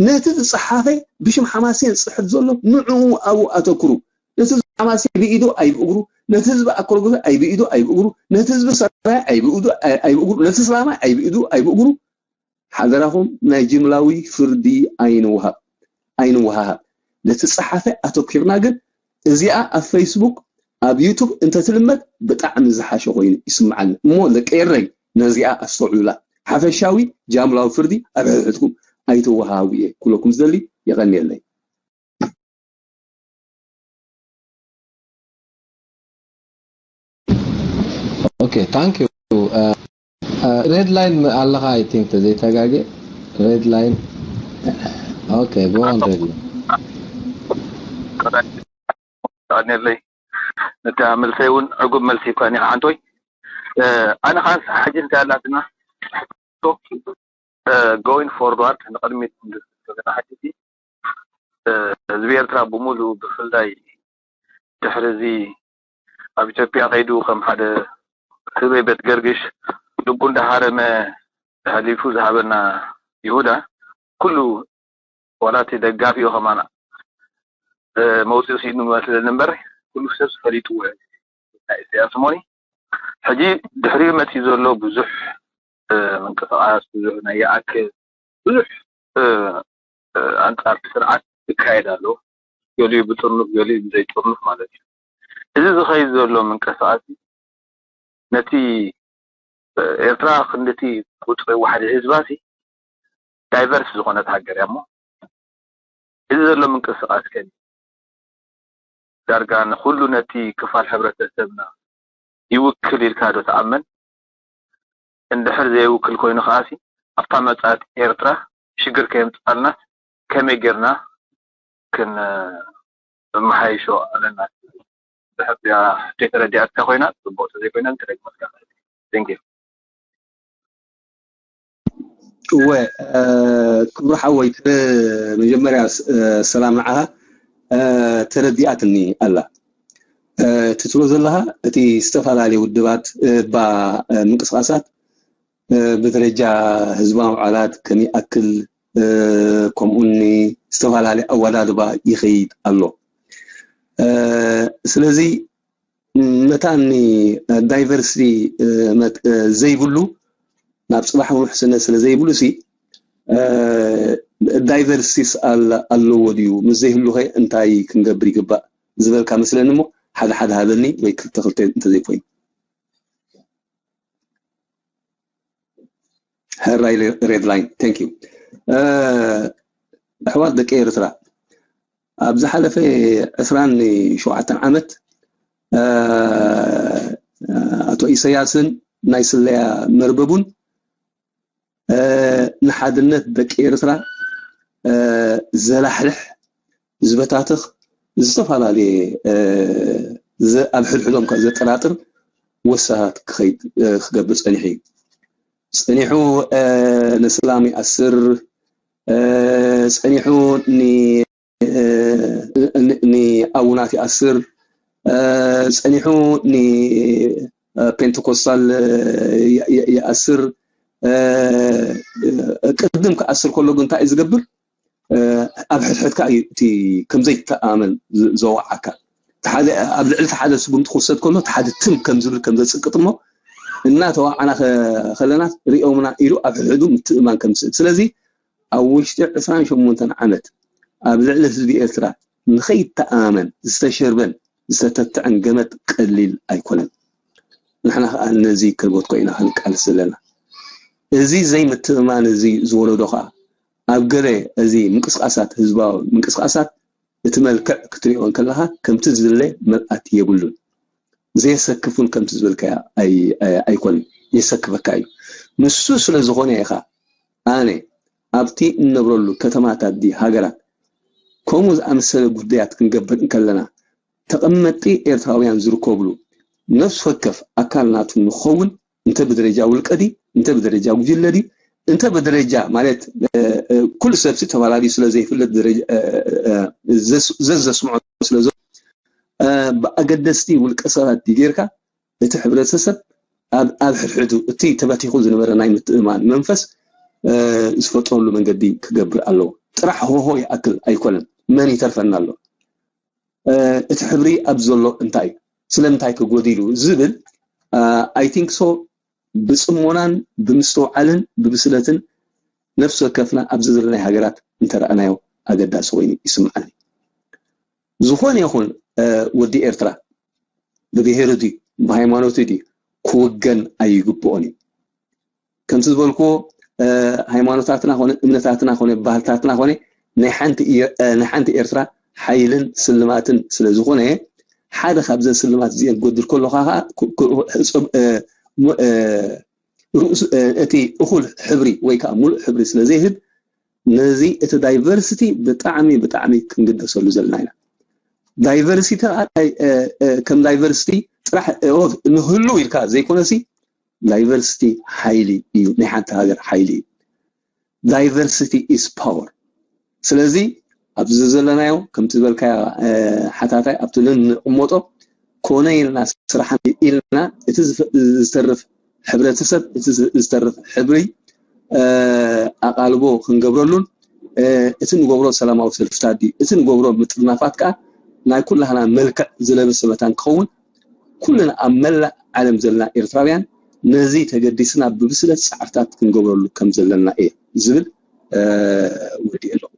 ነቲ ዝፀሓፈ ብሽም ሓማሴን ዝፅሕፍ ዘሎ ንዕኡ ኣብኡ ኣተኩሩ። ነቲ ሓማሴን ብኢዱ ኣይብእግሩ፣ ነቲ ህዝቢ ኣኮሎግዛይ ኣይብኢዱ ኣይብእግሩ፣ ነቲ ህዝቢ ሰራይ ኣይብእዱ ኣይብእግሩ፣ ነቲ ስላማይ ኣይብኢዱ ኣይብእግሩ። ሓደራኹም ናይ ጅምላዊ ፍርዲ ኣይንውሃብ ኣይንወሃሃብ። ነቲ ጸሓፊ ኣተኲርና ግን እዚኣ ኣብ ፌስቡክ ኣብ ዩቱብ እንተትልመድ ብጣዕሚ ዝሓሸ ኮይኑ ይስምዓኒ እሞ ደቂ ኤረይ ነዚኣ ኣስተውዕሉላ። ሓፈሻዊ ጃምላዊ ፍርዲ ኣብ ሕድሕድኩም ኣይትወሃሃቡ እየ ክብለኩም ዝደሊ። የቐንየለይ። Okay, thank you. Uh, uh, red line ኣለኻ I think ተዘይተጋገ red line. Okay, go on red line. ቀኔለይ ነታ መልሰይ እውን ዕጉብ መልሲ እኳ እኒኣ ሓንቶይ ኣነ ኻንስ ሓጂ እንታይ ኣላትና going forward ንቕድሚት ንሓጂ ህዝቢ ኤርትራ ብምሉኡ ብፍላይ ድሕሪ እዚ ኣብ ኢትዮጵያ ከይዱ ከም ሓደ ህበይ ቤት ገርግሽ ልቡ እንዳሃረመ ተሕሊፉ ዝሃበና ይሁዳ ኩሉ ዋላ እቲ ደጋፊኡ ከማን መውፅኢ ስኢኑ መስለኒ እምበር ኩሉ ሰብ ፈሊጥዎ ናይ ኢሳያስ ሞኒ ሕጂ ድሕሪኡ መፂኡ ዘሎ ብዙሕ ምንቅስቃስ ብዙሕ ናይ ይኣክል ብዙሕ ኣንፃር ስርዓት ይካየድ ኣሎ። ገሊኡ ብጥርኑፍ ገሊኡ ብዘይጥርኑፍ ማለት እዩ። እዚ ዝኸይድ ዘሎ ምንቅስቃስ ነቲ ኤርትራ ክንድቲ ቁፅሪ ዋሕዲ ህዝባሲ ዳይቨርስ ዝኾነት ሃገር እያ እሞ እዚ ዘሎ ምንቅስቃስ ከ ዳርጋ ንኩሉ ነቲ ክፋል ሕብረተሰብና ይውክል ኢልካ ዶ ትኣምን? እንድሕር ዘይውክል ኮይኑ ከኣሲ ኣብታ መጻእቲ ኤርትራ ሽግር ከየምጽኣልናስ ከመይ ጌርና ክንመሓይሾ ኣለና? እንድሕር እዚኣ ሕቶይ ተረዲኣትካ ኮይና ጽቡቕ፣ ተዘይኮይና ግን ክደግመልካ እኽእል እየ። Thank you። እወ ክቡር ሓወይ መጀመርያ ሰላም ንዓኻ ተረዲኣትኒ ኣላ እቲ ትብሎ ዘለኻ እቲ ዝተፈላለየ ውድባት እባ ምንቅስቃሳት ብደረጃ ህዝባዊ በዓላት ከም ይኣክል ከምኡኒ ዝተፈላለየ ኣወዳድባ ይኸይድ ኣሎ ስለዚ መታን ዳይቨርሲቲ ዘይብሉ ናብ ፅባሕ ውሕስነት ስለ ዘይብሉ ሲ ዳይቨርሲቲስ ኣለዎ ድዩ ምስ ዘይህሉ ከ እንታይ ክንገብር ይግባእ ዝበልካ መስለኒ እሞ ሓደ ሓደ ሃበኒ ወይ ክልተ ክልተ እንተዘይኮይኑ ሕራይ ሬድ ላይን thank you ኣሕዋት ደቂ ኤርትራ ኣብ ዝሓለፈ ዕስራን ሸውዓተን ዓመት ኣቶ ኢሰያስን ናይ ስለያ መርበቡን ንሓድነት ደቂ ኤርትራ ዘላሕልሕ ዝበታትኽ ዝተፈላለየ ኣብ ሕድሕዶም ዘጠራጥር ወሳት ክኸይድ ክገብር ጸኒሑ እዩ። ጸኒሑ ንስላም ይኣስር፣ ጸኒሑ ንኣቡናት ይኣስር፣ ጸኒሑ ንፔንቴኮስታል ይኣስር። ቅድም ክኣስር ከሎ ግን እንታይ እዩ ዝገብር? ኣብ ሕድሕድካ እዩ እቲ ከምዘይተኣመን ዘወዓካ። ኣብ ልዕሊ ሓደ ስጉምቲ ክውሰድ ከሎ ሓደ ትም ከም ዝብል ከም ዘፅቅጥ እሞ እናተዋዓና ከለና ሪኦምና ኢሉ ኣብ ሕድሕዱ ምትእማን ከምስል። ስለዚ ኣብ ውሽጢ ዕስራን ሸሞንተን ዓመት ኣብ ልዕሊ ህዝቢ ኤርትራ ንኸይተኣማመን ዝተሸርበን ዝተተትዐን ገመድ ቀሊል ኣይኮነን። ንሕና ከዓ ነዚ ክርበትኮ ኢና ክንቃልስ ዘለና። እዚ ዘይምትእማን እዚ ዝወለዶ ከዓ ኣብ ገለ እዚ ምንቅስቃሳት ህዝባዊ ምንቅስቃሳት እቲ መልክዕ ክትሪኦ እንከለካ ከምቲ ዝድለ መልኣት የብሉን። ዘየሰክፍን ከምቲ ዝበልካዮ ኣይኮነን፣ የሰክፈካ እዩ። ንሱ ስለ ዝኾነ ኢኻ ኣነ ኣብቲ እንነብረሉ ከተማታት ድዩ ሃገራት ከምኡ ዝኣመሰለ ጉዳያት ክንገብር እንከለና ተቐመጥቲ ኤርትራውያን ዝርከብሉ ነፍሲ ወከፍ ኣካል ናቱ ንኸውን እንተ ብደረጃ ውልቀ ድዩ እንተ ብደረጃ ጉጅለ ድዩ እንተ ብደረጃ ማለት ኩሉ ሰብሲ ተፈላለዩ ስለ ዘይፍለጥ ዘዘስምዖ ስለ ብኣገደስቲ ውልቀ ሰባት ድዩ ጌርካ እቲ ሕብረተሰብ ኣብ ሕድሕዱ እቲ ተበቲኹ ዝነበረ ናይ ምትእማን መንፈስ ዝፈጥረሉ መንገዲ ክገብር ኣለዎ። ጥራሕ ሆሆ ይኣክል ኣይኮነን፣ መን ይተርፈና ኣሎ? እቲ ሕብሪ ኣብ ዘሎ እንታይ እዩ? ስለምንታይ ከ ጎዲሉ ዝብል I think so ብጽሞናን ብምስትውዓልን ብብስለትን ነፍሲ ወከፍና ኣብዚ ዘለናይ ሃገራት እንተረኣናዮ ኣገዳሲ ኮይኑ ይስምዓኒ። ዝኾነ ይኹን ወዲ ኤርትራ ብብሄሩ ድዩ ብሃይማኖቱ ድዩ ክውገን ኣይግብኦን እዩ። ከምቲ ዝበልክዎ ሃይማኖታትና ኮነ እምነታትና ኮነ ባህልታትና ኮነ ናይ ሓንቲ ኤርትራ ሓይልን ስልማትን ስለ ዝኾነ ሓደ ካብዘን ስልማት እዚአን ክጎድል ከሎ ከዓ እቲ እኹል ሕብሪ ወይ ከዓ ሙሉእ ሕብሪ ስለ ዘይህብ ነዚ እቲ diversity ብጣዕሚ ብጣዕሚ ክንግደሰሉ ዘለና ኢና። Diversity ከም diversity ጥራሕ ንህሉ ኢልካ ዘይኮነሲ diversity ሓይሊ እዩ፣ ናይ ሓንቲ ሃገር ሓይሊ እዩ። Diversity is power። ስለዚ ኣብዚ ዘለናዮ ከምቲ ዝበልካዮ ሓታታይ ኣብቲ ንቕመጦ ኮነ ኢልና ስራሕ ኢልና እቲ ዝተርፍ ሕብረተሰብ እቲ ዝተርፍ ሕብሪ ኣቓልቦ ክንገብረሉን እቲ ንገብሮ ሰላማዊ ሰልፍታት ድዩ እቲ ንገብሮ ምጥርናፋት ከዓ ናይ ኩላህና መልክዕ ዝለበሰ መታን ክኸውን ኩልና ኣብ መላእ ዓለም ዘለና ኤርትራውያን ነዚ ተገዲስና ብብስለት ፃዕርታት ክንገብረሉ ከም ዘለና እየ ዝብል ወዲእ ኣለኹ።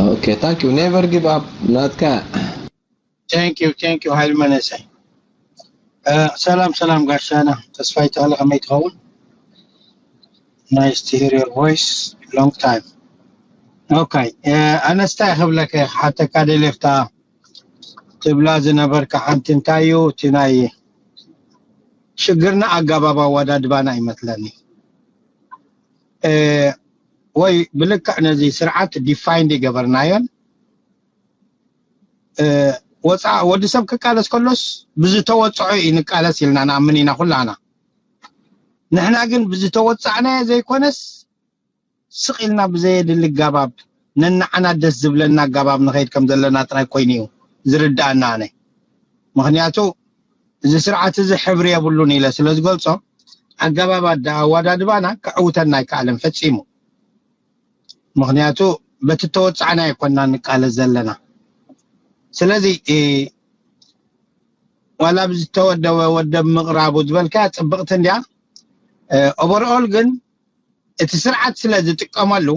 Okay, thank you. Never give up. ናትካ Thank you, thank you ሃይሉ መነሰይ። ሰላም ሰላም ጋሻና ተስፋይ ተኽለ ከመይ ትኸውን? Nice to hear your voice. Long time. Okay. ኣነስታ ክብለከ ሓተካ ደሌፍታ ትብላ ዝነበርካ ሓንቲ እንታይ እዩ እቲ ናይ ሽግርና ኣጋባብ ኣወዳድባና ይመስለኒ ወይ ብልክዕ ነዚ ስርዓት ዲፋይንድ ይገበርናዮን ወፃ ወዲ ሰብ ክቃለስ ከሎስ ብዝተወፅዖ እዩ ንቃለስ ኢልና ንኣምን ኢና ኩላና። ንሕና ግን ብዝተወፃዕናዮ ዘይኮነስ ስቕ ኢልና ብዘየድሊ ኣጋባብ ነንዓና ደስ ዝብለና ኣጋባብ ንኸይድ ከም ዘለና ጥራይ ኮይኑ እዩ ዝርድኣና ኣነ። ምኽንያቱ እዚ ስርዓት እዚ ሕብሪ የብሉን ኢለ ስለ ዝገልፆ ኣገባብ ኣወዳድባና ከዕውተና ኣይከኣለን ፈፂሙ። ምኽንያቱ በቲ ተወፃዕና ኣይኮና ንቃለስ ዘለና። ስለዚ ዋላ ብዝተወደበ ወደብ ምቕራቡ ዝበልካያ ፅብቕቲ እንድያ። ኦቨርኦል ግን እቲ ስርዓት ስለ ዝጥቀመሉ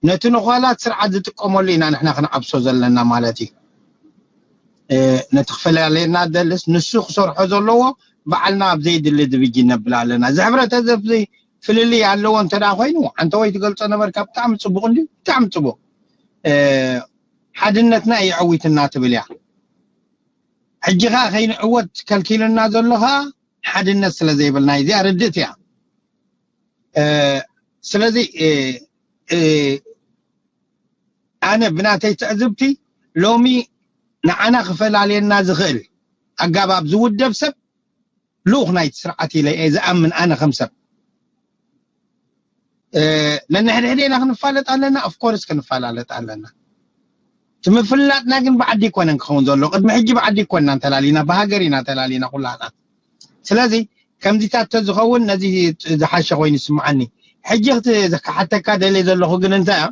ነቲ ንኳላት ስርዓት ዝጥቀመሉ ኢና ንሕና ክንዓብሶ ዘለና ማለት እዩ። ነቲ ክፈላለየና ደልስ ንሱ ክሰርሖ ዘለዎ ባዕልና ኣብ ዘይድሊ ድብጅ ነብል ኣለና። እዚ ሕብረተሰብ እዚ ፍልልይ ኣለዎ እንተ ደኣ ኮይኑ፣ ኣንተ ወይ ትገልጾ ነበርካ፣ ብጣዕሚ ጽቡቕ እንድዩ፣ ብጣዕሚ ጽቡቕ። እ፣ ሓድነትና እዩ ዕዊትና ትብል እያ። ሕጂ ኸኣ ከይንዕወት ከልኪሉና ዘሎ ኸኣ ሓድነት ስለ ዘይብልና እዩ። እዚኣ ርድእቲ እያ። እ፣ ስለዚ፣ እ፣ እ፣ ኣነ ብናተይ ትዕዝብቲ፣ ሎሚ ንዓና ክፈላልየና ዝኽእል ኣገባብ ዝውደብ ሰብ ልኡኽ ናይቲ ስርዓት ኢለ እየ ዝኣምን፣ ኣነ ከም ሰብ። እ፣ ነንሕድሕዴና ክንፋለጥ ኣለና፣ ኦፍኮርስ ክንፈላለጥ ኣለና። እቲ ምፍላጥና ግን ብዓዲ ኣይኮነን ክኸውን ዘሎ። ቅድሚ ሕጂ ብዓዲ ኣይኮንናን ተላሊና፣ ብሃገር ኢና ተላሊና ኩላና። ስለዚ ከምዚታት ተዝኸውን ነዚ ዝሓሸ ኮይኑ ይስምዓኒ። ሕጂ ክት-፣ ክሓተካ ደልየ ዘለኹ ግን እንታይ እያ?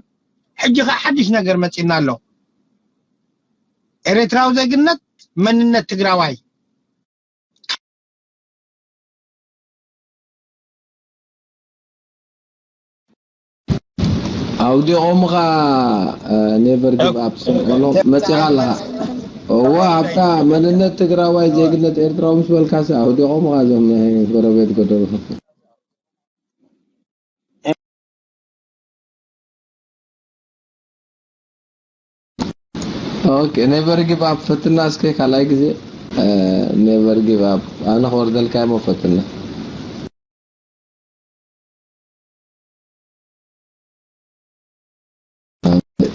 ሕጂ ኸኣ ሓድሽ ነገር መጺእና ኣሎ። ኤርትራዊ ዜግነት፣ መንነት ትግራዋይ። ኣውዲቖምኻ፣ እ፣ ኔቨር ጊቭ ኣፕ ስምዖሎ መጺኻ ኣለኻ። እዋ ኣብታ መንነት ትግራዋይ ዜግነት ኤርትራዊ ምስ በልካሲ ኣውዲቖምኻ እዞም ናይ ጎረቤት ገደሉ። ኦኬ፣ ኔቨር ጊቭ ኣፕ ፈትና እስከ ካልኣይ ግዜ። እ፣ ኔቨር ጊቭ ኣፕ ኣነ ክወርደልካ እሞ ፈትና።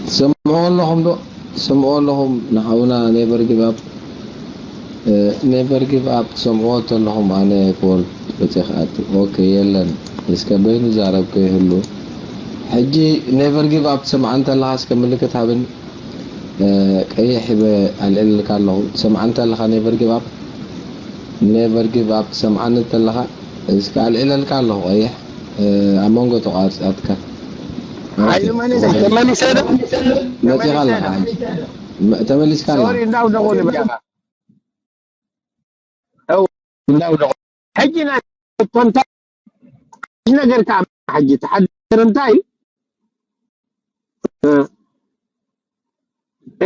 ትሰምዕዎ ኣለኹም ዶ? ትሰምዕዎ ኣለኹም ንሓውና ኔቨር ጊቭ ኣፕ? እ፣ ኔቨር ጊቭ ኣፕ ትሰምዕዎ እንተለኹም ኣነ ክወርድ መጽየ ክኣቱ። ኦኬ፣ የለን። እስከ በይኑ ዛረብ ከይህሉ። ሕጂ ኔቨር ጊቭ ኣፕ ትሰምዓ እንተለኻ እስከ ምልክት ሃብኒ። እ፣ ቀይሕ ሂበ ኣልዕልልካ ኣለኹ። ትሰምዓ እንተለኻ ኔቨር ጊቭ ኣፕ፣ ኔቨር ጊቭ ኣፕ ትሰምዓኒ እንተለኻ እስከ ኣልዕለልካ ኣለኹ ቀይሕ። እ፣ ኣብ መንጎ ተቋርጻትካ። ሓይሉ መን እዩ? ተመሊሰ ዶ? መጺኻ ኣለኻ። ተመሊሰ ዶ? መ-፣ ተመሊስካ ኣለኻ። ሶሪ፣ እንዳውደቑ ንብለኻ። እው፣ እንዳውደቑ። ሕጂ ናይ ቶንታ ነገር ከኣ ሕጂ ተሓድር እንታይ? እ፣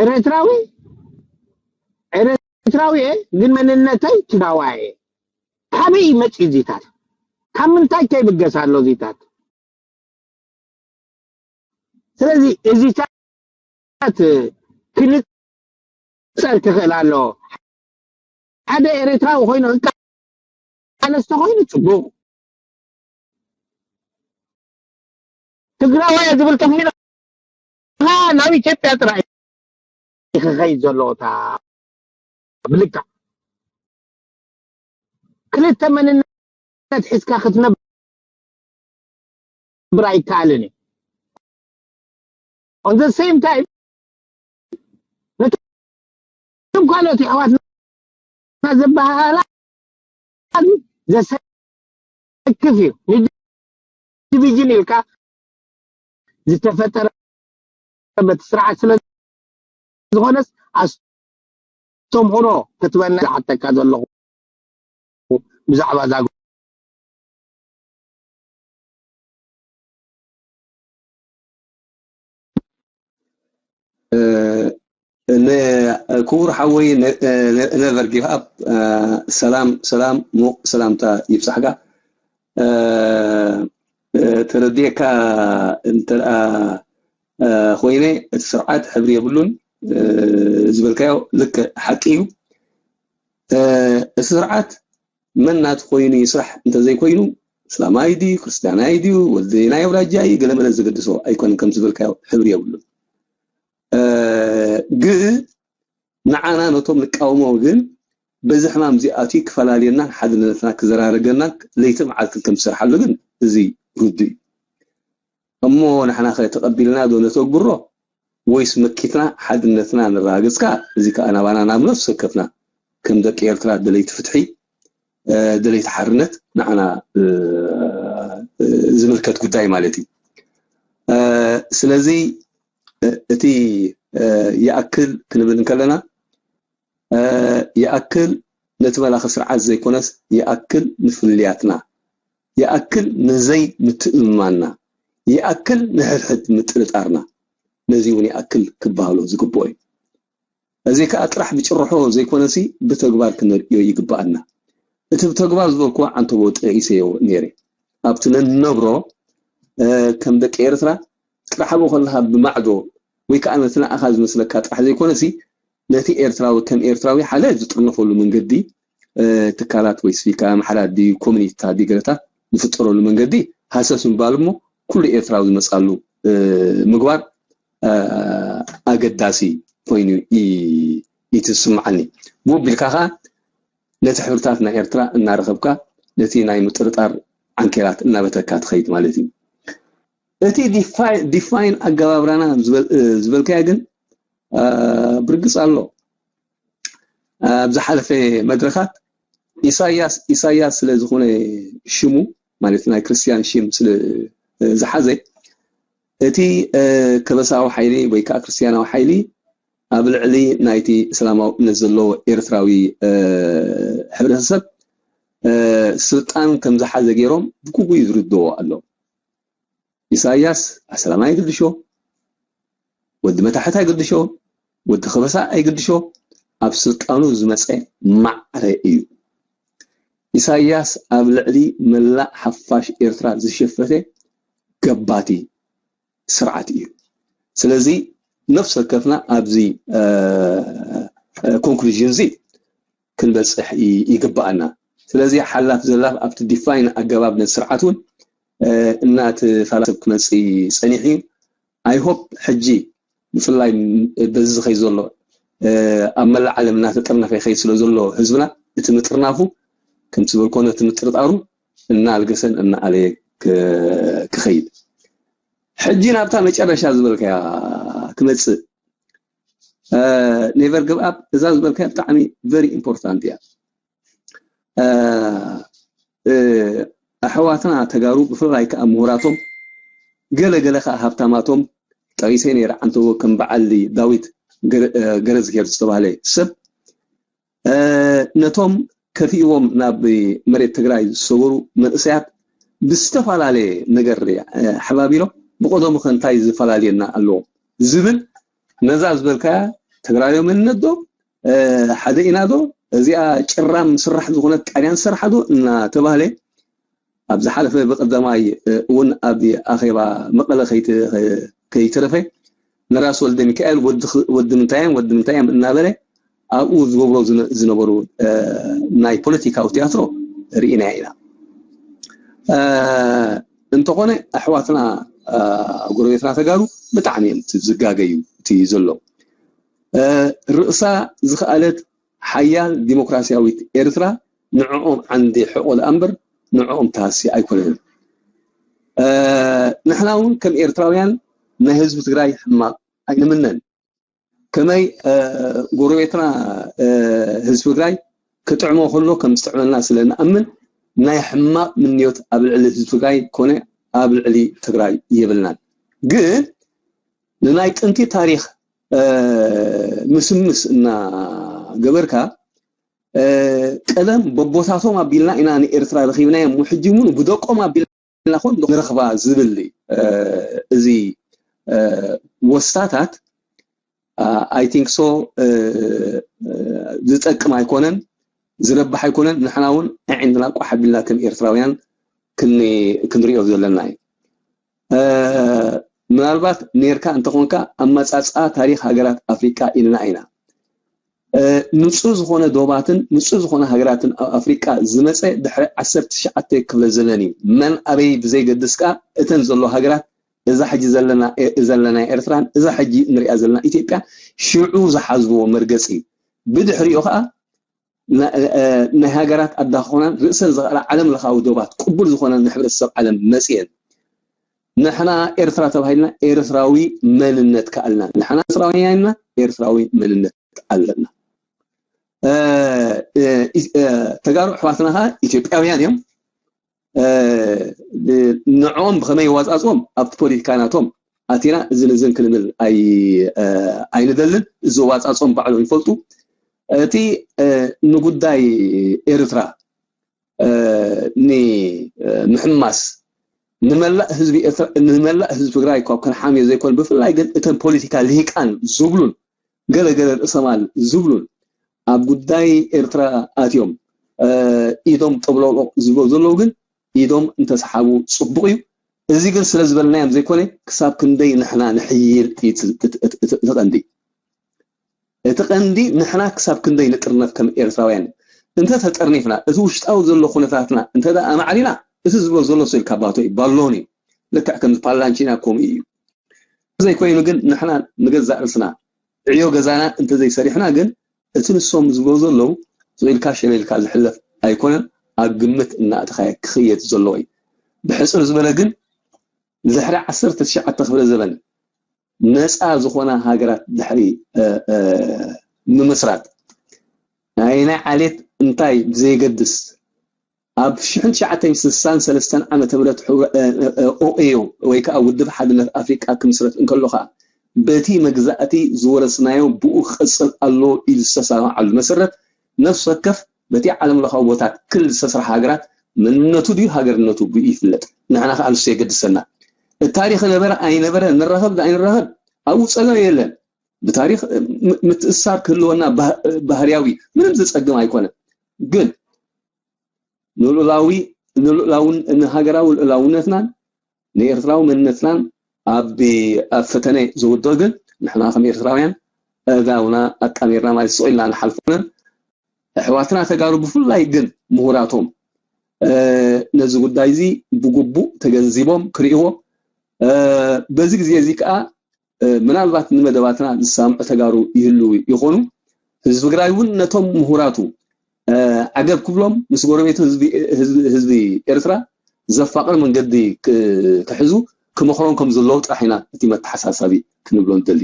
ኤርትራዊ፣ ኤርትራዊ እየ፣ ግን መንነተይ ትግራዋይ እየ። ካበይ ይመጽእ እዚታት? ካብ ምንታይ ከይብገስ ኣሎ እዚታት? ስለዚ እዚታት ክንጸር ክኽእል ኣለዎ። ሓደ ኤርትራዊ ኮይኑ ክቃለስ ተኾይኑ ጽቡቕ። ትግራዋይ ዝብል ተኾይኑ ናብ ኢትዮጵያ ጥራይ እዩ ክኸይድ ዘለዎ። እታ ብልክዕ ክልተ መንነት ሒዝካ ክትነብር ኣይከኣልን እዩ። On the same time፣ ነቶም ካልኦት ኣሕዋትና ዘበሃህላ ዘሰክፍ እዩ። ንዲቪዥን ኢልካ ዝተፈጠረ በቲ ስርዓት ስለ ዝኾነስ ኣስተምህሮ ክትበና ዝሓተካ ዘለኹ ብዛዕባ እዛ እ፣ ን-፣ ክቡር ሓወይ ነ-፣ ነ-፣ ነቨር ጊቭ ኣፕ፣ እ፣ ሰላም፣ ሰላም፣ ሙቕ ሰላምታ ይብጻሕካ። እ፣ እ፣ ተረዲኤካ እንተ ደኣ፣ እ፣ ኮይነ፣ እቲ ስርዓት ሕብሪ የብሉን፣ እ፣ ዝበልካዮ ልክዕ ሓቂ እዩ። እ፣ እቲ ስርዓት መን ናቱ ኮይኑ ይስራሕ እንተዘይኮይኑ፣ እስላማይ ድዩ፣ ክርስትያናይ ድዩ፣ ወዲ ናይ ኣውራጃ እዩ፣ ገለመለ ዘገድሶ ኣይኮነን። ከም ዝበልካዮ ሕብሪ የብሉን። እ፣ ግን ንዓና ነቶም ንቃወሞ ግን በዚ ሕማም እዚ ኣትዩ ክፈላልየናን ሓድነትና ክዘራርገናን ለይትን መዓልትን ከም ዝሰርሓሉ ግን እዚ ርዱእ እዩ። እሞ ንሕና ኸ ተቐቢልና ዶ ነተግብሮ? ወይስ መኪትና ሓድነትና ነረጋግጽ ከኣ፣ እዚ ከኣ ናባና ናብ ነፍሲ ወከፍና ከም ደቂ ኤርትራ ደለይቲ ፍትሒ፣ እ፣ ደለይቲ ሓርነት ንዓና፣ እ፣ እ፣ ዝምልከት ጉዳይ ማለት እዩ። እ፣ ስለዚ፣ እ፣ እቲ፣ እ፣ ይኣክል ክንብል እንከለና፣ እ፣ ይኣክል ነቲ መላኺ ስርዓት ዘይኮነስ፣ ይኣክል ንፍልልያትና፣ ይኣክል ንዘይ ምትእምማንና፣ ይኣክል ንሕድሕድ ምጥርጣርና፣ ነዚ እውን ይኣክል ክበሃሎ ዝግብኦ እዩ። እዚ ከኣ ጥራሕ ብጭርሖ ዘይኮነሲ ብተግባር ክንርእዮ ይግብኣና። እቲ ብተግባር ዝበልክዎ ዓንተቦ ጠቒሰዮ ነይረ። ኣብቲ ነንነብሮ ከም ደቂ ኤርትራ ጥራሕ ኣብኡ ከለኻ ብማዕዶ ወይ ከዓ ነቲ ንዓኻ ዝመስለካ ጥራሕ ዘይኮነሲ ነቲ ኤርትራዊ ከም ኤርትራዊ ሓደ ዝጥርነፈሉ መንገዲ ትካላት ወይ ስቪካ ኣምሓራ ድዩ ኮሚኒቲታት ድዩ ገለታት ዝፍጠረሉ መንገዲ ሃሰስ ምባል እሞ ኩሉ ኤርትራዊ ዝመፃሉ ምግባር ኣገዳሲ ኮይኑ እዩ ትስምዓኒ። ብኡ ቢልካ ከዓ ነቲ ሕብርታት ናይ ኤርትራ እናረኸብካ ነቲ ናይ ምጥርጣር ዓንኬላት እናበተካ ትኸይድ ማለት እዩ። እቲ ዲፋይን ኣገባብራና ዝበልካያ ግን ብርግፅ ኣሎ። ኣብ ዝሓለፈ መድረኻት ኢሳያስ ኢሳያስ ስለ ዝኾነ ሽሙ ማለት ናይ ክርስትያን ሽም ስለ ዝሓዘ እቲ ከበሳዊ ሓይሊ ወይ ከዓ ክርስትያናዊ ሓይሊ ኣብ ልዕሊ ናይቲ እስላማዊ እምነት ዘለዎ ኤርትራዊ ሕብረተሰብ ስልጣን ከም ዝሓዘ ገይሮም ብግጉይ ዝርድዎ ኣሎ። ኢሳያስ ኣስላማይ ግድሾ ወዲ መታሕት ኣይግድሾ፣ ወዲ ከበሳ ኣይግድሾ፣ ኣብ ስልጣኑ ዝመፀ ማዕረ እዩ። ኢሳያስ ኣብ ልዕሊ መላእ ሓፋሽ ኤርትራ ዝሸፈተ ገባቲ ስርዓት እዩ። ስለዚ ነፍሲ ወከፍና ኣብዚ ኮንክሉዥን እዚ ክንበፅሕ ይግባኣና። ስለዚ ሓላፍ ዘላፍ ኣብቲ ዲፋይን ኣገባብ ነቲ ስርዓት እውን እናተፈላሰብ ክመፅእ ፀኒሑ እዩ። I hope ሕጂ ብፍላይ በዚ ዝኸይ ዘሎ ኣብ መላእ ዓለም እናተጠርነፈ ይኸይ ስለ ዘሎ ህዝብና እቲ ምጥርናፉ ከምቲ ዝበልኮ ነቲ ምጥርጣሩ እናልገሰን እናኣለየ ክኸይድ ሕጂ ናብታ መጨረሻ ዝበልካያ ክመፅእ never give up እዛ ዝበልካያ ብጣዕሚ very important እያ። ኣሕዋትና ተጋሩ ብፍላይ ከዓ ምሁራቶም ገለ ገለ ከዓ ሃብታማቶም ጠቂሰ ነይረ ዓንተዎ ከም በዓል ዳዊት ገረዝጌር ዝተባሃለ ሰብ ነቶም ከፊእዎም ናብ መሬት ትግራይ ዝሰገሩ መንእሰያት ብዝተፈላለየ ነገር ሓባቢሎም ብቀደሙ ከ እንታይ ዝፈላለየና ኣለዎ ዝብል ነዛ ዝበልካያ ትግራዊ መንነት ዶ ሓደ ኢና ዶ እዚኣ ጭራም ስራሕ ዝኾነት ጣልያን ዝሰርሓ ዶ እናተባህለ ኣብ ዝሓለፈ ብቀዳማይ እውን ኣብ ኣኼባ መቐለ ከይተረፈ ንራስ ወልደ ሚካኤል ወዲ ምንታይም ወዲ ምንታይም እናበለ ኣብኡ ዝገብሮ ዝነበሩ ናይ ፖለቲካዊ ቲያትሮ ርኢናያ ኢና። እንተኾነ ኣሕዋትና ጎረቤትና ተጋሩ ብጣዕሚ እዮም ዝጋገዩ እቲ ዘሎ ርእሳ ዝኸኣለት ሓያል ዲሞክራሲያዊት ኤርትራ ንዕኦም ዓንዲ ሕቆ ደኣ እምበር ንዕኦም ተሃሲ ኣይኮነንን። ንሕና እውን ከም ኤርትራውያን ናይ ህዝቢ ትግራይ ሕማቕ ኣይንምነን። ከመይ ጎረቤትና ህዝቢ ትግራይ ክጥዕሞ ከሎ ከም ዝጥዕመና ስለ ንኣምን ናይ ሕማቕ ምንዮት ኣብ ልዕሊ ህዝቢ ትግራይ ኮነ ኣብ ልዕሊ ትግራይ የብልናን። ግን ንናይ ጥንቲ ታሪኽ ምስምስ እናገበርካ ቀደም በቦታቶም ኣቢልና ኢና ንኤርትራ ረኺብናዮም ሕጂ እውን ብደቆም ኣቢልና ኮን ንረኽባ ዝብል እዚ ወስታታት I think so ዝጠቅም ኣይኮነን ዝረብሕ ኣይኮነን። ንሕና እውን ኣዒንትና ቋሕ ኣቢልና ከም ኤርትራውያን ክንሪኦ ዘለና እዩ። ምናልባት ኔርካ እንተኾንካ ኣመፃፅኣ ታሪክ ሃገራት ኣፍሪቃ ኢልና ኢና። ንፁህ ዝኾነ ዶባትን ንፁህ ዝኾነ ሃገራትን ኣብ ኣፍሪቃ ዝመፀ ድሕሪ ዓሰርተ ትሽዓተ ክፍለ ዘመን እዩ። መን ኣበይ ብዘይገድስ ከዓ እተን ዘሎ ሃገራት እዛ ሕጂ ዘለና ዘለና ኤርትራን እዛ ሕጂ ንሪኣ ዘለና ኢትዮጵያ ሽዑ ዝሓዝዎ መርገፂ እዩ። ብድሕሪኡ ከዓ ናይ ሃገራት ኣዳኾናን ርእሰን ዝኽኣላ ዓለም ለኻዊ ዶባት ቅቡል ዝኾነ ንሕብረተሰብ ዓለም መፅየን ንሕና ኤርትራ ተባሂልና ኤርትራዊ መንነት ከኣልና ንሕና ኤርትራውያን ኢና ኤርትራዊ መንነት ኣለና። ተጋሩ ኣሕዋትና ከዓ ኢትዮጵያውያን እዮም። ንዕኦም ብኸመይ ይዋፃፅኦም ኣብቲ ፖለቲካ ናቶም ኣቲና እዝን እዝን ክንብል ኣይንደልን። ዝዋፃፅኦም ባዕሎም ይፈልጡ። እቲ ንጉዳይ ኤርትራ ንምሕማስ ንመላእ ህዝቢ ኤርትራ ንመላእ ህዝቢ ትግራይ ካብ ከነሓምዮ ዘይኮነ ብፍላይ ግን እተን ፖለቲካ ልሂቃን ዝብሉን ገለ ገለ ርእሰማል ዝብሉን ኣብ ጉዳይ ኤርትራ ኣትዮም ኢዶም ጠብሎቅሎቅ ዝብሎ ዘለዉ ግን ኢዶም እንተሰሓቡ ጽቡቕ እዩ። እዚ ግን ስለ ዝበልናዮም ዘይኮነ፣ ክሳብ ክንደይ ንሕና ንሕይል እዩ እቲ ቀንዲ። እቲ ቀንዲ ንሕና ክሳብ ክንደይ ንጥርነፍ ከም ኤርትራውያን። እንተ ተጠርኒፍና፣ እቲ ውሽጣዊ ዘሎ ኩነታትና እንተ ደኣ ኣማዕሪና፣ እቲ ዝብሎ ዘሎ ስኢል ካባቶ እዩ፣ ባሎን እዩ። ልክዕ ከምዚ ፓላንቺና ከምኡ እዩ። ዘይኮይኑ ግን ንሕና ንገዛእ ርእስና ዕዮ ገዛና እንተ ዘይሰሪሕና ግን እቲ ንሶም ዝብሎ ዘለዉ ስቕ ኢልካ ሸለልካ ዝሕለፍ ኣይኮነን። ኣብ ግምት እናእተኻዮ ክኽየድ ዘለዎ እዩ። ብሕጽር ዝበለ ግን ንድሕሪ ዓሰርተ ትሽዓተ ክፍለ ዘበን ነፃ ዝኾና ሃገራት ድሕሪ ምምስራት ናይ ናይ ዓሌት እንታይ ብዘየገድስ ኣብ ሽሕን ትሽዓተ ሚእትን ስሳን ሰለስተን ዓመተ ምህረት ኦኤዮ ወይ ከዓ ውድብ ሓድነት ኣፍሪቃ ክምስረት እንከሎ ከዓ በቲ መግዛእቲ ዝወረስናዮ ብኡ ክቐፅል ኣሎ ኢሉ ዝተሰማማዓሉ መሰረት ነፍሲ ወከፍ በቲ ዓለም ለኻዊ ቦታ ክልል ዝተሰርሓ ሃገራት መንነቱ ድዩ ሃገርነቱ ብኡ ይፍለጥ። ንሕና ከዓ ንሱ የገድሰና። እቲ ታሪኽ ነበረ ኣይነበረ ንራኸብ ኣይንራኸብ ኣብኡ ፀገም የለን። ብታሪኽ ምትእሳር ክህልወና ባህርያዊ ምንም ዘፀግም ኣይኮነን። ግን ንልኡላዊ ንልኡላውን ንሃገራዊ ልኡላውነትናን ንኤርትራዊ መንነትናን ኣብ ኣብ ፈተነ ዝውድቕ ግን ንሕና ከም ኤርትራውያን ኣእዳውና ኣጣሚርና ማለት ስቕ ኢልና ንሓልፎ ነን። ኣሕዋትና ተጋሩ ብፍላይ ግን ምሁራቶም ነዚ ጉዳይ እዚ ብግቡእ ተገንዚቦም ክርእይዎ በዚ ግዜ እዚ ከዓ ምናልባት ንመደባትና ዝሰምዑ ተጋሩ ይህልዉ ይኾኑ። ህዝቢ ትግራይ እውን ነቶም ምሁራቱ ዓገብ ክብሎም ምስ ጎረቤቱ ህዝቢ ኤርትራ ዘፋቕር መንገዲ ክሕዙ ክመኽሮም ከም ዘለዉ ጥራሕ ኢና እቲ መተሓሳሰቢ ክንብሎ ንደሊ።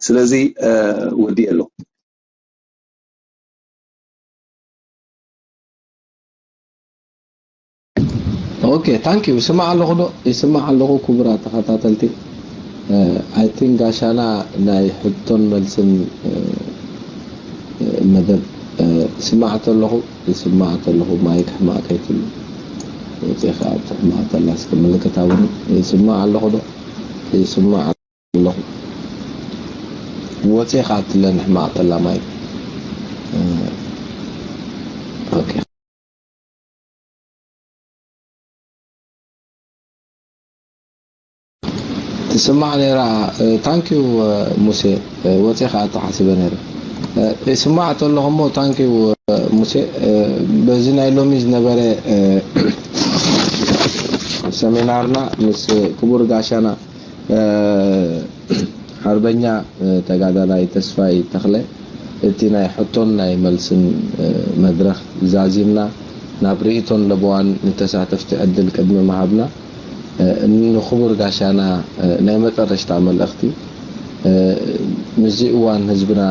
ስለዚ ወዲ ኣሎ። ኦኬ ታንክ ዩ። ይስማዕ ኣለኹ ዶ? ይስማዕ ኣለኹ። ክቡራት ተኸታተልቲ፣ ኣይ ቲንክ ጋሻና ናይ ሕቶን መልስን መደብ ይስማዕ ተለኹ ይስማዕ ተለኹ ማይክ ሕማቕ ከይትሉ ወፂኻ ሕማቕ ተላ እስኪ ምልክት ኣብኒ። ይስማዕ ኣለኹ ዶ? ይስማዕ ኣለኹ። ወፂኻ ትለን ሕማቕ ተላ ማይክ። ኦኬ። ትስማዕ ነይራ። ታንክ ዩ ሙሴ። ወፂኻ ተሓሲበ ነይረ። ይስማዕ ተለኹ እሞ ታንክ ዩ ሙሴ። በዚ ናይ ሎሚ ዝነበረ ሰሚናርና ምስ ክቡር ጋሻና ሓርበኛ ተጋዳላይ ተስፋይ ተኽለ እቲ ናይ ሕቶን ናይ መልስን መድረኽ ዛዚምና ናብ ርእይቶን ለበዋን ንተሳተፍቲ ዕድል ቅድሚ ምሃብና ንኽቡር ጋሻና ናይ መጠረሽታ መልእኽቲ ምስዚ እዋን ህዝብና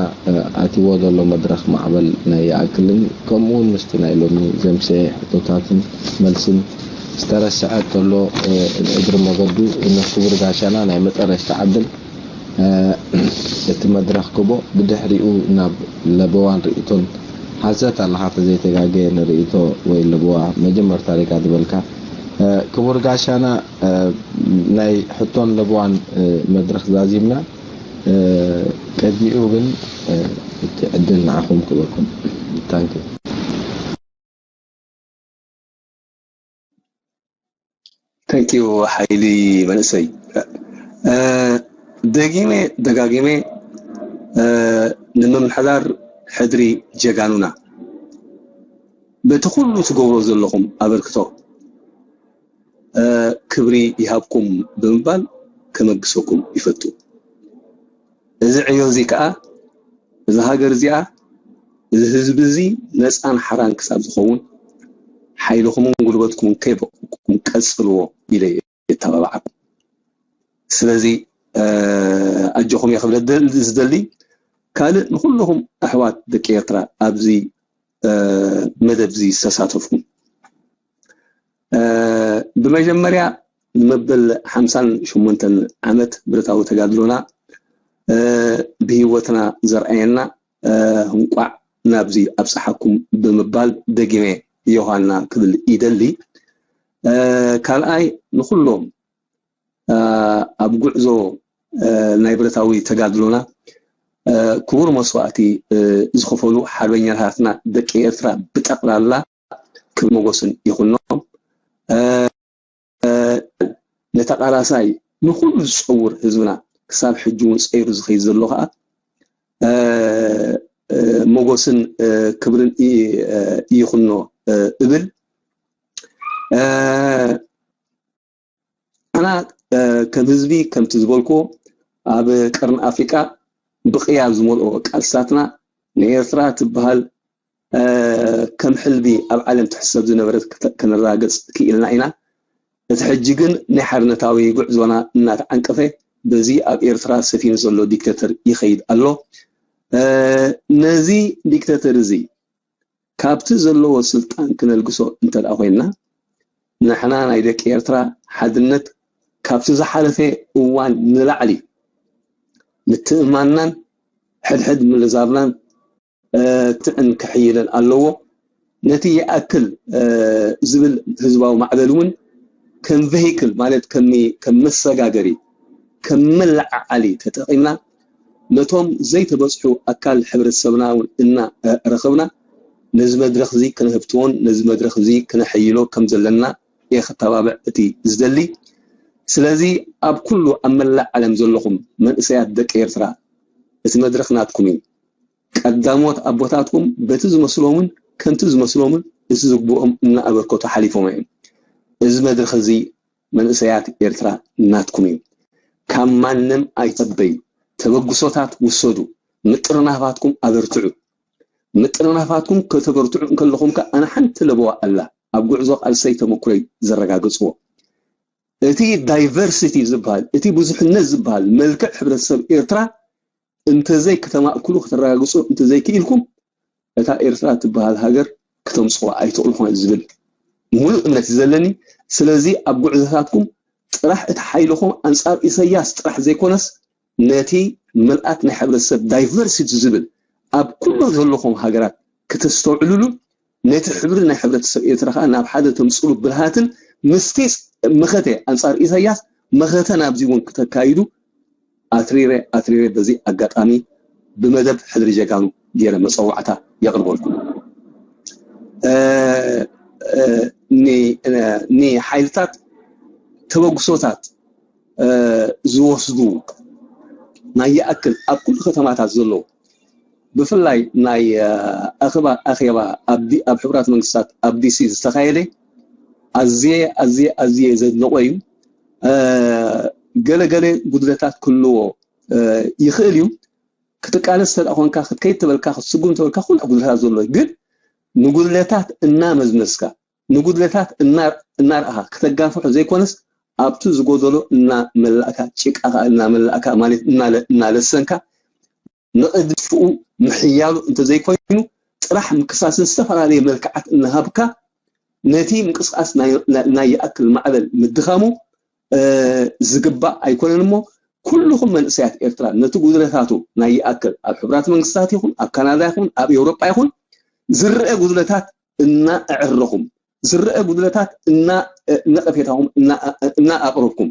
ኣትይዎ ዘሎ መድረኽ ማዕበል ናይ ይኣክልን ከምኡ እውን ምስቲ ናይ ሎሚ ዘምሰየ ሕቶታትን መልስን ዝተረስዐ ተሎ እግሪ መገዱ ንክቡር ጋሻና ናይ መጠረሽታ ዕድል እቲ መድረኽ ክቦ ብድሕሪኡ ናብ ለበዋን ርእይቶን ሓዘት ኣለኻ ተዘይተጋገየ ንርእይቶ ወይ ለበዋ መጀመርታ ሪጋ ዝበልካ ክቡር ጋሻና ናይ ሕቶን ለበዋን መድረኽ ዛዚምና ቅድሚኡ ግን እቲ ዕድል ንዓኹም ክበኩም ታንኪ Thank you ሓይሊ መንእሰይ ደጊመ ደጋጊመ ንምምሕዳር ሕድሪ ጀጋኑና በቲ ኩሉ ትገብሮ ዘለኹም ኣበርክቶ ክብሪ ይሃብኩም ብምባል ከመግሰኩም ይፈቱ። እዚ ዕዮ እዚ ከዓ እዛ ሃገር እዚኣ እዚ ህዝቢ እዚ ነፃን ሓራን ክሳብ ዝኸውን ሓይልኹምን ጉልበትኩምን ከይበቁኩም ቀፅልዎ ኢለ የተባባዓኩም። ስለዚ ኣጆኹም እየ ክብለ ዝደሊ ካልእ ንኩልኹም ኣሕዋት ደቂ ኤርትራ ኣብዚ መደብ እዚ ዝተሳተፍኩም ብመጀመርያ ንመበል ሓምሳን ሸሞንተን ዓመት ብረታዊ ተጋድሎና ብህይወትና ዘርኣየና እንቋዕ ናብዚ ኣብፀሓኩም ብምባል ደጊመ ዮሃና ክብል ይደሊ። ካልኣይ ንኩሎም ኣብ ጉዕዞ ናይ ብረታዊ ተጋድሎና ክቡር መስዋእቲ ዝኸፈሉ ሓርበኛታትና ደቂ ኤርትራ ብጠቕላላ ክብሪ ሞጎስን ይኹኖም። ነተቓላሳይ ንኹሉ ዝጸውር ህዝብና ክሳብ ሕጂ እውን ጸይሩ ዝኸይድ ዘሎ ከዓ እ፣ እ፣ ሞጎስን እ፣ ክብርን እ፣ እ፣ ይኹኖ እ፣ እብል። እ፣ ኣና እ፣ ከም ህዝቢ ከምቲ ዝበልኩ ኣብ ቀርኒ ኣፍሪቃ ብቕያ ዝመልኦ ቃልስታትና ንኤርትራ ትበሃል እ፣ ከም ሕልቢ ኣብ ዓለም ትሕሰብ ዝነበረት ክተ- ከነረጋግጽ ክኢልና ኢና። እቲ ሕጂ ግን ናይ ሓርነታዊ ጉዕዞና እናተዓንቀፈ በዚ ኣብ ኤርትራ ሰፊኑ ዘሎ ዲክተተር ይኸይድ ኣሎ። እ፣ ነዚ ዲክተተር እዚ ካብቲ ዘለዎ ስልጣን ክነልግሶ እንተ ደኣ ኮይንና ንሕና ናይ ደቂ ኤርትራ ሓድነት ካብቲ ዝሓለፈ እዋን ንላዕሊ ምትእምማንናን ሕድሕድ ምልዛብናን ትዕን ክሕይልን ኣለዎ። ነቲ ይኣክል ዝብል ህዝባዊ ማዕበል እውን ከም ቨሂክል ማለት ከም መሰጋገሪ ከም መለዓዓሊ ተጠቒምና ነቶም ዘይተበፅሑ ኣካል ሕብረተሰብና እውን እናረኸብና ነዚ መድረኽ እዚ ክነህብትዎን ነዚ መድረኽ እዚ ክነሐይሎ ከም ዘለና እየ ክተባብዕ እቲ ዝደሊ። ስለዚ ኣብ ኩሉ ኣብ መላእ ዓለም ዘለኹም መንእሰያት ደቂ ኤርትራ እቲ መድረኽ ናትኩም እዩ። ቀዳሞት ኣቦታትኩም በቲ ዝመስሎምን ከምቲ ዝመስሎምን እቲ ዝግብኦም እናኣበርከቱ ሓሊፎም እዮም። እዚ መድረኽ እዚ መንእሰያት ኤርትራ ናትኩም እዩ። ካብ ማንም ኣይተበዩ። ተበግሶታት ውሰዱ። ምጥርናፋትኩም ኣበርትዑ። ምጥርናፋትኩም ከተበርትዑ እንከለኹም ከ ኣነ ሓንቲ ለበዋ ኣላ ኣብ ጉዕዞ ቃልሰይ ተመኩረይ ዘረጋገጽዎ። እቲ ዳይቨርሲቲ ዝበሃል እቲ ብዙሕነት ዝበሃል መልክዕ ሕብረተሰብ ኤርትራ እንተዘይ ከተማእክሉ ከተረጋግጹ እንተዘይክኢልኩም እታ ኤርትራ ትበሃል ሃገር ክተምጽዋ ኣይትኽእሉ ኾነ ዝብል ሙሉእ እምነት እዩ ዘለኒ። ስለዚ ኣብ ጉዕዞታትኩም ጥራሕ እቲ ሓይልኹም ኣንጻር ኢሰያስ ጥራሕ ዘይኮነስ ነቲ ምልኣት ናይ ሕብረተሰብ ዳይቨርሲቲ ዝብል ኣብ ኩሉ ዘለኹም ሃገራት ከተስተውዕልሉ ነቲ ሕብሪ ናይ ሕብረተሰብ ኤርትራ ከዓ ናብ ሓደ ተምፅሉ ብልሃትን ምስቲ መኸተ ኣንፃር ኢሳያስ መኸተ ናብዚ እውን ክተካይዱ ኣትሪረ ኣትሪረ በዚ ኣጋጣሚ ብመደብ ሕድሪ ጀጋኑ ገይረ መፀዋዕታ የቕርበልኩም። ንሓይልታት ተበግሶታት ዝወስዱ ናይ ይኣክል ኣብ ኩሉ ከተማታት ዘለዉ ብፍላይ ናይ ኣኸባ ኣኼባ ኣብ ኣብ ሕቡራት መንግስታት ኣብ ዲሲ ዝተኻየደ ኣዝየ ኣዝየ ኣዝየ ዘድንቆ እዩ። ገለ ገለ ጉድለታት ክህልዎ ይኽእል እዩ። ክትቃለስ እንተ ኮንካ ክትከይድ ተበልካ ክትስጉም ተበልካ ኩሉ ጉድለታት ዘሎ እዩ። ግን ንጉድለታት እናመዝመዝካ ንጉድለታት እናርኣኻ ክተጋፍሖ ዘይኮነስ ኣብቲ ዝጎደሎ እናመላእካ ጭቃ ከዓ እናመላእካ ማለት እናለሰንካ ንቕድፍኡ ምሕያሉ እንተዘይኮይኑ ጥራሕ ምክሳስን ዝተፈላለየ መልክዓት እናሃብካ ነቲ ምንቅስቃስ ናይ ይኣክል ማዕበል ምድኻሙ ዝግባእ ኣይኮነን እሞ ኩልኹም መንእሰያት ኤርትራ ነቲ ጉድለታቱ ናይ ይኣክል ኣብ ሕቡራት መንግስታት ይኹን ኣብ ካናዳ ይኹን ኣብ ኤውሮጳ ይኹን ዝረአ ጉድለታት እናኣዕረኹም ዝረአ ጉድለታት እና ነቐፌታኹም እናኣቕረብኩም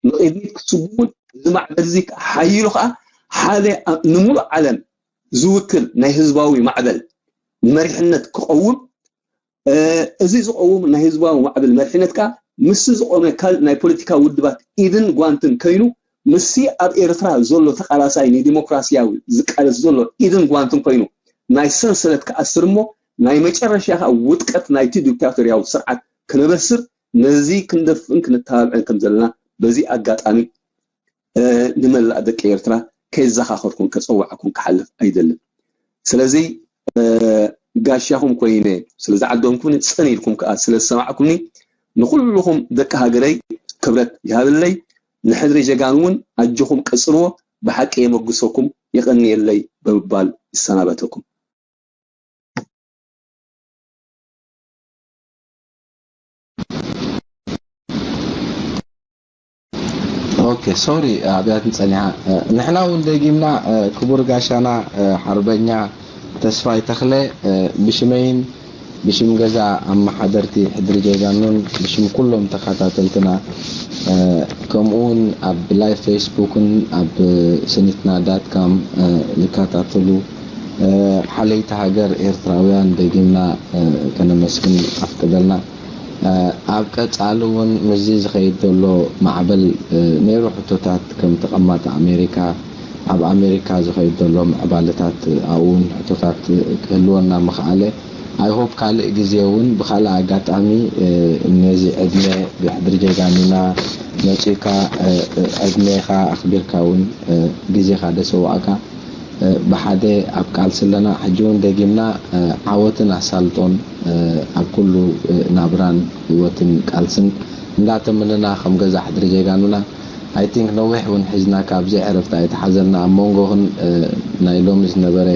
ንቕድሚት ክትስጉሙን እዚ ማዕበል እዚ ሓይሉ ከዓ ሓደ ንሙሉእ ዓለም ዝውክል ናይ ህዝባዊ ማዕበል መሪሕነት ክቐውም እዚ ዝቐውም ናይ ህዝባዊ ማዕበል መሪሕነት ከዓ ምስቲ ዝቆመ ካልእ ናይ ፖለቲካ ውድባት ኢድን ጓንትን ከይኑ ምስቲ ኣብ ኤርትራ ዘሎ ተቃላሳይ ንዲሞክራሲያዊ ዝቃለስ ዘሎ ኢድን ጓንትን ኮይኑ ናይ ሰንሰለት ክኣስር እሞ ናይ መጨረሻ ከዓ ውድቀት ናይቲ ዲክታቶርያዊ ስርዓት ክነበስር ነዚ ክንደፍእን ክንተባብዕን ከም ዘለና በዚ ኣጋጣሚ ንመላእ ደቂ ኤርትራ ከይዘኻኸርኩን ከጸዋዕኩን ክሓልፍ ኣይደልን። ስለዚ ጋሻኹም ኮይነ ስለ ዝዓደምኩኒ ጽን ኢልኩም ከኣ ስለ ዝሰማዕኩምኒ ንኹልኹም ደቂ ሃገረይ ክብረት ይሃብለይ። ንሕድሪ ጀጋኑ እውን ኣጆኹም ቀጽልዎ። ብሓቂ የመጉሰኩም የቐንየለይ ብምባል ይሰናበተኩም። ኦኬ ሶሪ ኣብያትን ጸኒሓ ንሕና እውን ደጊምና ክቡር ጋሻና ሓርበኛ ተስፋይ ተኽለ ብሽመይን ብሽም ገዛ ኣመሓደርቲ ሕድሪ ጀጋኑን ብሽም ኩሎም ተኸታተልትና ከምኡውን ኣብ ላይቭ ፌስቡክን ኣብ ስኒትና ዳት ካም ዝከታተሉ ሓለይቲ ሃገር ኤርትራውያን ደጊምና ከነመስግን ኣፍቅደልና። ኣብ ቀጻሊ እውን ምስዚ ዝኸይድ ዘሎ ማዕበል ነይሩ ሕቶታት ከም ተቐማጢ ኣሜሪካ ኣብ ኣሜሪካ ዝኸይድ ዘሎ ምዕባለታት ኣብኡ እውን ሕቶታት ክህልወና ምኽኣለ። I hope ካልእ ግዜ እውን ብኻልእ ኣጋጣሚ ነዚ ዕድመ ብሕድሪ ጀጋኑና መጺእካ ዕድሜኻ ኣኽቢርካ እውን ግዜኻ ደሰዋእካ ብሓደ ኣብ ቃልሲ ኣለና። ሕጂ እውን ደጊምና ዓወትን ኣሳልጦን ኣብ ኩሉ ናብራን ህይወትን ቃልስን እንዳተመነና ከም ገዛ ሕድሪ ጀጋኑና I think ነዊሕ እውን ሒዝና ካብዚ ዕረፍቲ ኣይተሓዘና ኣብ መንጎኽን ናይ ሎሚ ዝነበረ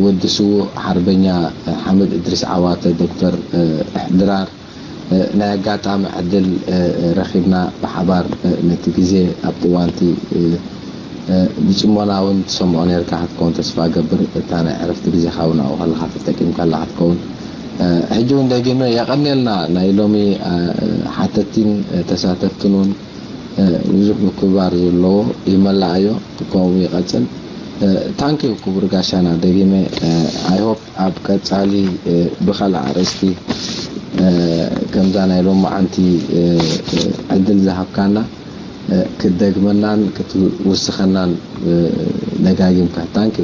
ወዲ ስዉእ ሓርበኛ ሓምድ እድሪስ ዓዋተ ዶክተር ድራር ናይ ኣጋጣሚ ዕድል ረኺብና ብሓባር ነቲ ግዜ ኣብቲ እዋንቲ ብጽሞና እውን ትሰምዖ ነርካ ክትከውን ተስፋ ገብር እታ ናይ ዕረፍቲ ግዜኻ እውን ኣብኡ ከለኻ ተጠቂምካላ ክትከውን ሕጂ እውን ደጊመ የቐንየልና ናይ ሎሚ ሓተቲን ተሳተፍትን እውን ብዙሕ ምክብባር ዘለዎ ይመላኣዮ ከምኡ ይቐጽል ታንኪ ክቡር ጋሻና ደጊመ I hope ኣብ ቀጻሊ ብኻልእ ኣርእስቲ ከምዛ ናይ ሎማዓንቲ ዕድል ዝሃብካና ክትደግመናን ክትውስኸናን ደጋጊምካ ታንኪ